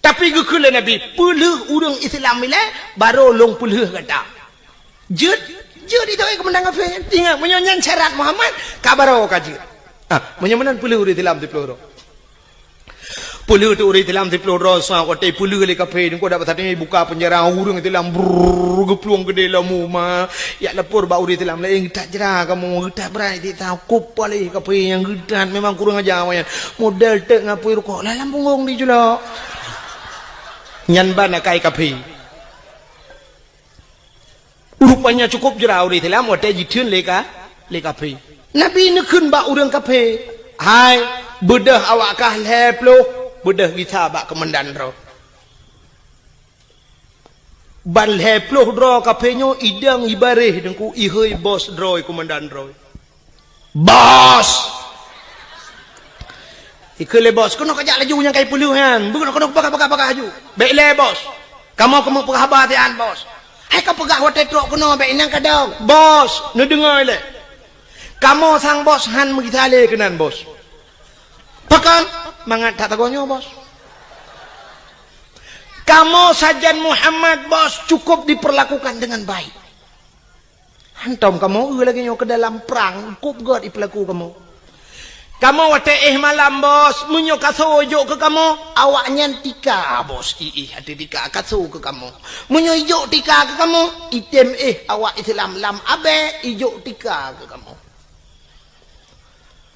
Tapi geukheun lé Nabi, "Peuleueh ureuëng Islam ilée, barô lôn peuleueh gata." Jeuet, jeuet itu, eh, komandan kafé. Ingat, meunyoe nyan syarat Muhammad, ka barô ka jeuet. Ah, meunyoe meunan peuleueh ureuëng Islam siploh droe. Peuleueh tu ureuëng Islam siploh droe, sa watée peuleueh lé kafé, nyoe dak basa buka penjara ureuëng Islam, brrrr, geuplueng keudeh lom uma. Jak lapor bak ureuëng Islam laén, "Geutat jra kamoe, geutat brat siksa, kop paléh kafé nyang geutat, memang kurang aja awaknyan. Model teuk ngapui rukok, lam punggong diculok." Nyan ban akai kafé. Rupanya cukup jra ureuëng Islam watée jitheun lé ka, lé kafé. Nabi neukheun bak ureuëng kafé, "Hai, beudôh awak kah lhée ploh, beudôh gisa bak komandan droe." Ban lhée ploh droe kafé nyoe idong ibaréh deungku ihôi bos droe, komandan droe. "Bos!" Ikheun lé bos, "Keunoe kajak laju nyang kai peuleueh nyan. Beuh, keunoe, keunoe, bagah, bagah, bagah laju. Bék lé, bos." Kamoe keumeung peugah haba siat, Bos. Hai kapeugah watée trok keunoe bék inong kadong. Bos, neudeungoe lé. Kamoe sang Bos han meugisa lé keunan, Bos. Pakon? Mangat that sagoe nyoe, Bos. Kamoe sajan Muhammad, Bos, cukup diperlakukan dengan baik. Hantom kamoe eu lagée nyoe keu dalam prang, kop gét ipeulaku kamoe. Kamoe watée éh malam, Bos, meunyoe kaso ijok keu kamoe, awaknyan tika, Bos, iih até tika kaso keu kamoe. Meunyoe ijok tika keu kamoe, item éh awak Islam lam abée ijok tika keu kamoe.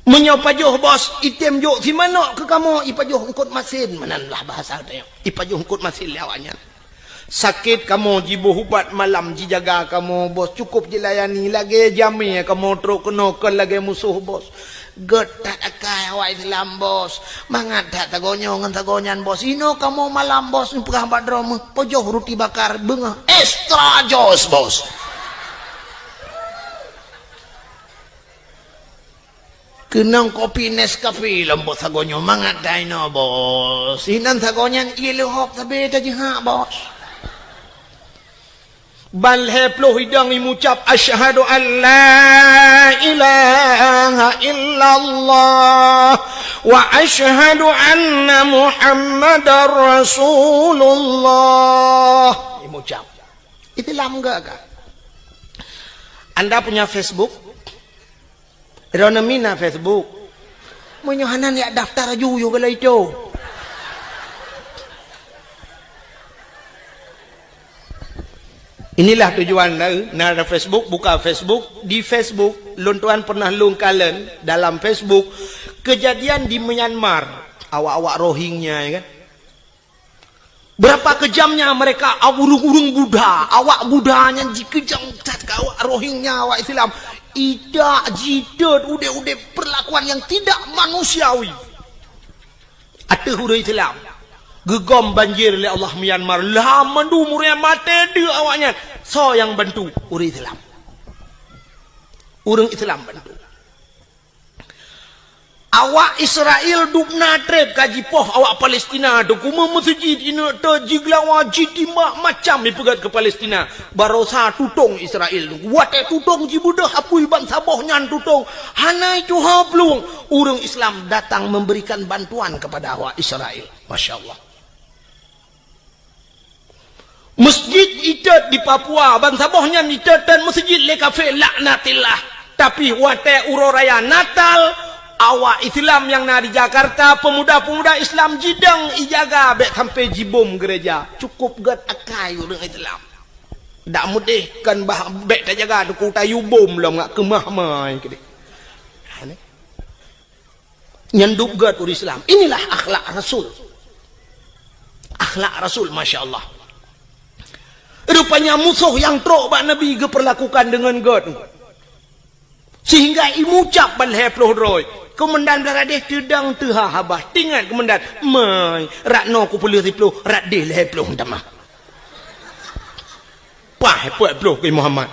Meunyoe pajoh, Bos, item jok simanok keu kamoe, ipajoh eungkot masin, meunan lah bahasa tanyoe. Ipajoh eungkot masin lé awaknyan. Sakét kamoe jiboh ubat malam jijaga kamoe, Bos, cukup jilayani lagée jamé kamoe trok keunoe kon lagée musoh, Bos. Gét that akai awak Islam, Bos. Mangat that sagoe nyoe ngon sagoe nyan, Bos. Inoe kamoe malam, Bos, neupeugah bak droe meuh, pajoh ruti bakar beungoh extra jos, Bos. Keunong kopi Nescafe lom bak sagoe nyoe mangat that inoe, Bos. Inan sagoe nyan ié leuhop sabe tajihak, Bos. Ban lhée ploh idong imucab, "Asyhadu an la ilaha illallah wa asyhadu anna Muhammadar Rasulullah." Imucab. Islam gak, gak. Anda punya Facebook? Droeneuh mina Facebook. Meunyoe hana yak daftar aju yue galai itu. Inilah tujuan na, na ada Facebook, buka Facebook. Di Facebook, lôn tuan pernah lôn kalon dalam Facebook kejadian di Myanmar, awak-awak Rohingya, ya kan? Berapa kejamnya mereka, ureuëng-ureuëng Buddha, awak Buddha nyan jikeujam that keu awak Rohingya, awak Islam. Idak jitot udeb-udeb perlakuan yang tidak manusiawi. Ateueh ureuëng Islam. Geugom banjir lé Allah Myanmar. Lah mandum ureuëng maté deuek awaknyan. Soe nyang bantu? Ureuëng Islam. Ureuëng Islam bantu. Awak Israel dubna treb ka jipoh awak Palestina, teukuma meuseujid ineuk teuk jigeulawa jitimbak macam ipeugét keu Palestina. Barosa tutong Israel, watée tutong jibeudôh apui bansaboh nyan tutong, hana ituha plueng. Ureuëng Islam datang memberikan bantuan kepada awak Israel. Masya Allah. Masjid itot di Papua, bansaboh nyan itot dan masjid lé kafé, laknatillah. Tapi watée uroe raya Natal, awak Islam nyang na di Jakarta, pemuda-pemuda Islam jidong ijaga bék sampai jibom gereja. Cukup gét akai ureuëng Islam. Dak mudeh kan bah bék tajaga teungku tayue bom lom ngak keumah mai keudeh. Ha, ni. Nyan dub gét ureuëng Islam. Inilah akhlak Rasul. Akhlak Rasul, masya Allah. Rupanya musoh nyang trok bak Nabi geupeurlakukan deungon gét. Sehingga imucab ban lhée ploh droe. Keumandan Beuladeh teudong teuha haba. Tingat keumandan, "Mai, rot noe kupeuleueh siploh, rot deh lhée ploh tamah." Paih peuet ploh keu Muhammad.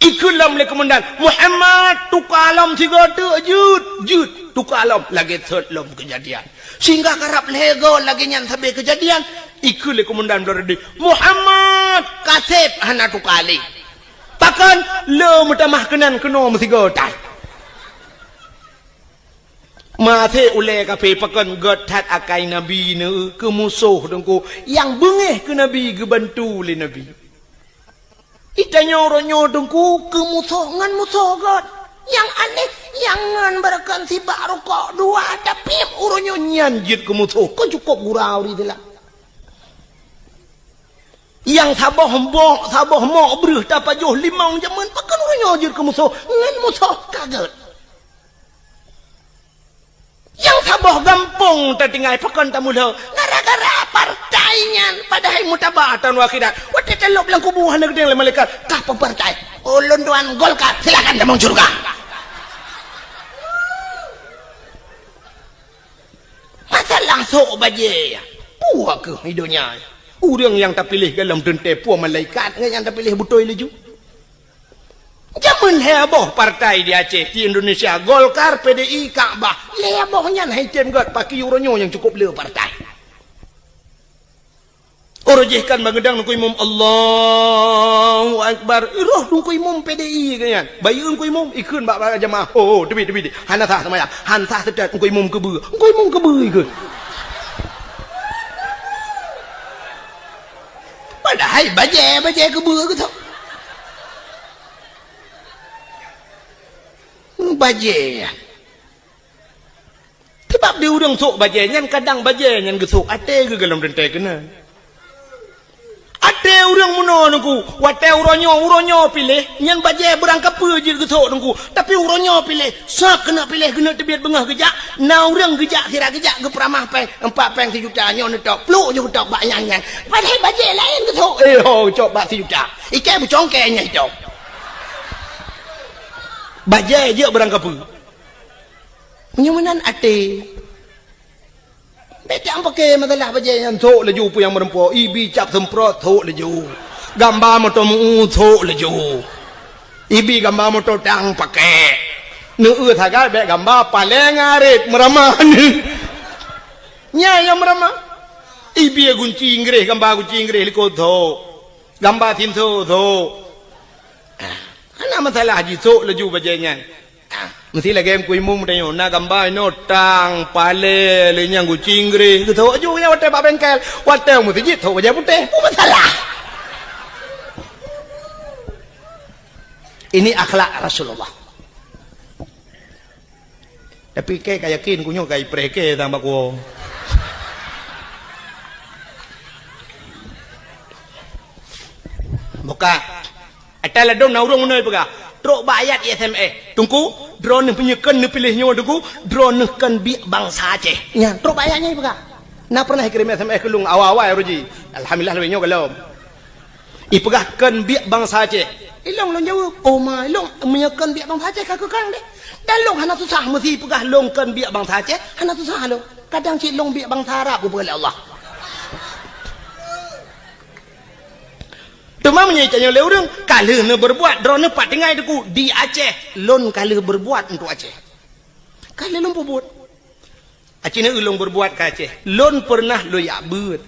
Ikheun lom lé keumandan, "Muhammad, tuka lom sigoe teuk jeuet, jeuet, tuka lom." Lagée sot lom keujadian. Sehingga karab lhée goe lagée nyan sabe keujadian, ikheun lé keumandan Beuladeh, "Muhammad, kaseb hana tuka lé." Pakon? Le meutamah keunan keunoe meusigoe that. Maté ulée kafé pakon gét that akai Nabi neu keu musoh teungku, nyang beungéh keu Nabi geubantu lé Nabi. Itanyoe uroe nyoe teungku keu musoh ngon musoh gét. Nyang aneh, nyang ngon beureukan sibak rukok dua, tapi uroe nyoe nyan jeuet keu musoh, kon cukop gura ureuëng Islam. Nyang saboh mok, saboh mok breuh tapajoh limong jameun, pakon uroe nyoe jeuet keu musoh, ngon musoh ka gét. Nyang saboh gampông tatinggai pakon tamulo, gara-gara partai nyan, padahai mutaba taun akhirat. Watée talop lam kubu hana geudeng lé malaikat, kah peupartai. Ulôn tuan Golkar, silakan tamong syeuruga. Masalah sok bajée, puwa keuh di donya. Ureuëng nyang tapiléh golom teuntée puwa malaikat ngon nyang tapiléh beutôi laju. Jameun lhée boh partai di Aceh, di Indonesia, Golkar, P D I, Kakbah. Lhée boh nyan hai tem gét, pakri uroe nyoe nyang cukop le partai. Uroe jih kan bangeudang Teungku Imum, "Allahu Akbar." Roh Teungku Imum P D I geuh nyan. Bayeue Teungku Imum, ikheun bak, bak jamaah. "Oh, oh, teubiet, teubiet. Hana sah seumayang. Hana sah seutôt Teungku Imum keubeue." Teungku Imum keubeue ikheun. Padahai bajèe, bajèe keubeue geuh tu. Bajèe. Sabab di ureueng sôk bajèe nyan, kadang bajèe nyan geusôk até geuh golom teuntèe keunan. Até ureueng meunoe Teungku, watèe uroe nyoe, uroe nyoe piléh, nyan bajèe beurangkapeue jeuet geusôk Teungku. Tapi uroe nyoe piléh, sôk keuneuk piléh, keuneuk teubiet beungoh geujak, na ureueng geujak, sira geujak, geupeuramah pèng, empat pèng sijuta, nyoe neutôk, plôk jeuet geutôk bak nyang nyan. Padahai bajèe laén geusôk, eh ho, cok bak sijuta. Ikèe beucongkèe nyan itôk. Bajèe jeuet beurangkapeue. Meunyoe meunan até. Bèk tapaké masalah bajèe nyan, sôk laju peue nyang meurumpok, ibi cap seumprot, sôk laju. Gamba moto meu-eu, sôk laju. Ibi gamba moto tang paké. Neueu sagai bèk gamba palèng arét meuramah nyoe. Nyan nyang meuramah. Ibi gunci Inggréh, gamba gunci Inggréh likot, sôk. Gamba sinso, sôk. Ah, hana masalah jisôk laju bajèe nyan. Ah, meusti lagèe Teungku Imum tanyoe, na gamba inoe tang, palèe, lé nyang gunci Inggréh. Geusôk laju nyan watèe bak bengkel, watèe u meuseujid sôk bajèe putéh. Peue masalah? Ini akhlak Rasulullah. Tapi kèe ka yakin, ku nyoe ka ipreh kèe tang bak kuwoe. Buka. Ata ladôm na ureueng meunoe peugah, trok bak ayat i S M S. "Teungku, droeneuh meunyoe kön neupiléh nyoe Teungku, droeneuh kön biek bansa Aceh." Nyan, trok bak ayat nyan peugah. Na pernah ikirém S M S keu lôn awai-awai uroe jih. Alhamdulillah, lagèe nyoe golom. Ipeugah kön biek bansa Aceh. Ilôn lôn jaweueb, "Oh ma, ilôn meunyoe kön biek bansa Aceh ka keu kang deh." Dan lôn hana susah meusi ipeugah lôn kön biek bansa Aceh, hana susah lôn. Kadang cit lôn biek bansa Arab geupeugah lé Allah. Teuma meunyoe itanyoe lé ureueng, ka lheueh neubeurbuat, droeneuh pat tinggai Teungku di Aceh, lôn ka lheueh beurbuat untuk Aceh. Ka lheueh lôn peubuet. Aci neu lôn beurbuat ka Aceh. Lôn peureunah lôn jak beuet.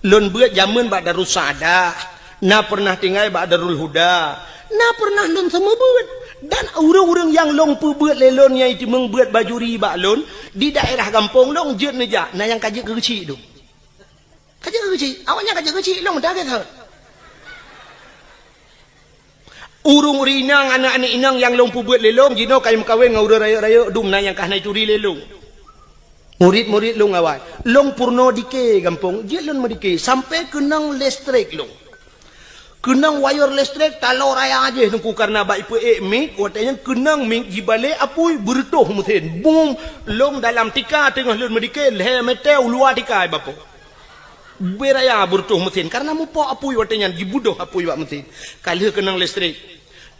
Lôn beuet jameun bak Darussaada, na peureunah tinggai bak Darul Huda, na peureunah lôn seumeubeuet. Dan ureueng-ureueng nyang lôn peubeuet lé lôn nyang iteumeung beuet bajuri bak lôn, di daerah gampông lôn jeuet neujak, na nyang ka jeuet keu geuchik dum. Ka jeuet keu geuchik, awaknyan ka jeuet keu geuchik, lôn meudagai thon. Ureueng-ureueng inong, aneuk-aneuk inong nyang lôn peubeuet lé lôn, jinoe ka meukawen ngon ureueng rayeuk-rayeuk dum na nyang ka hana ituri lé lôn. Murit-murit lôn awai. Lôn peurunoe dike gampông, jeuet lôn meudike, sampoe keunong listrik lôn. Keunong wayeur listrik taloe raya jih Teungku, kareuna bak ipeuék mik, watèe nyan keunong mik jibalek apui beureutoh meusén. Bum! Lôn dalam tika teungoh lôn meudike, lhèe mètè u luwa tika ibapoe. Beu raya beureutoh meusén, kareuna mupok apui watèe nyan, jibeudôh apui bak meusén. Ka lheueh keunong listrik.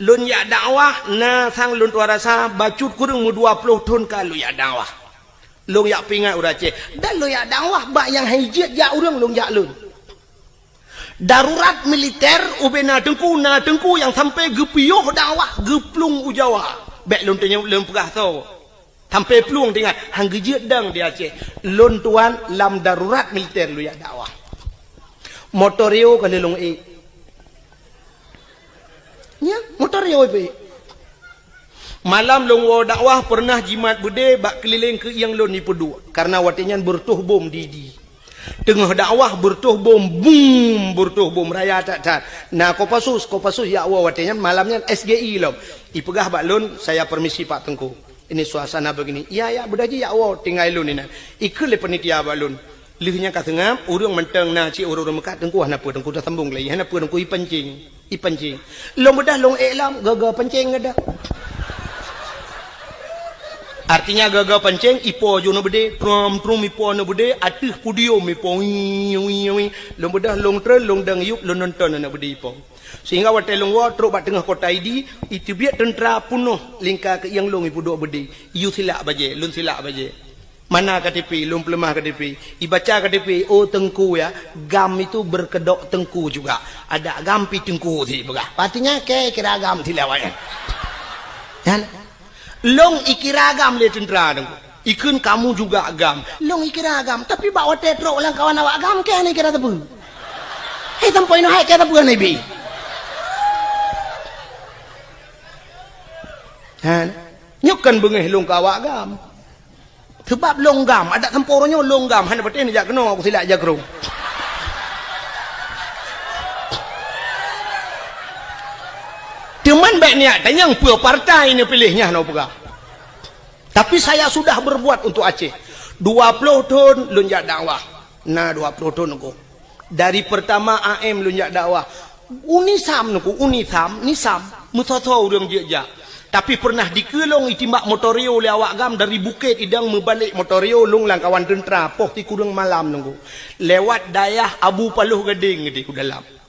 Lôn jak dakwah, na sang lôn tuan rasa, bacut kureueng meudua ploh thon ka lôn jak dakwah. Lôn jak peuingat ureueng Aceh. Dan lôn jak dakwah bak nyang han jeuet jak ureueng lôn jak lôn. Darurat militer ubé na teungku, na teungku nyang sampoe geupiôh dakwah geuplueng u Jawa. Bèk lôn tanyong lôn peugah soe. Sampoe plueng teuingat, han geujeuet dong di Aceh. Lôn tuan lam darurat militer lôn jak dakwah. Moto Rio ka lheueh lôn ék. Nyan, moto Rio ipeuék. Malam lôn woe dakwah peureunah jimat beudé bak keulileng keuieng lôn ipeuduek, kareuna watèe nyan beureutoh bom di, di. Teungoh dakwah beureutoh bom, bum, beureutoh bom raya that-that. Na Kopassus, Kopassus jak woe watèe nyan, malam nyan S G I lom. Ipeugah bak lôn, "Saya permisi Pak Teungku. Ini suasana begini." "Iya, iya, beudôh jih jak woe, tinggai lôn inan." Ikheun lé panitia bak lôn. Lheueh nyan ka seungab, ureueng mantong na cit ureueng-ureueng meukat, "Teungku hana peue, Teungku tasambong lé, hana peue, Teungku ipancing, ipancing." Lôn beudôh lôn ék lom, gaga pancing geudah. Artinya gaga pancing, ipo ju na beudé, trom, trom ipo na beudé, ateueh podium ipo, wii, wii, wii. Lôn beudôh lôn treun, lôn dong yup, lôn nonton aneuk beudé ipo. Sehingga watèe lôn woe trok bak teungoh kota Idi, iteubiet teuntra peunoh lingka keuieng lôn ipeuduek beudé. Yue silak bajèe, lôn silak bajèe. Mana K T P, lôn peuleumah K T P. Ibaca K T P, "Oh Teungku ya, GAM itu berkedok teungku juga. Ada GAM pi teungku," si peugah. Artinya, kèe kira GAM si lé awaknyan. Kan? Lôn ikira GAM lé teuntra teungku. Ikheun, "Kamu juga GAM." Lôn ikira GAM, tapi bak watèe trok lam kawan awak GAM, kèe hana ikira sapeue. Hai sampoe nyoe hai ka sapeue hana ibi. Ha, nyoe kan beungéh lôn keu awak GAM. Sebab lôn GAM, adak sampoe uroe nyoe lôn GAM, hana patéh neujak keunoe, aku silak jakrong. Teuma bék neujak tanyong peue partai neupiléh nyan, hana peugah. Tapi saya sudah berbuat untuk Aceh. Dua ploh thon lôn jak dakwah. Na dua ploh thon Teungku. Dari pertama A M lôn jak dakwah. UNISAM Teungku, UNISAM, NISAM, meusoe-soe ureuëng jeuet jak. Tapi pernah dikeue lôn itimbak motor Rio lé awak GAM dari Bukét Idong meubalek motor Rio lôn lam kawan teuntra poh sikureueng malam Teungku. Lewat dayah Abu Paloh Gadeng di u dalam.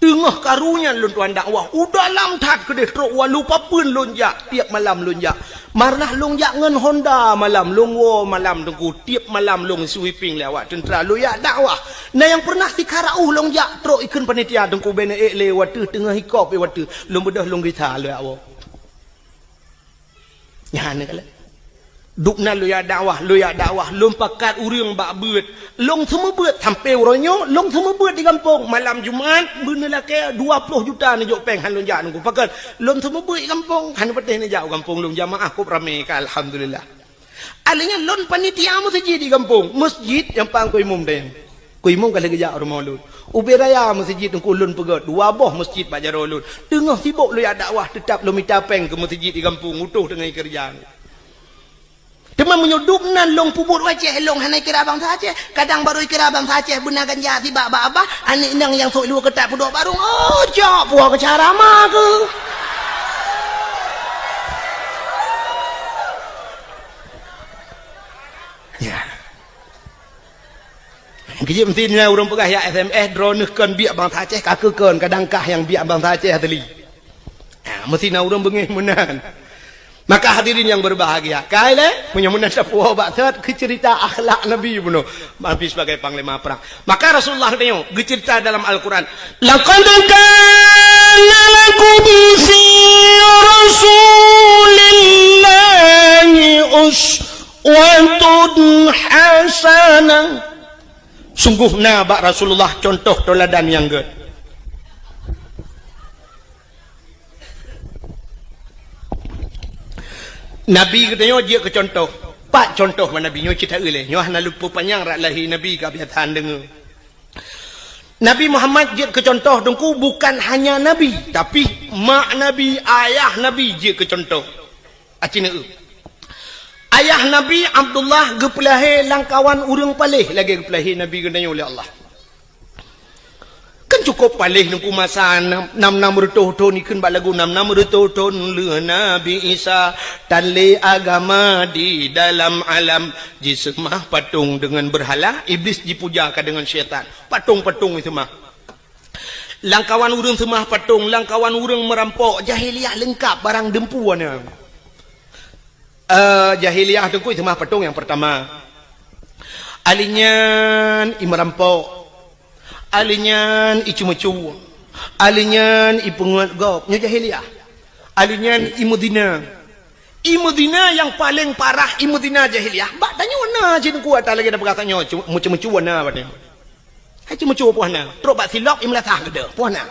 Teungoh karu nyan lôn tuan dakwah, u dalam that keudeh trok walu papeuen lôn jak, tieb malam lôn jak. Marnah lôn jak ngon Honda malam, lôn woe malam Teungku, tieb malam lôn sweeping lé awak teuntra lôn jak dakwah. Na nyang pernah sikarauh lôn jak trok ikheun panitia Teungku bèk neuék lé wateuh teungoh ikop wateuh, lôn beudôh lôn gisa lôn jak woe. Nyan keuh lé. Dubnan lôn jak dakwah, lôn jak dakwah, lôn pakat ureuëng bak beuet. Lôn seumeubeuet sampoe uroe nyoe, lôn seumeubeuet di gampông. Malam Jumat, beuneulakée dua ploh juta neujok péng han lôn jak Teungku. Pakon, lôn seumeubeuet di gampông, han patéh neujak u gampông lôn jamaah kôb ramé ka, alhamdulillah. Alèh nyan lôn panitia meuseujid di gampông, meuseujid nyang pang keu imum dayang. Keu imum ka lheueh geujak u rumoh lôn. Ubé raya meuseujid Teungku lôn peugöt, dua boh meuseujid bak jaroe lôn. Teungoh sibok lôn jak dakwah, teutab lôn mita péng keu meuseujid di gampông, utôh teungoh keureuja. Teuma meunyoe dubnan lôn peubuet u Aceh, lôn hana kira bansa Aceh. Kadang barô kira bansa Aceh beuna ganja sibak bak abah, aneuk inong nyang sôk luweue keutat peuduek barong. Oh, cok, puwoe keu cara ma keuh. Ya. Keujeuet meusti na ureuëng peugah yak S M S, droeneuh kon biek bansa Aceh, ka keuh kon, kadang kah nyang biek bansa Aceh asli. Ha, meusti na ureuëng beungéh meunan. Maka hadirin yang berbahagia, kai lé, meunyoe meunan tapuwoe bak sot keu ceurita akhlak Nabi bunoe, Nabi sebagai panglima perang. Maka Rasulullah geutanyoe geuceurita dalam Al-Quran, "Laqad kana lakum fi Rasulillahi uswatun hasanah." Sunggoh na bak Rasulullah contoh teuladan nyang gét. Nabi geutanyoe jeuet keu contoh. Pat contoh bak Nabi nyoe cit taeu lé. Nyoe hana lôn peupanyang rot lahé Nabi ka biasa deungoe. Nabi Muhammad jeuet keu contoh Teungku bukan hanya Nabi, tapi mak Nabi, ayah Nabi jeuet keu contoh. Aci neu. Ayah Nabi Abdullah geupeulahé lam kawan ureuëng paléh lagée geupeulahé Nabi geutanyoe lé Allah. Kan cukup paléh Teungku masa nam, nam, nam reutôh thon ikheun bak lagu nam, nam reutôh thon lheueh Nabi Isa tan lé agama di dalam alam jiseumah patong deungon beurhala, Iblis jipuja ka deungon syaitan. Patong-patong jiseumah. Lam kawan ureuëng seumah patong, lam kawan ureuëng meurampok, jahiliyah leungkap barang deumpu na. Eh, jahiliyah Teungku seumah patong nyang peurtama. Alèh nyan i meurampok. Alèh nyan i ceumeucue. Alèh nyan i peungeut gob. Nyoe jahiliyah. Alèh nyan i meuzina. I meuzina nyang paleng parah, i meuzina jahiliyah. Bak tanyoe na cit Teungku ata lagée na peugah tanyoe, cu-, meuceumeucue na bak tanyoe. Hai ceumeucue poh na. Trok bak silop i meulasah geudeh, poh na.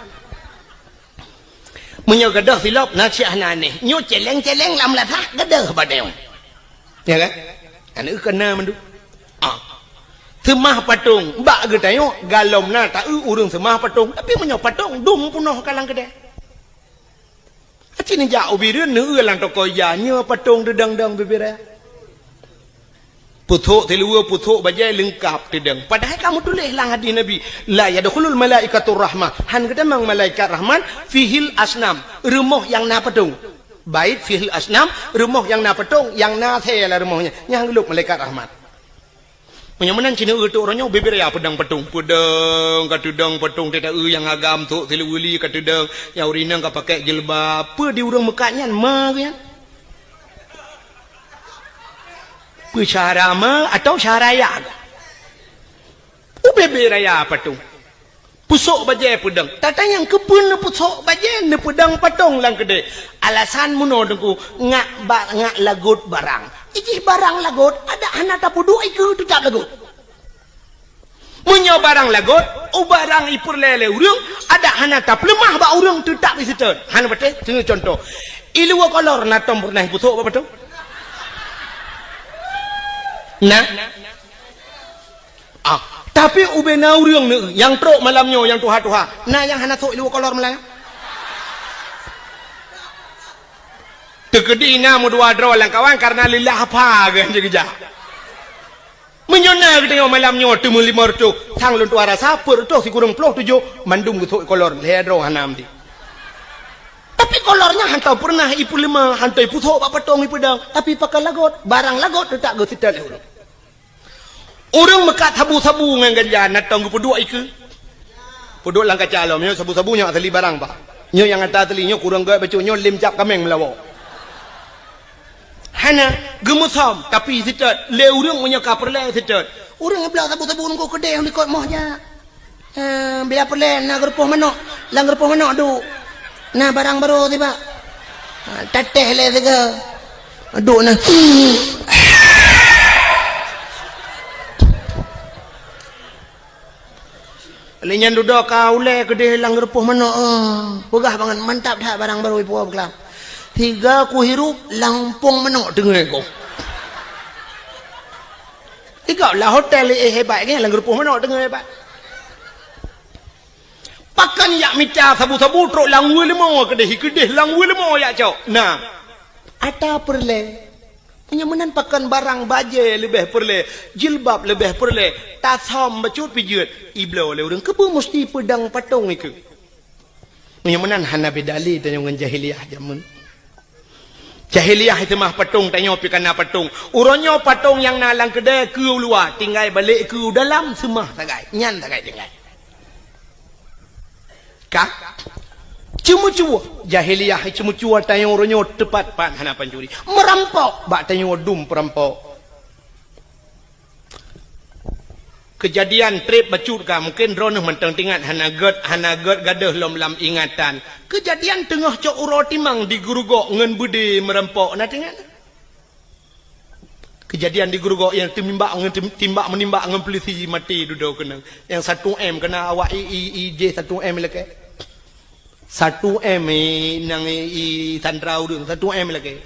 Meunyoe geudeh silop, na cit hana anéh. Nyoe celeng-celeng lam meulasah geudeh bak tanyoe. Ya kan? Aneuk keu na mandum. Ah. Seumah patong, bak geutanyoe, galom na taeu ureuëng seumah patong. Tapi meunyoe patong, dum peunoh ka lam keudè. Aci neujak u Bireuen, neueu lam toko ija, nyoe patong teudong-dong bibiré. Pusok siluweue, pusok bajée leungkap teudong. Padahai ka meutuléh lam hadis Nabi, "La yadkhulul malaikatur rahmah." Han geutamong malaikat rahmat, "Fihil asnam." Rumoh nyang na patong. Bait fihil asnam, rumoh nyang na patong, nyang na asée lam rumoh nyan. Nyang geulop malaikat rahmat. Meunyoe meunan cit neueu tôk uroe nyoe, bibiré peudong patong. Peudong, ka teudong patong, teuta eu nyang agam tôk siluweue li ka teudong, nyang ureuëng inong ka pakai jilbab. Peue di ureuëng meukat nyan, ma geuh nyan? Peue syara ma atau syara ya? Ubé-bé raya patong. Pusok bajée peudong. Tatanyong keupeue neupusok bajée, neupeudong patong lam keudè. Alasan meunoe Teungku, ngak ba-, ngak lagot barang. Ijih barang lagot, adak hana tapeuduek ikeue teutap lagot. Meunyoe barang lagot, u barang ipeureulée lé ureuëng, adak hana tapeuleumah bak ureuëng, teutab iseutôt. Hana patéh, teungoh cuntoh. Iluwa kolor na tom peureunah ipeusok bak patong? Na? Ah, tapi ubena ureuëng neu nyang trok malam nyoe nyang tuha-tuha, na nyang hana sok iluwa kolor malam nyoe? Teukeudi na meudua droe lam kawan karena leulah apa geuh jeugeujak. Meunyoe na geutanyoe malam nyoe teumeu lima reutôh, sang lôn tuha rasa peuet reutôh sikureueng ploh tujoh mandum geusok ikolor, lhée droe hana meuti. Tapi kolor nyan hantom peureunah ipeuleumah, hantom ipeusok bak patong ipeudong, tapi pakon lagot, barang lagot teutab geuseutôt lé ureuëng. Ureuëng meukat sabu-sabu ngon ganja na tom geupeuduek ikeue. Peuduek lam kaca lom, nyoe sabu-sabu nyoe asali barang, Pak. Nyoe nyang ata asali, nyoe kureueng gét bacut, nyoe lém cap kaméng meulawoe. Hana, geumeusom, tapi seutôt, lé ureuëng meunyoe ka peureulée seutôt. Ureuëng bloe sabu-sabu nunggu keudeh likot moh jak. Eh, bila peureulée na geurupoh manok, lam geurupoh manok duek. Na barang barô sibak. Ha, tatéh lé sigoe. Duek na. Lé nyan dudoe ka ulée keudeh lam geurupoh manok, eh, peugah bangat mantap that barang barô ipuwoe beuklam. Sigoe kuhirup lam umpung manok teungoh ko. Ikau lah hotel, eh, hebat kan, lam geurupoh manok teungoh hebat. Pakon jak mita sabu-sabu trok lam weue leumo keudeh, keudeh lam weue leumo jak cok. Nah, ata peureulée. Meunyoe meunan pakon barang bajée leubeh peureulée, jilbab leubeh peureulée, tasam bacut pijeut, ibloe lé ureuëng keupeue musti peudong patong ikeue. Meunyoe meunan hana beda lé tanyoe ngon jahiliyah jameun. Jahiliyah seumah patong, tanyoe pih kana patong. Uroe nyoe patong nyang na lam keudée keue u luwa, tinggai balek keue u dalam seumah sagai. Nyan sagai tinggai. Ka? Ceumeucue. Jahiliyah ceumeucue tanyoe uroe nyoe teupat pat hana pancuri. Meurampok bak tanyoe dum peurampok. Keujadian treb bacut ka, mungken droeneueh mantong teuingat, hana gét, hana gét gadôh lom lam ingatan. Keujadian teungoh cok uroe timang di Geurugok ngon beudé meurampok, na teuingat? Keujadian di Geurugok nyang teumimbak ngon tim-, timbak meunimbak ngon peulisi maté dudoe keunong. Nyang satu M keuna awak i, i, i jih satu M ilakée. Satu M, eh, nyang i, i sandra ureuëng, satu M lagée.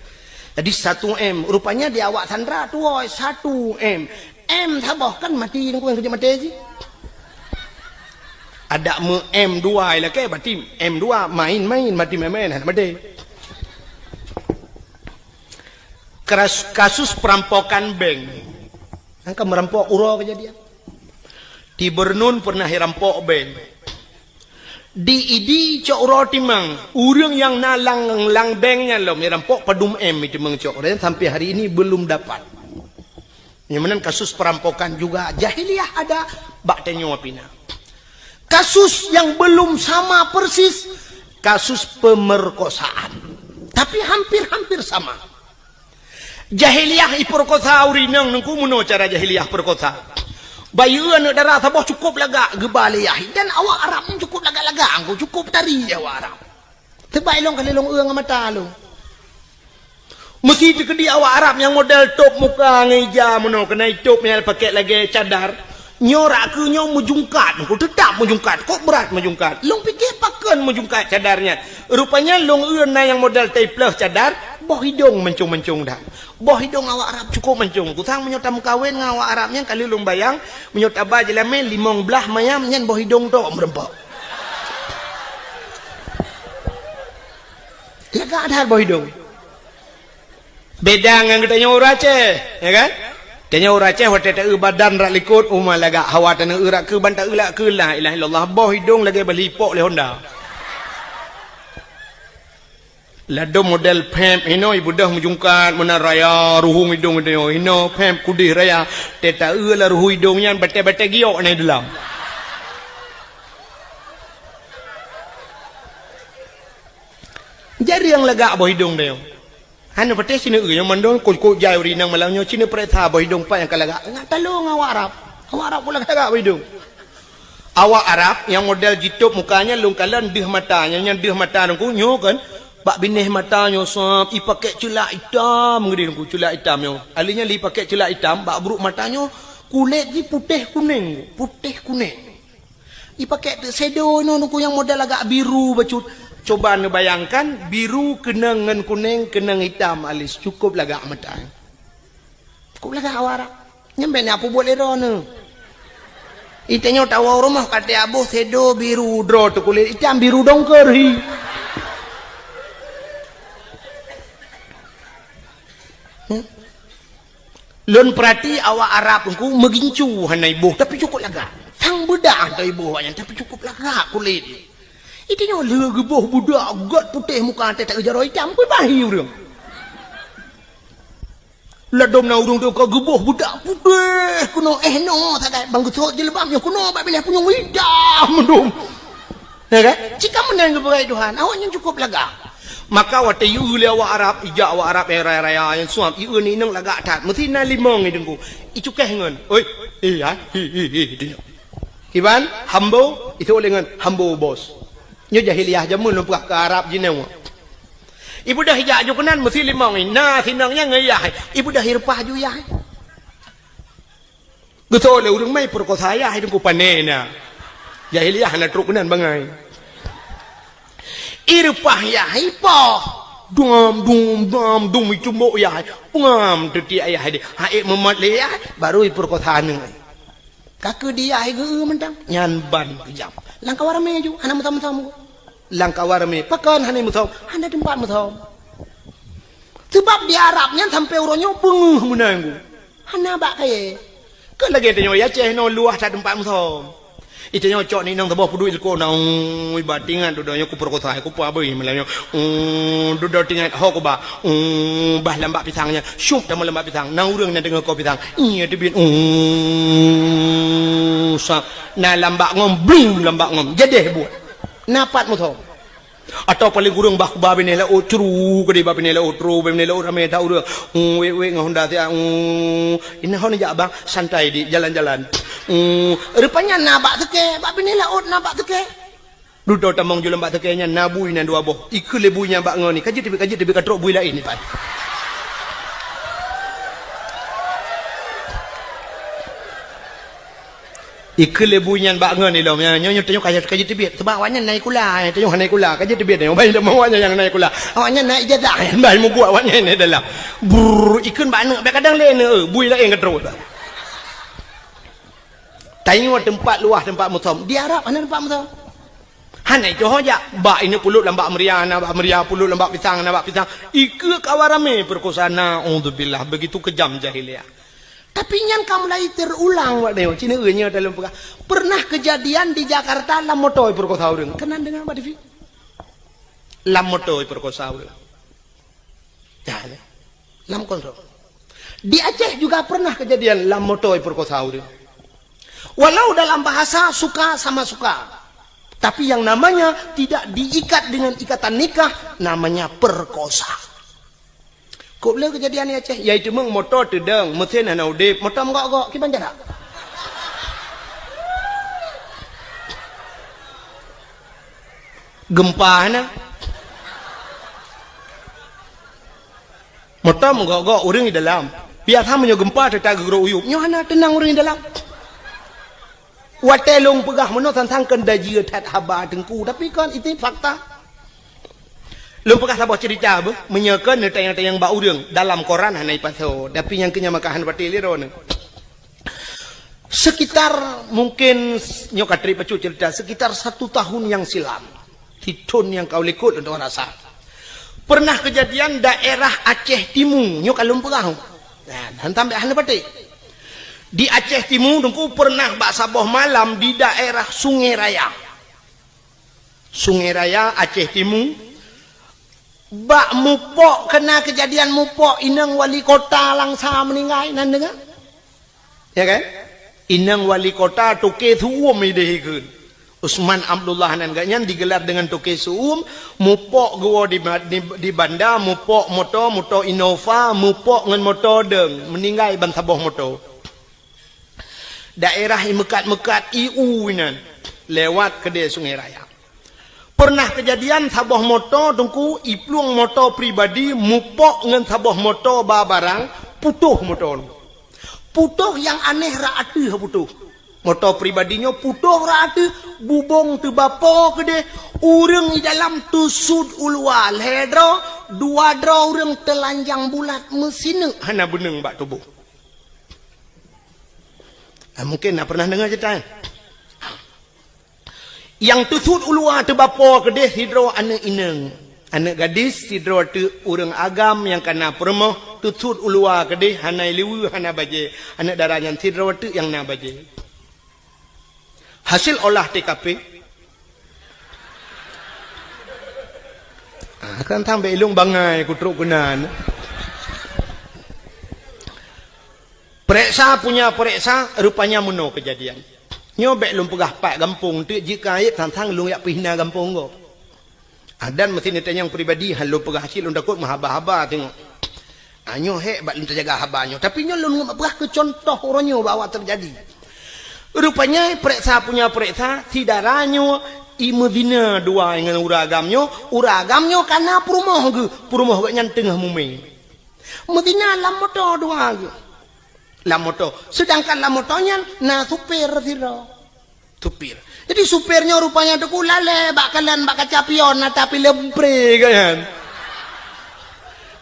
Jadi satu M, rupanya di awak sandra tuwoe satu M. M saboh kan maté, nyang keujeuet maté jih. Adak meu M dua ilakée, berarti M dua main-main, maté main-main, hana maté. Keras-, kasus perampokan bank. Angka merampok uroe kejadian. Di Bernun pernah irampok bank. Di Idi cok uroe timang, ureuëng nyang na lam, lam bank nyan lom irampok padum M timang cok, dan sampai hari ini belum dapat. Nyang meunan kasus perampokan juga jahiliyah ada, bak tanyoe pih na. Kasus yang belum sama persis, kasus pemerkosaan. Tapi hampir-hampir sama. Jahiliyah ipeurkosa ureuëng inong, Teungku, meunoe cara jahiliyah peurkosa. Bayeue aneuëk dara saboh cukôp lagak geuba lé yah, dan awak Arab nyan cukôp lagak-lagak, Teungku, cukôp tari awak Arab. Teubai lôn ka lheueh lôn eu ngon mata lôn. Meusi teukeudi awak Arab nyang model tôb muka ngon ija meunoe, keunan itôb nyang pakèk lagèe cadar. Nyoe rak keu nyoe meujungkat, Teungku, teutap meujungkat, kok brat meujungkat. Lôn pike pakon meujungkat cadar nyan. Rupanya lôn eu na nyang model taipleuh cadar, boh idông mancông-mancông that. Boh idông awak Arab cukôp mancông. Kusang meunyoe tameukawen ngon awak Arab nyan, ka lheueh lôn bayang, meunyoe taba jeulamé limong blaih mayam nyan boh idông tok meureumpok. Lagak that boh idông. Beda ngon geutanyoe ureuëng Aceh, ya kan? Tanyoe ureuëng Aceh watèe taeu badan rak likot, uma lagak, hawa taneuk eu rak keu ban taeu rak keu la ilaha illallah, boh idông lagèe bali ipok lé honda. Ladôm model pép hinoe ibeudôh meujungkat meunan raya ruhueng idông geutanyoe, hinoe pép kudeh raya, teuta eu lam ruhueng idông nyan batèe-batèe giok na i deulam. Jareueng lagak boh idông tanyoe. Hana patéh sineuk eu nyang mandum kok-kok jai ureuëng inong malam nyoe sineuk pareksa boh idông pat nyang ka lagak. Ngat talông awak Arab. Awak Arab kok lagak-lagak boh idông. Awak Arab nyang model jitôb muka nyan lôn kalon deuh mata, nyang nyan deuh mata Teungku nyoe kan. Bak binéh mata nyoe sab ipakèk ceulak itam geudeh Teungku, ceulak itam nyoe. Ahli nyan lé ipakèk ceulak itam bak brôk mata nyoe Kulét jih putéh kuneng, putéh kuneng. Ipakèk teuk shadow inoe nungku nyang model agak biru bacut. Coba neubayangkan, biru keunong ngon kuneng, keunong itam alis, cukôp lagak mata. Cukôp lagak awak Arab. Nyan bèk na peubuet lé droeneuh. Itanyoe tawoe rumoh ka teuboh shadow biru droe teuh kulét itam biru dongker hi. Hmm? Lôn peurati awak Arab nungku meugincu hana iboh, tapi cukôp lagak. Sang beudah hana iboh awaknyan, tapi cukôp lagak kulét. Itanyoe lheueh geuboh budak gèt putéh muka até tak geujaroe itam, peue bahi ureueng. Ladôm na ureueng teuka geuboh budak putéh keunoe, eh, noe sagai bang geusôt jilbab nyoe keunoe bak binéh punyueng itam mandum. Ya kan? Cit ka meunan geupeugah Tuhan, awaknyan cukôp lagak. Maka watèe ieu lé awak Arab, ijak awak Arab nyang raya-raya nyang suab, ieu ni inong lagak that. Meusti na limong i teungku. Icukéh ngon, "Oi, eh, ya, hi, hi, hi," hi, hi. Kiban, hambo, itu lé ngon hambo bos. Nyoe jahiliyah jameun lôn peugah keu Arab jinoe. Ibeudôh ijak ju keunan meusti limong i. Na sinong nyang ngon yah. Ibeudôh ireupah ju yah. Geutôi lé ureueng mai peurekosa yah i teungku pané na. Jahiliyah hana trok keunan bangai. Ireupah yah ipoh. Dum, dum, dum, dum, icumbok yah. Pengam teutiek yah deh. Ha ék meumat lé yah, baru ipeurekosa aneuk. Ka keu di yah geu mantong. Nyan ban keujam. Lam kawan ramé ju, hana meusom-som. Lam kawan ramé, pakon hana meusom? Hana teumpat meusom. Seubab di Arab nyan sampoe uroe nyoe beungeuh meunan ku. Hana bak kayèe. Keu lagèe tanyoe i Aceh nyoe luwah that teumpat meusom. Itanyoe cok ni inong saboh peuduek ilko na, ui, bah tingat dudoe nyoe kupeurekosa, kupeue abui malam nyoe. Ui, dudoe tingat ho kuba. Ui, bah lam bak pisang nyan. Syup teuma lam bak pisang. Na ureueng nyang deungoe ko pisang. Iya teubiet. Ui, sa. Na lam bak ngom, bling lam bak ngom. Jadeh buet. Na pat meusom. Atawa paléng kureueng bah kuba binéh laôt, curu keudéh bah binéh laôt, tru bah binéh laôt, ramé that ureueng. Ui, wék-wék ngon honda siat. Ui, inoe ho neujak bang, santai di jalan-jalan. Ui, rupanya na bak seukée, bah binéh laôt na bak seukée. Dudoe tamong ju lam bak seukée nyan na bui na dua boh. Ikheun lé bui nyan bak ngon ni, ka jeuet teubiet, ka jeuet teubiet, ka trok bui laén ni pat. Ikheun lé bui nyan bak ngon ilom, nyoe, nyoe, nyoe tanyoe ka, ka jeuet teubiet. Seubab awaknyan na sikula, tanyoe hana sikula, ka jeuet teubiet nyoe. Bah tamong awaknyan nyang na sikula. Awaknyan na ijazah, bah mubuet awaknyan di dalam. Brrr, ikheun bak aneuk, bèk kadang lé aneuk, bui laén ka trok. Tanyoe teumpat luwah teumpat meusom. Di Arab hana teumpat meusom. Hana icoho jak. Bak ineuk pulop lam bak meuria, na bak meuria, pulop lam bak pisang, na bak pisang. Ikheun kawan ramé peurekosa, naudzubillah. Begitu keujam jahiliyah. Tapi nyan ka mulai teurulang bak nyoe. Cina nyoe dalam peugah. Pernah kejadian di Jakarta lam moto peurekosa ureueng. Keunan deungoe bak T V. Lam moto peurekosa ureueng. Nah, lam kontrol. Di Aceh juga pernah kejadian lam moto peurekosa ureueng. Walau dalam bahasa suka sama suka, tapi yang namanya tidak diikat dengan ikatan nikah, namanya perkosa. Kok le kejadian di Aceh, yaitu meng moto teudong, mesin hana udeb, moto meugok-gok, kiban jarak. Gempa hana. Moto meugok-gok ureueng di dalam. Biasa meunyoe gempa teutap geugrok uyueb, nyoe hana teunang ureueng di dalam. Watèe lôn peugah meunoe sang-sang keuneuk dajieue that haba teungku, tapi kan itu fakta. Lôn peugah saboh cerita beuh, meunyoe keuneuk tanyong-tanyong bak ureueng dalam koran hana ipasoe, tapi nyang keu nyan maka hana patéh lé droeneuh. Sekitar mungkin nyoe ka trép bacut cerita, sekitar satu tahun yang silam, di thôn nyang ka u likot lôn rasa, pernah kejadian daerah Aceh Timu, nyoe ka lôn peugah. Nah, hantam bèk hana patéh. Di Aceh Timu teungku pernah bak saboh malam di daerah Sungai Raya. Sungai Raya, Aceh Timu. Bak mupok, keunan kejadian mupok, inong wali kota Langsa meuninggai, nan deungoe? Ya kan? Inong wali kota Toke Su'um ideh ikheun. Usman Abdullah nan geuh nyan digelar dengan Toke Su'um, mupok geuwoe di, di, di banda, mupok moto, moto Innova, mupok ngon moto dong, meuninggai ban saboh moto. Daerah i meukat-meukat i u inan, lewat keudè Sungai Raya. Pernah kejadian saboh moto teungku, i plueng moto pribadi mupok ngon saboh moto ba barang, putôh moto nyan. Putôh nyang aneh rot ateueh putôh. Moto pribadi nyoe putôh rot ateueh, bubông teubapo keudeh, ureuëng di dalam teusut u luwa lhée droe, dua droe ureuëng teulanjang bulat meusineuk hana beuneueng bak tuboh. Ah, mungkin na pernah deungoe ceurita nyan. Nyang teusut u luwa teubapo keudeh sidroe aneuëk inong, aneuëk gadis, sidroe teuk ureuëng agam nyang kana peurumoh, teusut u luwa keudeh hana liweue hana bajée, aneuëk dara nyan sidroe teuk nyang na bajée. Hasil olah T K P. Ah, kan sampai ilong bangai kutrok keunan. Pereksa punya pereksa, rupanya meunoe keujadian. Nyoe bék lôn peugah pat gampông teuk jika ayeb sang-sang lôn jak peuhina gampông gob. Ah, dan meusi neutanyong pribadi, han lôn peugah cit lôn takot meuhaba-haba teungoh. Ah, nyoe hék bak lôn teujaga haba nyoe. Tapi nyoe lôn peugah keu contoh uroe nyoe bak awak teujadi. Rupanya pereksa punya pereksa, si dara nyoe i meuzina dua ngon ureuëng agam nyoe, ureuëng agam nyoe kana peurumoh geuh, peurumoh geuh nyan teungoh mumé. Meuzina lam moto dua geuh. Lam moto. Sedangkan lam moto nyan na supir sidroe. Supir. Jadi supir nyoe rupanya teuk lalée bak kalon bak kaca pion na tapi lempré kan.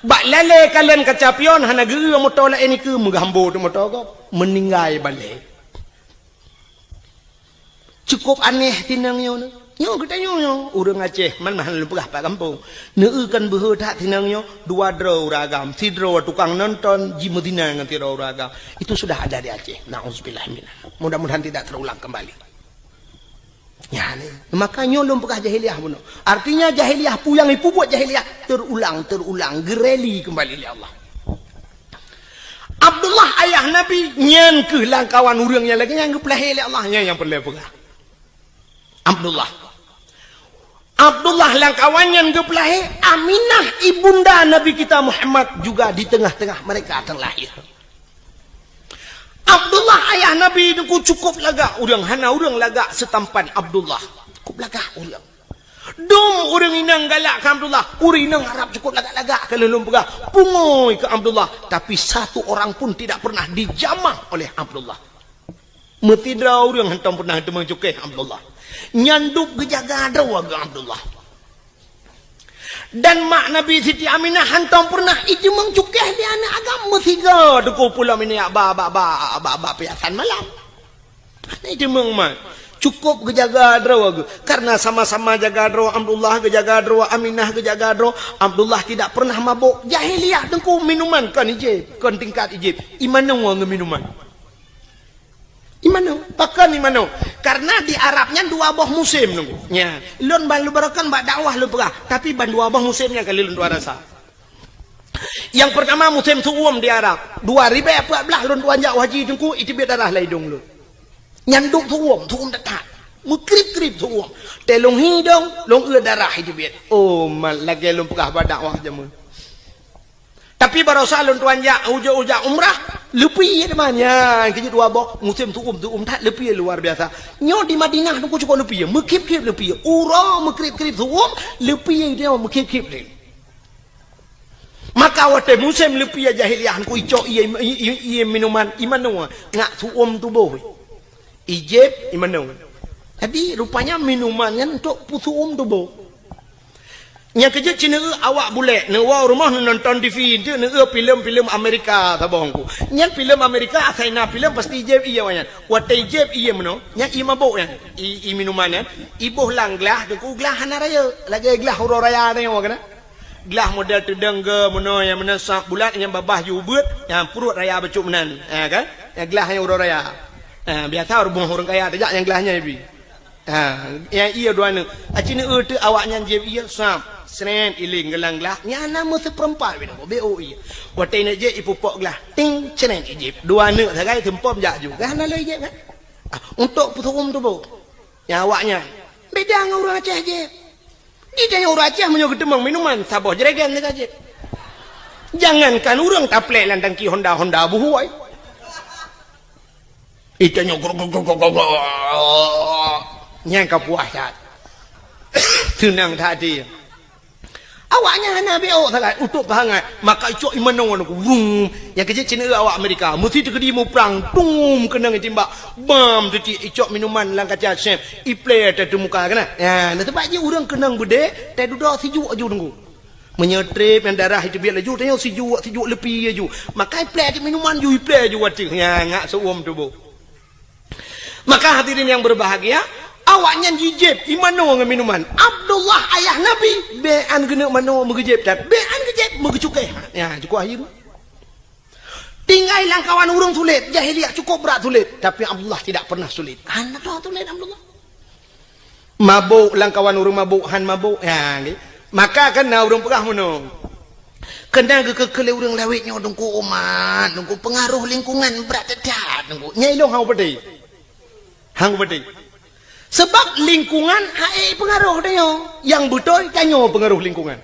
Bak lalée kalon kaca pion hana geu moto laén nikeue meugah ambo teuk moto gob. Meuninggai balée. Cukup aneh tinang nyoe. Nyoe geutanyoe nyoe, ureuëng Aceh, man mahan lôn peugah pat gampông. Neueu kan beuhe that tinang nyoe, dua droe ureuëng agam, sidroe tukang nonton, jimeuzina ngon sidroe ureuëng agam. Itu sudah ada di Aceh. Nauzubillah minha. Mudah-mudahan tidak terulang kembali. Ya, ni. Maka nyoe lôn peugah jahiliyah bunoe. Artinya jahiliyah, peue nyang ipubuet jahiliyah, terulang, terulang, geureli kembali lé Allah. Abdullah ayah Nabi, nyan keuh lamkawan ureuëng nyang lagée nyan geupeulahé lé Allah, nyan nyang peureulée peugah. Abdullah. Abdullah lamkawan nyan geupeulahé, Aminah ibunda Nabi kita Muhammad juga di tengah-tengah mereka terlahir. Abdullah ayah Nabi nyoe cukup lagak ureuëng, hana ureuëng lagak seutampan Abdullah. Cukup lagak ureuëng. Dum ureuëng inong galak keu Abdullah, ureuëng inong Arab cukup lagak-lagak keu lôn peugah, pungui keu Abdullah, tapi satu orang pun tidak pernah dijamah oleh Abdullah. Meusidroe ureuëng hantom pernah teumeucukéh Abdullah. Nyan dub geujaga droe geuh Abdullah. Dan mak Nabi Siti Aminah hantom pernah ijeumeung cukéh di aneuëk agam meusigoe teungku pulo minyak ba ba ba ba ba piasan malam. Hana ijeumeung mat. Cukup geujaga droe geuh. Karena sama-sama jaga droe, Abdullah geujaga droe, Aminah geujaga droe. Abdullah tidak pernah mabok. Jahiliyah teungku minuman kon ijép, kon tingkat ijép. Imanoe ngon minuman. Imanoe, pakon imanoe? Karena di Arab nyan dua boh musém nunggu. Nya, lôn ban lôn barokan bak dakwah lôn peugah, tapi ban dua boh musém nyan kali lôn tuan rasa. Yang pertama musém su'um di Arab. Dua ribèe peuet blah lôn tuan jak haji teungku, iteubiet darah lam idong lôn. Nyan dum su'um, su'um that-that. Meukrib-krib su'um. Teuh lôn hi dong, lôn eu darah iteubiet. Oh, mat lagèe lôn peugah bak dakwah jameun. Tapi barosa lôn tuan jak, ujoe-ujoe umrah, leupie teuma nyan, keujeuet dua boh, musém su'um, su'um that leupie luar biasa. Nyoe di Madinah teungku cukup leupie, meukrib-krib leupie. Uroe meukrib-krib su'um, leupie nyoe meukrib-krib lé. Maka watèe musém leupie jahiliyah teungku icok ié, ié, ié, ié minuman, imanoe, ngat su'um tuboh. Ijép imanoe. Jadi rupanya minuman nyan untuk peusu'um tuboh. Nyang keujeuet cit neueu awak bulèk, neuwoe rumoh neunonton T V, enteuk neueu filem-filem Amerika saboh teungku. Nyan filem Amerika asai na filem pasti ijép ié awak nyan. Watèe ijép ié meunoe, nyan ié mabök nyan, ié, ié minuman nyan, iboh lam glah teungku, glah hana rayeuk, lagèe glah uroe raya nyoe keunan. Glah model teudong geu meunoe nyang meunan sap bulat nyang babah jih ubeuet, nyang pruet raya bacut meunan. Ha kan? Nyang glah nyang uroe raya. Ha, biasa rumoh ureueng kaya tajak nyang glah nyan ibi. Ha, nyang ié dua aneuk. Aci neueu teuk awak nyan jieb ié sap. Sret iléng geulang glah. Nyan na meuseupeurempat binoe. Beu ié. Watèe neuk jieb ipupok glah. Ting, sret ijib. Dua aneuk sagai seumpom jak ju. Kan hana lé ijib kan? Ah, untuk peusu'um tuboh. Nyang awak nyan. Beda ngon ureueng Aceh jieb. Di tanyoe ureueng Aceh meunyoe geuteumeung minuman, saboh jerigen teuka jép. Jangankan ureueng taplek lam tangki Honda, Honda buhôi. Di tanyoe grok, grok, grok, grok, grok. Nyan ka puas that. Seunang that até. Awaknyan hana beuôt sagai, utôb teuhangat. Maka icok ié manoe nangku, wrum. Nyang keuh jeuet cit awak Amerika. Meusi teukeudi muprang, tum, keunong itimbak. Bam, teuti icok minuman lam kaca sép. Iplé teutumuka keunan. Ya, na sabab jih ureuëng keunong beudé, teududoe sijuek aju nangku. Meunyoe trép nyang darah iteubiet laju, tanyoe sijuek, sijuek leupie aju. Maka iplé teuk minuman ju, iplé aju watée. Ya, ngak seuuem tuboh. Maka hadirin yang berbahagia, awaknyan jijép ié manoe ngon minuman. Abdullah ayah Nabi, bèk an geuneuk manoe meugeujép that, bèk an geujép meugeucukéh. Ya, cukup akhir. Tinggai lam kawan ureuëng sulet, jahiliyah cukup brat sulet, tapi Abdullah tidak pernah sulet. Hana droe sulet Abdullah. Mabök lam kawan ureuëng mabök, han mabök. Ya, nggih. Maka kan na ureuëng peugah meunoe. Keunan geukeu-keu lé ureuëng lawét nyoe teungku umat, teungku peungaroh lingkungan brat that teungku. Nyan ilôn han kupeudeh. Han kupeudeh. Sabab lingkungan han ék peungaroh tanyoe. Nyang beutôi tanyoe peungaroh lingkungan.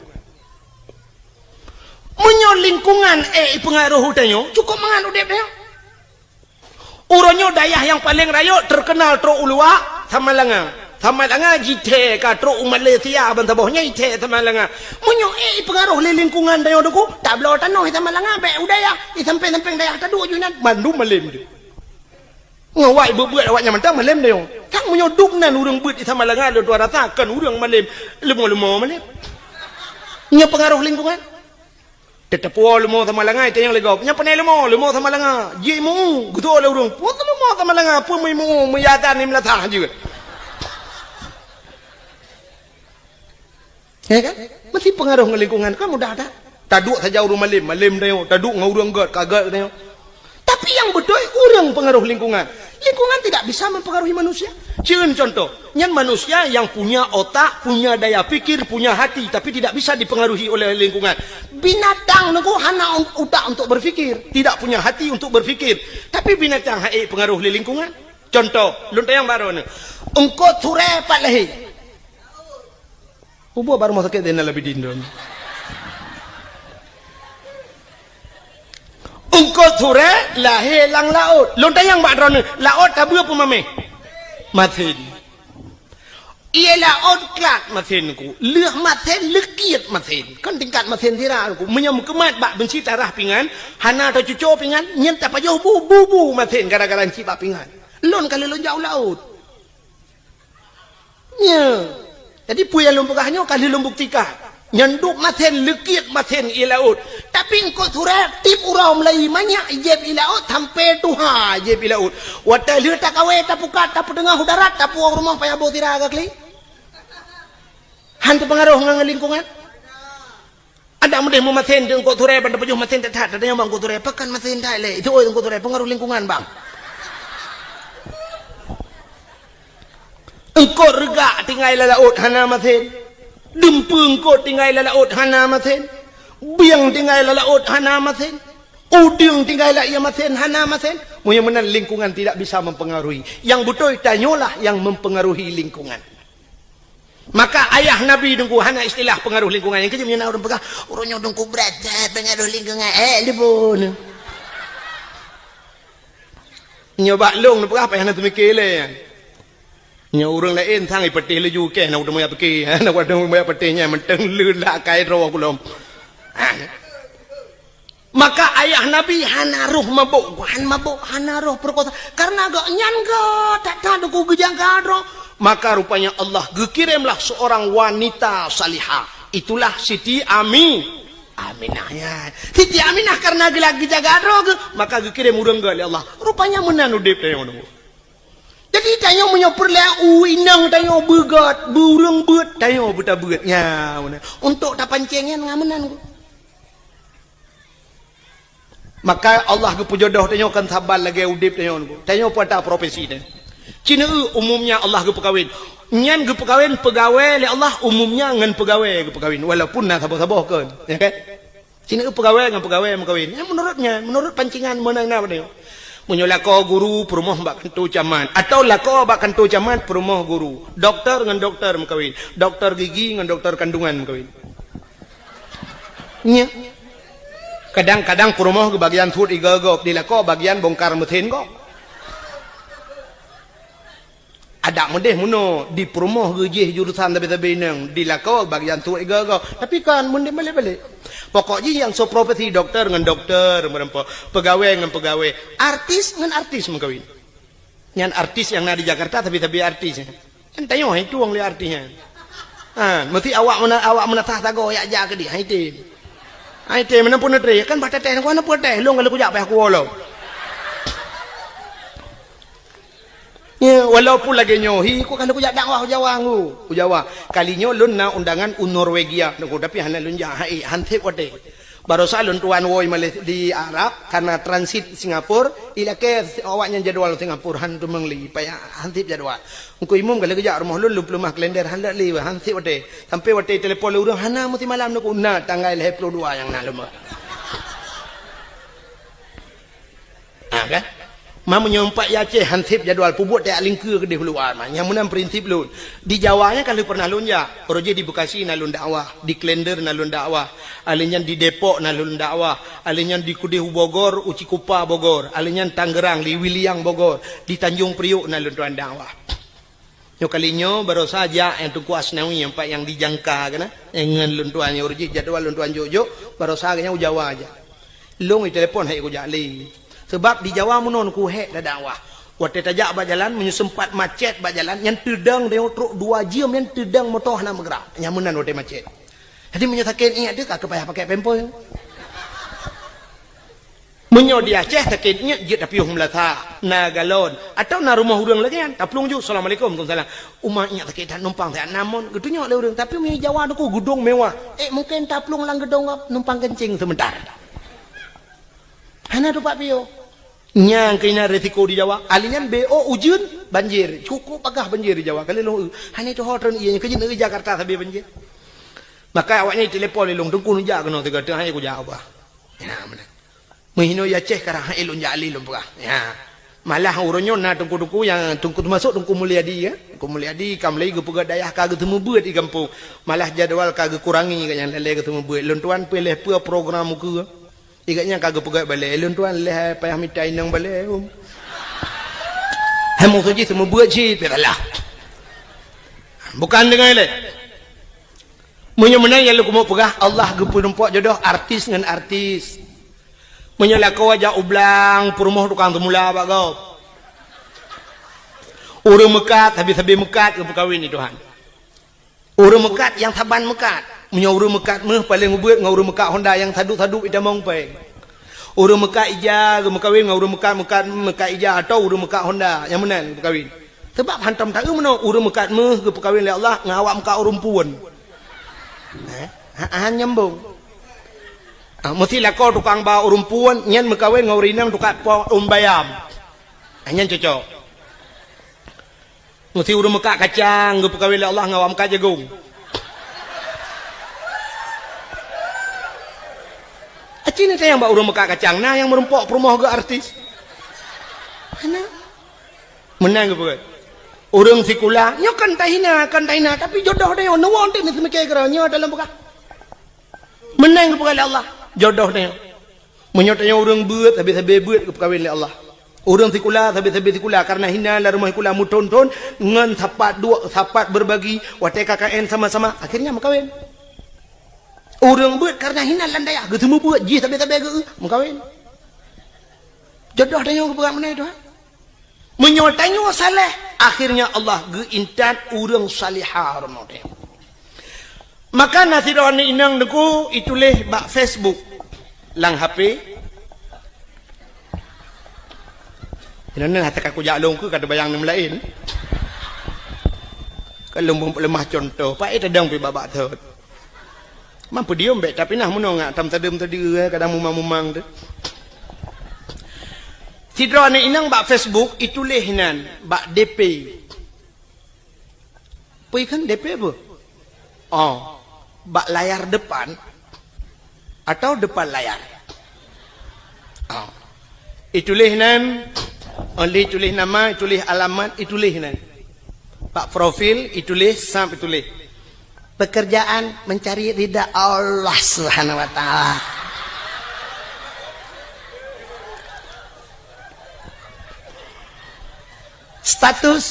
Meunyoe lingkungan ék peungaroh tanyoe, cukup mangat udép tanyoe. Uroe nyoe dayah nyang paleng rayeuk teukeunal trok u luwa, Samalanga. Samalanga jithèe ka trok u Malaysia ban saboh nyan jithèe Samalanga. Meunyoe ék ipeungaroh lé lingkungan tanyoe teungku, tabloe tanoh i Samalanga bèk u dayah, i sampéng-sampéng dayah taduek ju inan, mandum malém teuh. Ngon awak beuet-beuet awaknyan mantong malém tanyoe. Kan meunyoe dum nan ureuëng beuet i Samalanga lôn tuan rasa kon ureuëng malém, leumo-leumo malém. Nyoe peungaroh lingkungan. Teuteupeue leumo Samalanga, itanyong lé gob. Nyan pane leumo, leumo Samalanga. Jimeu, geutu'oh lé ureuëng. Peue leumo Samalanga, peue meuimu, meuyadan, meulasah jeuet. Ya kan? Meusti peungaroh ngon lingkungan, kan mudah that. Taduek saja ureuëng malém, malém tanyoe. Taduek ngon ureuëng gét, ka gét tanyoe. Tapi nyang beutôi ureuëng peungaroh lingkungan. Lingkungan tidak bisa mempengaruhi manusia. Cieun contoh, nyan manusia yang punya otak, punya daya pikir, punya hati, tapi tidak bisa dipengaruhi oleh lingkungan. Binatang nangku hana un-, utak untuk berpikir, tidak punya hati untuk berpikir. Tapi binatang han ék pengaruh lé lingkungan. Contoh, lôn tanyong baroe nyoe. Eungkôt surée pat lahé. Ubak bak rumoh sakét Zainal Abidin droe. Eungkôt surée lahé lam laôt. Lôn tanyong bak droeneuh, laôt ka beu peue maméh? Masen. Ié laôt klat masen ku. Lheueh masen, leukiet masen. Kon tingkat masen sira ku. Meunyoe meukeumat bak beunsi tarah pingan, hana teucuco pingan, nyan tapajoh bu, bu, bu masen gara-gara nci bak pingan. Lôn ka lheueh lôn jak u laôt. Nyoe. Jadi, peue nyang lôn peugah nyoe ka lheueh lôn buktikan. Nyan dub masen, leukiet masen ié laôt. Tapi eungkôt surée tieb uroe meulayeue manyak jieb ié laôt, sampoe tuha jieb ié laôt. Watée lheueh takawé, tapukat, tapeuteungoh u darat, tapuwoe rumoh payah boh sira ka klik. Han teupeungaroh ngon lingkungan. Adak meudeh meumasen di eungkôt surée ban teupajoh masen that-that, tanyong bak eungkôt surée, pakon masen that lé? Itu oi eungkôt surée, peungaroh lingkungan, bang. Eungkôt reugak tinggai lam laôt hana masen. Dumpeue eungkôt tinggai lam laôt hana masen. Bieng tinggai lam laôt hana masen. Udeueng tinggai lam ié masen hana masen. Meunyoe meunan lingkungan tidak bisa mempengaruhi. Nyang beutôi tanyoe lah nyang mempengaruhi lingkungan. Maka ayah Nabi teungku hana istilah pengaruh lingkungan. Nyang keujeuet meunyoe na ureuëng peugah, "Ureuëng nyoe teungku brat that pengaruh lingkungan." Eh, lubona. Nyoe bak lôn neupeugah payah na teumike lé. Nyoe ureuëng laén sang ipeuteh laju keh na udeueng meuyak pike. Na udeueng meuyak peuteh nyan mantong leulat kai droe kulom. Maka ayah Nabi hana roh mabök, han mabök, hana roh peurekosa. Karena gobnyan gét that-that teungku geujaga droe. Maka rupanya Allah geukiremlah seorang wanita salihah. Itulah Siti Ami-, Aminah, ya. Siti Aminah karena geula geujaga droe geuh, maka geukirem ureuëng gét lé Allah. Rupanya meunan udeb tanyoe nyoe. Jadi tanyoe meunyoe peureulée u inong tanyoe beugét, beu ureuëng beuet, tanyoe beutabeuet. Ya, meunan. Untuk tapancéng nyan ngon meunan. Maka Allah geupeujodoh tanyoe kon saban lagée udeb tanyoe nyoe. Tanyoe peue ata profesi nyan. Ci neueu umumnya Allah geupeukawen. Nyan geupeukawen peugawée lé Allah umumnya ngon peugawée geupeukawen. Walaupun na saboh-saboh kon, ya kan? Ci neueu peugawée ngon peugawée meukawen. Nyan menurut nyan, menurut pancingan meunan na tanyoe. Meunyoe lakoe guru peurumoh bak kantô camat, atawa lakoe bak kantô camat peurumoh guru, doktor ngon doktor meukawen, doktor gigi ngon doktor kandungan meukawen. Nya. Kadang-kadang peurumoh geubagian suet igoe-gob, di lakoe bagian bongkar mesin gob. Dak meudeh meunoe, di peurumoh geujih jurusan sabe-sabe inong, di lakoe bagian suet igoe-goe. Tapi kan meudeh balek-balek. Pokok jih nyang soe profesi dokto ngon dokto, meureumpok. Peugawée ngon peugawée. Artis ngon artis meukawén. Nyan artis nyang na di Jakarta, sabe-sabe artis. Kan tanyoe hai tueng lé artis nyan. Ha, meusti awak meuna-, awak meunasah sagoe yak jak keudeh, hai tem. Hai tem, meunan pun neutré, kan bah teuteh, kon hana peuteh, lôn ka lheueh kujak payah kuwoe lom. Ya, walaupun lagée nyoe, hi, ku ka lheueh kujak dakwah u Jawa ngu, u Jawa. Kali nyoe lôn na undangan u Norwegia, nunggu, tapi hana lôn jak, hai, han sép watée. Barosa lôn tuan woe Malaysia di Arab, karena transit Singapura, ilakée awaknyan jadwal Singapura, han teumeung lé, payah han sép jadwal. Engku Imum ka lheueh geujak rumoh lôn, lôn peuleumah kalender, han lé, han sép watée. Sampai watée telepon lé ureuëng, hana meusimalam nunggu, na tanggai lhée ploh dua nyang na lôn. Ha, kan? Ma meunyoe pat i Aceh han sép jadwal, peubuet tajak lingkeue keudeh u luwa ma. Nyang meunan prinsip lôn. Di Jawa nyan ka lheueh pernah lôn jak. Uroe jih di Bekasi na lôn dakwah, di Klender na lôn dakwah, alheuh nyan di Depok na lôn dakwah, alheuh nyan di keudeh u Bogor, u Cikupa Bogor, alheuh nyan Tangerang, di Wiliang Bogor, di Tanjung Priok na lôn tuan dakwah. Nyoe kali nyoe barosa jak nyang Teungku Asnawi, nyang pat nyang dijangka keunan, nyang ngon lôn tuan nyoe, uroe jih jadwal lôn tuan jok-jok, barosa geuhnyan u Jawa jak. Lôn itelepon hai kujak lé. Sebab di Jawa meunoe ku hék dakwah. Watée tajak bak jalan, meunyoe sempat macet bak jalan, nyan teudong deungon trok dua jeuem, nyan teudong moto hana meugerak. Nyan meunan watée macet. Jadi meunyoe sakét iék teuh ka payah pakai pampers. Meunyoe di Aceh sakét iék jeuet tapiôh meulasa, na galon, atawa na rumoh ureuëng lagée nyan, taplueng ju, "Assalamualaikum." "Waalaikumsalam." "Uma iék sakét that numpang siat na mon," geutunyok lé ureuëng. Tapi meunyoe Jawa nunggu gedong mewah, eh, mungken taplueng lam gedong gob numpang kencing sebentar. Hana tupat piôh. Nyang keunan risiko di Jawa, alheuh nyan B O ujeuen, banjir. Cukup bagah banjir di Jawa. Kali lôn, hana tuho treun ié, keu jeuet Jakarta sabe banjir. Maka awaknyan telepon lé lôn, "Teungku neujak keunoe sigoe, teuh hai kujak ubah." Nah, meunan. Meuhinoe i Aceh karang hai lôn jak lé lôn peugah. Ya. Malah uroe nyoe na teungku-teungku nyang teungku teumasok Teungku Mulyadi, ya. Teungku Mulyadi ka mulai geupeugah dayah ka geuseumeubeuet di gampông. Malah jadwal ka geukurangi geuhnyan lé geuseumeubeuet. Lôn tuan pih lheueh peue program ukeue. Igeuhnyan ka geupeugah balée, lôn tuan lheueh payah mita inong balée, um. Hai maksud jih seumeubeuet cit, pih salah. Bukan deungon ilée. Meunyoe meunan nyang lôn keumeung peugah, Allah geupeurumpok jodoh artis ngon artis. Meunyoe lakoe jak u blang, peurumoh tukang teumula bak gob. Ureuëng meukat, sabe-sabe meukat geupeukawen di Tuhan. Ureuëng meukat nyang saban meukat. Meunyoe ureuëng meukat méuh paleng ubeuet ngon ureuëng meukat Honda nyang sadup-sadup itamong péng. Ureuëng meukat ija geumeukawen ngon ureuëng meukat, meukat, meukat ija atawa ureuëng meukat Honda nyang meunan geumeukawen. Sebab hantom taeu meunoe ureuëng meukat méuh geupeukawen lé Allah ngon awak meukat ureuëng puon. Eh, ha, ha, nyambung. Ah, meusti lakoe tukang ba ureuëng puon nyan meukawen ngon ureuëng inong tukang po ureuëng bayam. Ah, nyan cocok. Meusti ureuëng meukat kacang geupeukawen lé Allah ngon awak meukat jagong. Aci na nyang bak ureuëng meukat kacang, na nyang meurumpok peurumoh geuh artis. Hana. Meunan geupeukawen. Ureuëng sikula, nyoe kan tahina, kan tahina, tapi jodoh tanyoe, neuwoe teuh meuseumike keudroe, nyoe dalam peugah. Meunan geupeukawen lé Allah, jodoh tanyoe. Meunyoe tanyoe ureuëng beuet, sabe-sabe beuet geupeukawen lé Allah. Ureuëng sikula, sabe-sabe sikula, karena hina lam rumoh sikula meuthon-thon, ngon sapat duek, sapat berbagi, watée K K N sama-sama, akhirnya meukawen. Ureuëng beuet karena hina lam dayah, geuseumeubeuet jih sabe-sabe geu-, meukawen. Jodoh tanyoe geupeugah meunan Tuhan. Meunyoe tanyoe saleh, akhirnya Allah geuintat ureuëng salihah rumoh tanyoe. Maka na sidroe aneuk inong teungku ituléh bak Facebook lam H P. Inoe hata ka kujak lôn keu ka teubayang nyang laén. Ka lôn lemah contoh, paét tadong pih babak thot. Man peudiom bék, tapi nah meunoe ngak tam tadeuem tadi, eh, kadang mumang-mumang tu. Sidroe aneuk inong bak Facebook ituléh nan bak D P. Peue kheun D P peue? Oh, bak layar depan atau depan layar? Oh. Ituléh nan, oh, ituléh nama, ituléh alamat, ituléh nan. Bak profil, ituléh, sab ituléh. Pekerjaan mencari ridha Allah Subhanahu wa Ta'ala. Status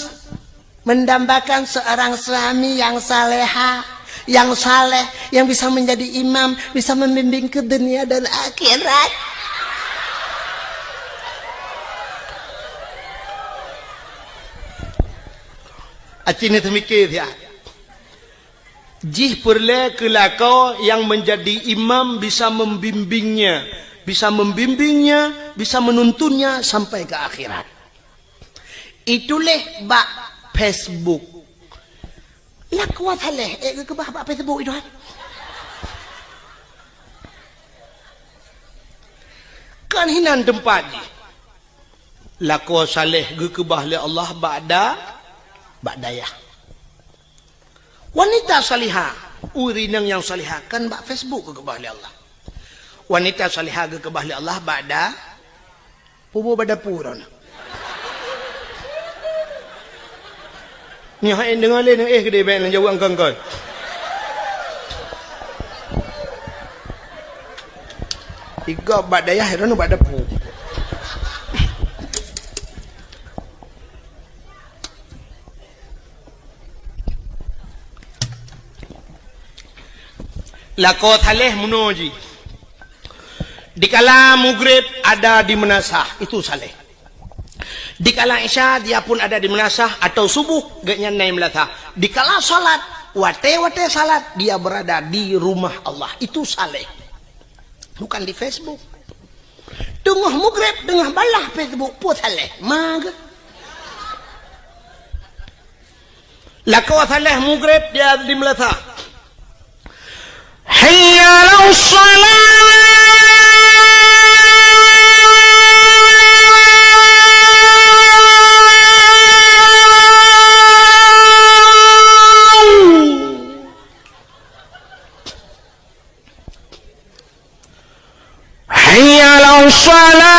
Mendambakan seorang suami yang saleha, yang saleh, yang bisa menjadi imam, bisa membimbing ke dunia dan akhirat. Aci ni teumikir siat. Jih peureulée keu lakoe nyang meunjadi imam bisa membimbingnya, bisa membimbingnya, bisa menuntunnya sampai ke akhirat. Ituléh bak Facebook. Lakoe saléh, eh, geukeubah bak Facebook itu, kan? Kan hinan teumpat jih. Lakoe saléh geukeubah lé Allah bak da-, bak dayah. Wanita salihah, ureuëng inong nyang salihah kan bak Facebook geukeubah lé Allah. Wanita salihah geukeubah lé Allah bak da-, pubu bak dapu droeneuh. Nyoe hai deungoe lé neuéh keudéh bék neujaweueb angkon-angkon. Igob bak dayah droeneuh bak dapu. Lakoe saléh meunoe jih. Dikala mugreb ada di meunasah, itu saléh. Dikala isya dia pun ada di meunasah atau subuh gobnyan na i meunasah. Dikala salat, watée-watée salat dia berada di rumah Allah, itu saléh. Bukan di Facebook. Teungoh mugreb, teungoh balah Facebook, peue saléh? Ma geuh. Lakoe saléh mugreb dia di meunasah. Hayya 'alas shalah. Hayya 'alas shalah.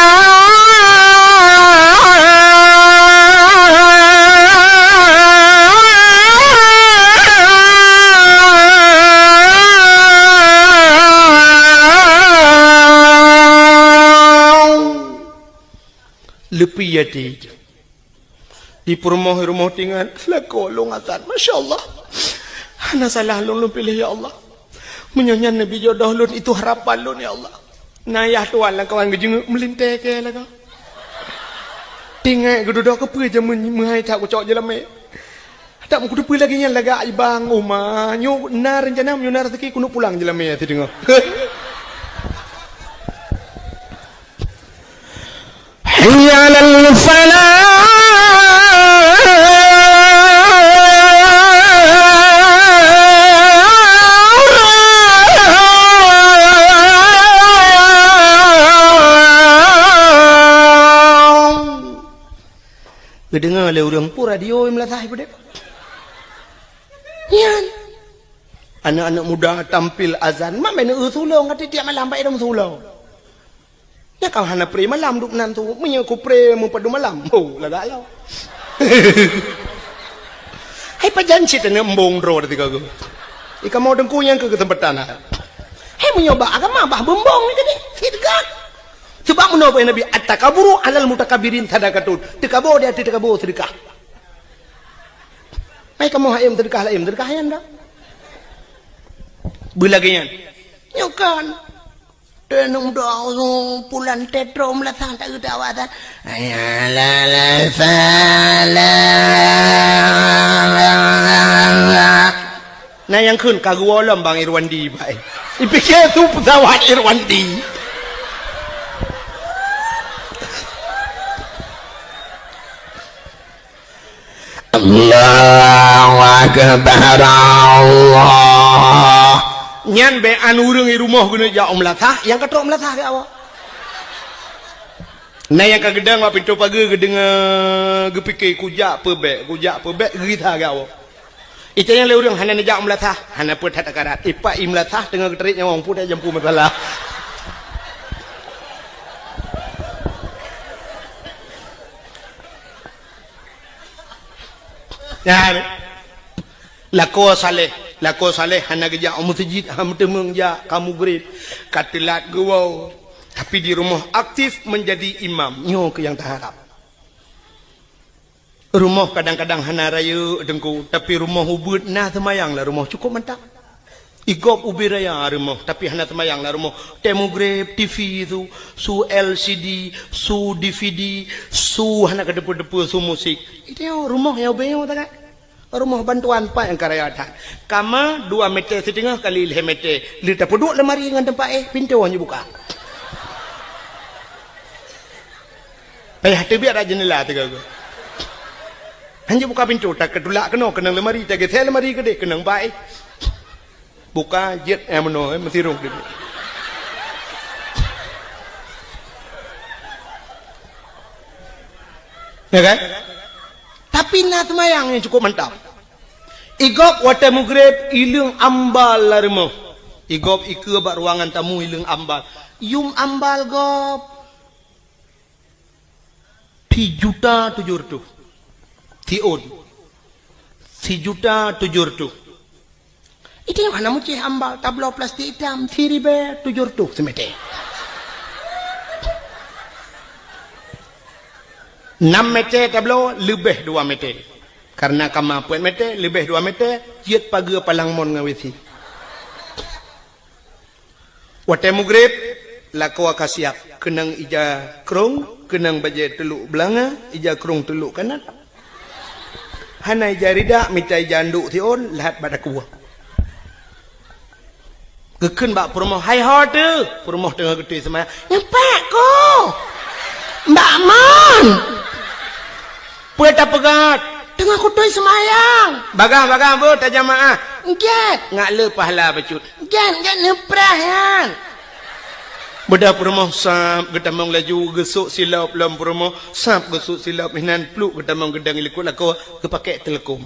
Leupie até. Di peurumoh-rumoh tingat, lakoe lôn azan. Masya Allah. Hana salah lôn, lôn piléh, ya Allah. Meunyoe nyan neubi jodoh lôn, itu harapan lôn, ya Allah. Na yah tuan lam kawan geujeungeuek meulintée keu lakoe. Tingat geududoe keupeue jameun meuhai that kucok jeulamé. Tak meukuteupeue lagée nyan lagak ibang uma. Nyoe na reuncana, meunyoe na raseuki keuneuk pulang jeulamé sideungoe. Hayya 'alal falah. Geudeungoe lé ureuëng, peue radio i meunasah peudeh. Nyan. Aneuk-aneuk muda tampil azan, mak meuneuk eu sulong, ka tiep-tiep malam bak idong sulong. Nyan ka hana pré malam duek nan tu. Meunyoe ku pré meupadum malam, oh, lagak lom. Hai pajan cit aneuk embong droe teuka geuh. Ikamoe teungku nyang keu keuseumpatan hai. Hai meunyoe bak agama bah beumbong ni tadi, seudeukah. Sebab meunoe Nabi, "At-takaburu 'alal mutakabbirin sadaqatun." Teukabo di ateueh teukabo seudeukah. Hai kamoe hayem seudeukah laén, seudeukah nyan dah. Beulagée nyan. Nyoe kan. Teunong doa pulan tetro meulasang tak geuda awak tan. Hayya 'alal falah. Na nyang kheun ka geuwoe lom Bang Irwandi, bai. Ipike su pesawat Irwandi. Allahu Akbar, Allah. Nyan bék an ureuëng i rumoh geuneuk jak u meulasah, nyang ka trok meulasah keu awak. Na nyang ka geudong bak pintoe pageue geudeungoe, geupike kujak peubek, kujak peubek, geugisa keu awak. Itanyong lé ureuëng hana neujak u meulasah, hana peue that akarat. Ipak i meulasah teungoh geutrek nyawong, peue that jampu masalah. Nyan. Lakoe saleh, lakoe saleh hana geujak u meuseujid, hana meuteumeung jak ka mugreb, ka teulat geuwoe. Tapi di rumoh aktif meunjadi imam. Nyoe keuh nyang taharab. Rumoh kadang-kadang hana rayeuk, Teungku, tapi rumoh ubeuet na seumayang lam rumoh, cukup mantap. Igob ubé raya rumoh, tapi hana seumayang lam rumoh. Watèe mugreb, T V su, su L C D, su D V D, su hana keudeupeue-deupeue, su musik. Itu rumoh nyang ubé nyoe sangat. Rumoh bantuan pat nyang ka raya that. Kama dua meter siteungoh kali lhèe meter. Lheueh tapeuduek lemari ngon teumpat éh, pintoe hana buka. Payah teubiet rot jeundela teuga. Hana buka pintoe, takeutulak keunoe, keunong lemari, tageusé lemari keudeh, keunong bak éh. Buka jeuet nyang meunoe, eh, meusirong keudeh. Ya kan? Tapi na seumayang nyang cukup mantap. Igob watèe mugreb, ileueng ambal lam rumoh. Igob ikeue bak ruangan tamu, ileueng ambal. Yum ambal gob. Sijuta tujoh reutôh. Siôn. Sijuta tujoh reutôh. Itu nyang hana meucéh ambal, tabloe plastik itam, siribèe tujoh reutôh seumeter. Nam meter tabloe, leubeh dua meter. Karena kama peuet meter, leubeh dua meter, jeuet pageue palang mon ngon W C. Watèe mugreb, lakoe ka siap, keunong ija krông, keunong bajèe teulok beulanga, ija krông teulok kanat. Hana ija ridak, mita ija anduk siôn, lheuh bak takue. Geukheun bak peurumoh, "Hai ho teuh?" Peurumoh teungoh geutôi seumayang. "Nyoe pat ko?" "Bak mon." "Peue tapeugah?" "Teungoh kutôi seumayang." "Bagah-bagah beuh tajamaah." "Gèt." "Ngak le pahala bacut." "Gèt, gèt neupreh nyan." Beudôh peurumoh sab geutamong laju, geusôk silop lom peurumoh, sab geusôk silop, inan pluek geutamong geudong i likot lakoe, geupakék teuleukom.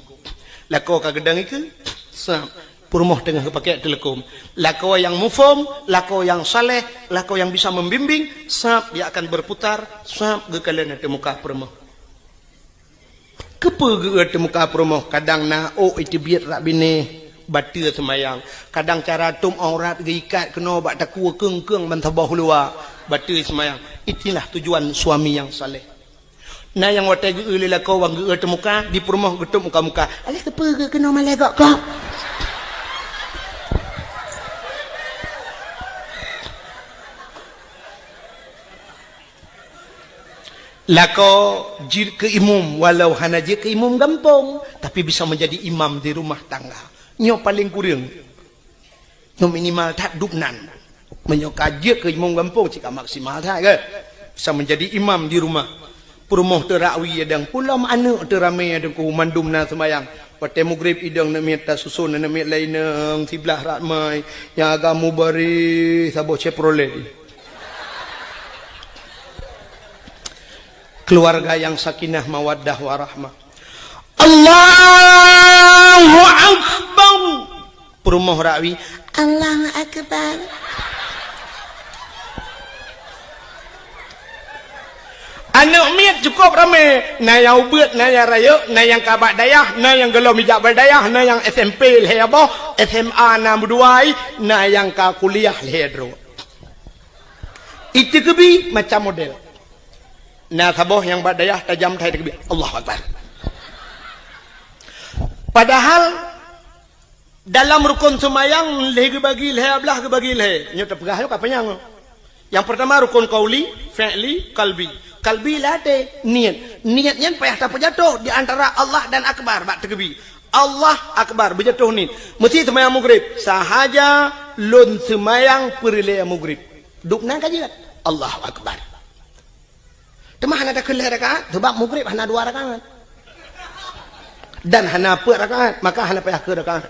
Lakoe ka geudong ikeue, sab. Peurumoh teungoh geupakék teuleukom. Lakoe nyang muphom, lakoe nyang saleh, lakoe nyang bisa membimbing, sab dia akan berputar, sab geukalon ateueh muka peurumoh. Keupeue geu-eu teuh muka peurumoh, kadang na ôk iteubiet rak binéh, bateue seumayang. Kadang cara tôb aurat geuikat keunoe bak takue keung-keung ban saboh luwa, bateue seumayang. Itulah tujuan suami nyang saleh. Na nyang watèe geu-eu lé lakoe wan geu-eu teuh muka, di peurumoh geutôb muka-muka. "Alah keupeue geu-eu keunoe malèe gok-gok?" Lakoe jeuet keu imum, walau hana jeuet keu imum gampông, tapi bisa menjadi imam di rumah tangga. Nyoe paleng kureueng. Nyoe minimal that dubnan. Meunyoe ka jeuet keu imum gampông, cit ka maksimal that, kan? Bisa menjadi imam di rumah. Peurumoh teuh rak wie dang, pulom aneuk teuh ramé dang, ku mandum na seumayang. Watèe mugreb idong aneuk miet tasuson, aneuk miet laén inong siblah rak mai. Nyang agam mubareh saboh Chevrolet. Keluarga yang sakinah, mawaddah, warahmah. Allahu Akbar. Peurumoh rak wie, Allahu Akbar. Aneuk miet cukup ramé, na nyang ubeuet, na nyang rayeuk, na nyang ka bak dayah, na nyang gohlom ijak bak dayah, na nyang S M P lhèe boh, S M A na meudua, na nyang ka kuliah lhèe droe. Iteukeubi macam model. Na saboh nyang bak dayah tajam that iteukeubi. Allahu Akbar. Padahal dalam rukon seumayang lhèe geubagi lhèe, blah geubagi lhèe. Nyoe tapeugah nyoe ka panyang. Nyang peurtama rukon qauli, fi'li, qalbi. Qalbi lam até, niet. Niet nyan payah tapeujatoh di antara Allah dan Akbar bak teukeubi. Allah Akbar, beujatoh niet. Meusti seumayang mugreb. Sahaja lôn seumayang peureulèe mugreb. Dubnan ka jeuet. Allahu Akbar. Teuma hana takheun lhèe rakaat, sabab mugreb hana dua rakaat. Dan hana peuet rakaat, maka hana payah kheun rakaat.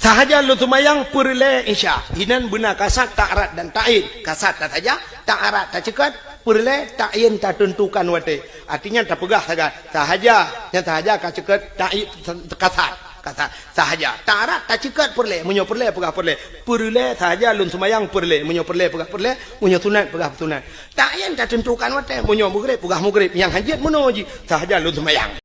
Sahaja lôn seumayang peureulèe Isya. Inan beuna kasad, ta'rad dan ta'yin. Kasad tasaja, ta'rad taceukot, peureulèe ta'yin tateuntukan watèe. Artinya tapeugah sagai. Sahaja, nyang sahaja ka ceukot ta'yin kasad. Kasad. Sahaja. Ta'rad taceukot peureulèe. Meunyoe peureulèe peugah peureulèe. Peureulèe sahaja lôn seumayang peureulèe. Meunyoe peureulèe peugah peureulèe. Meunyoe sunat peugah sunat. Ta'yin tateuntukan watèe. Meunyoe mugreb peugah mugreb. Nyang hanjeuet meunoe jih. Sahaja lôn seumayang.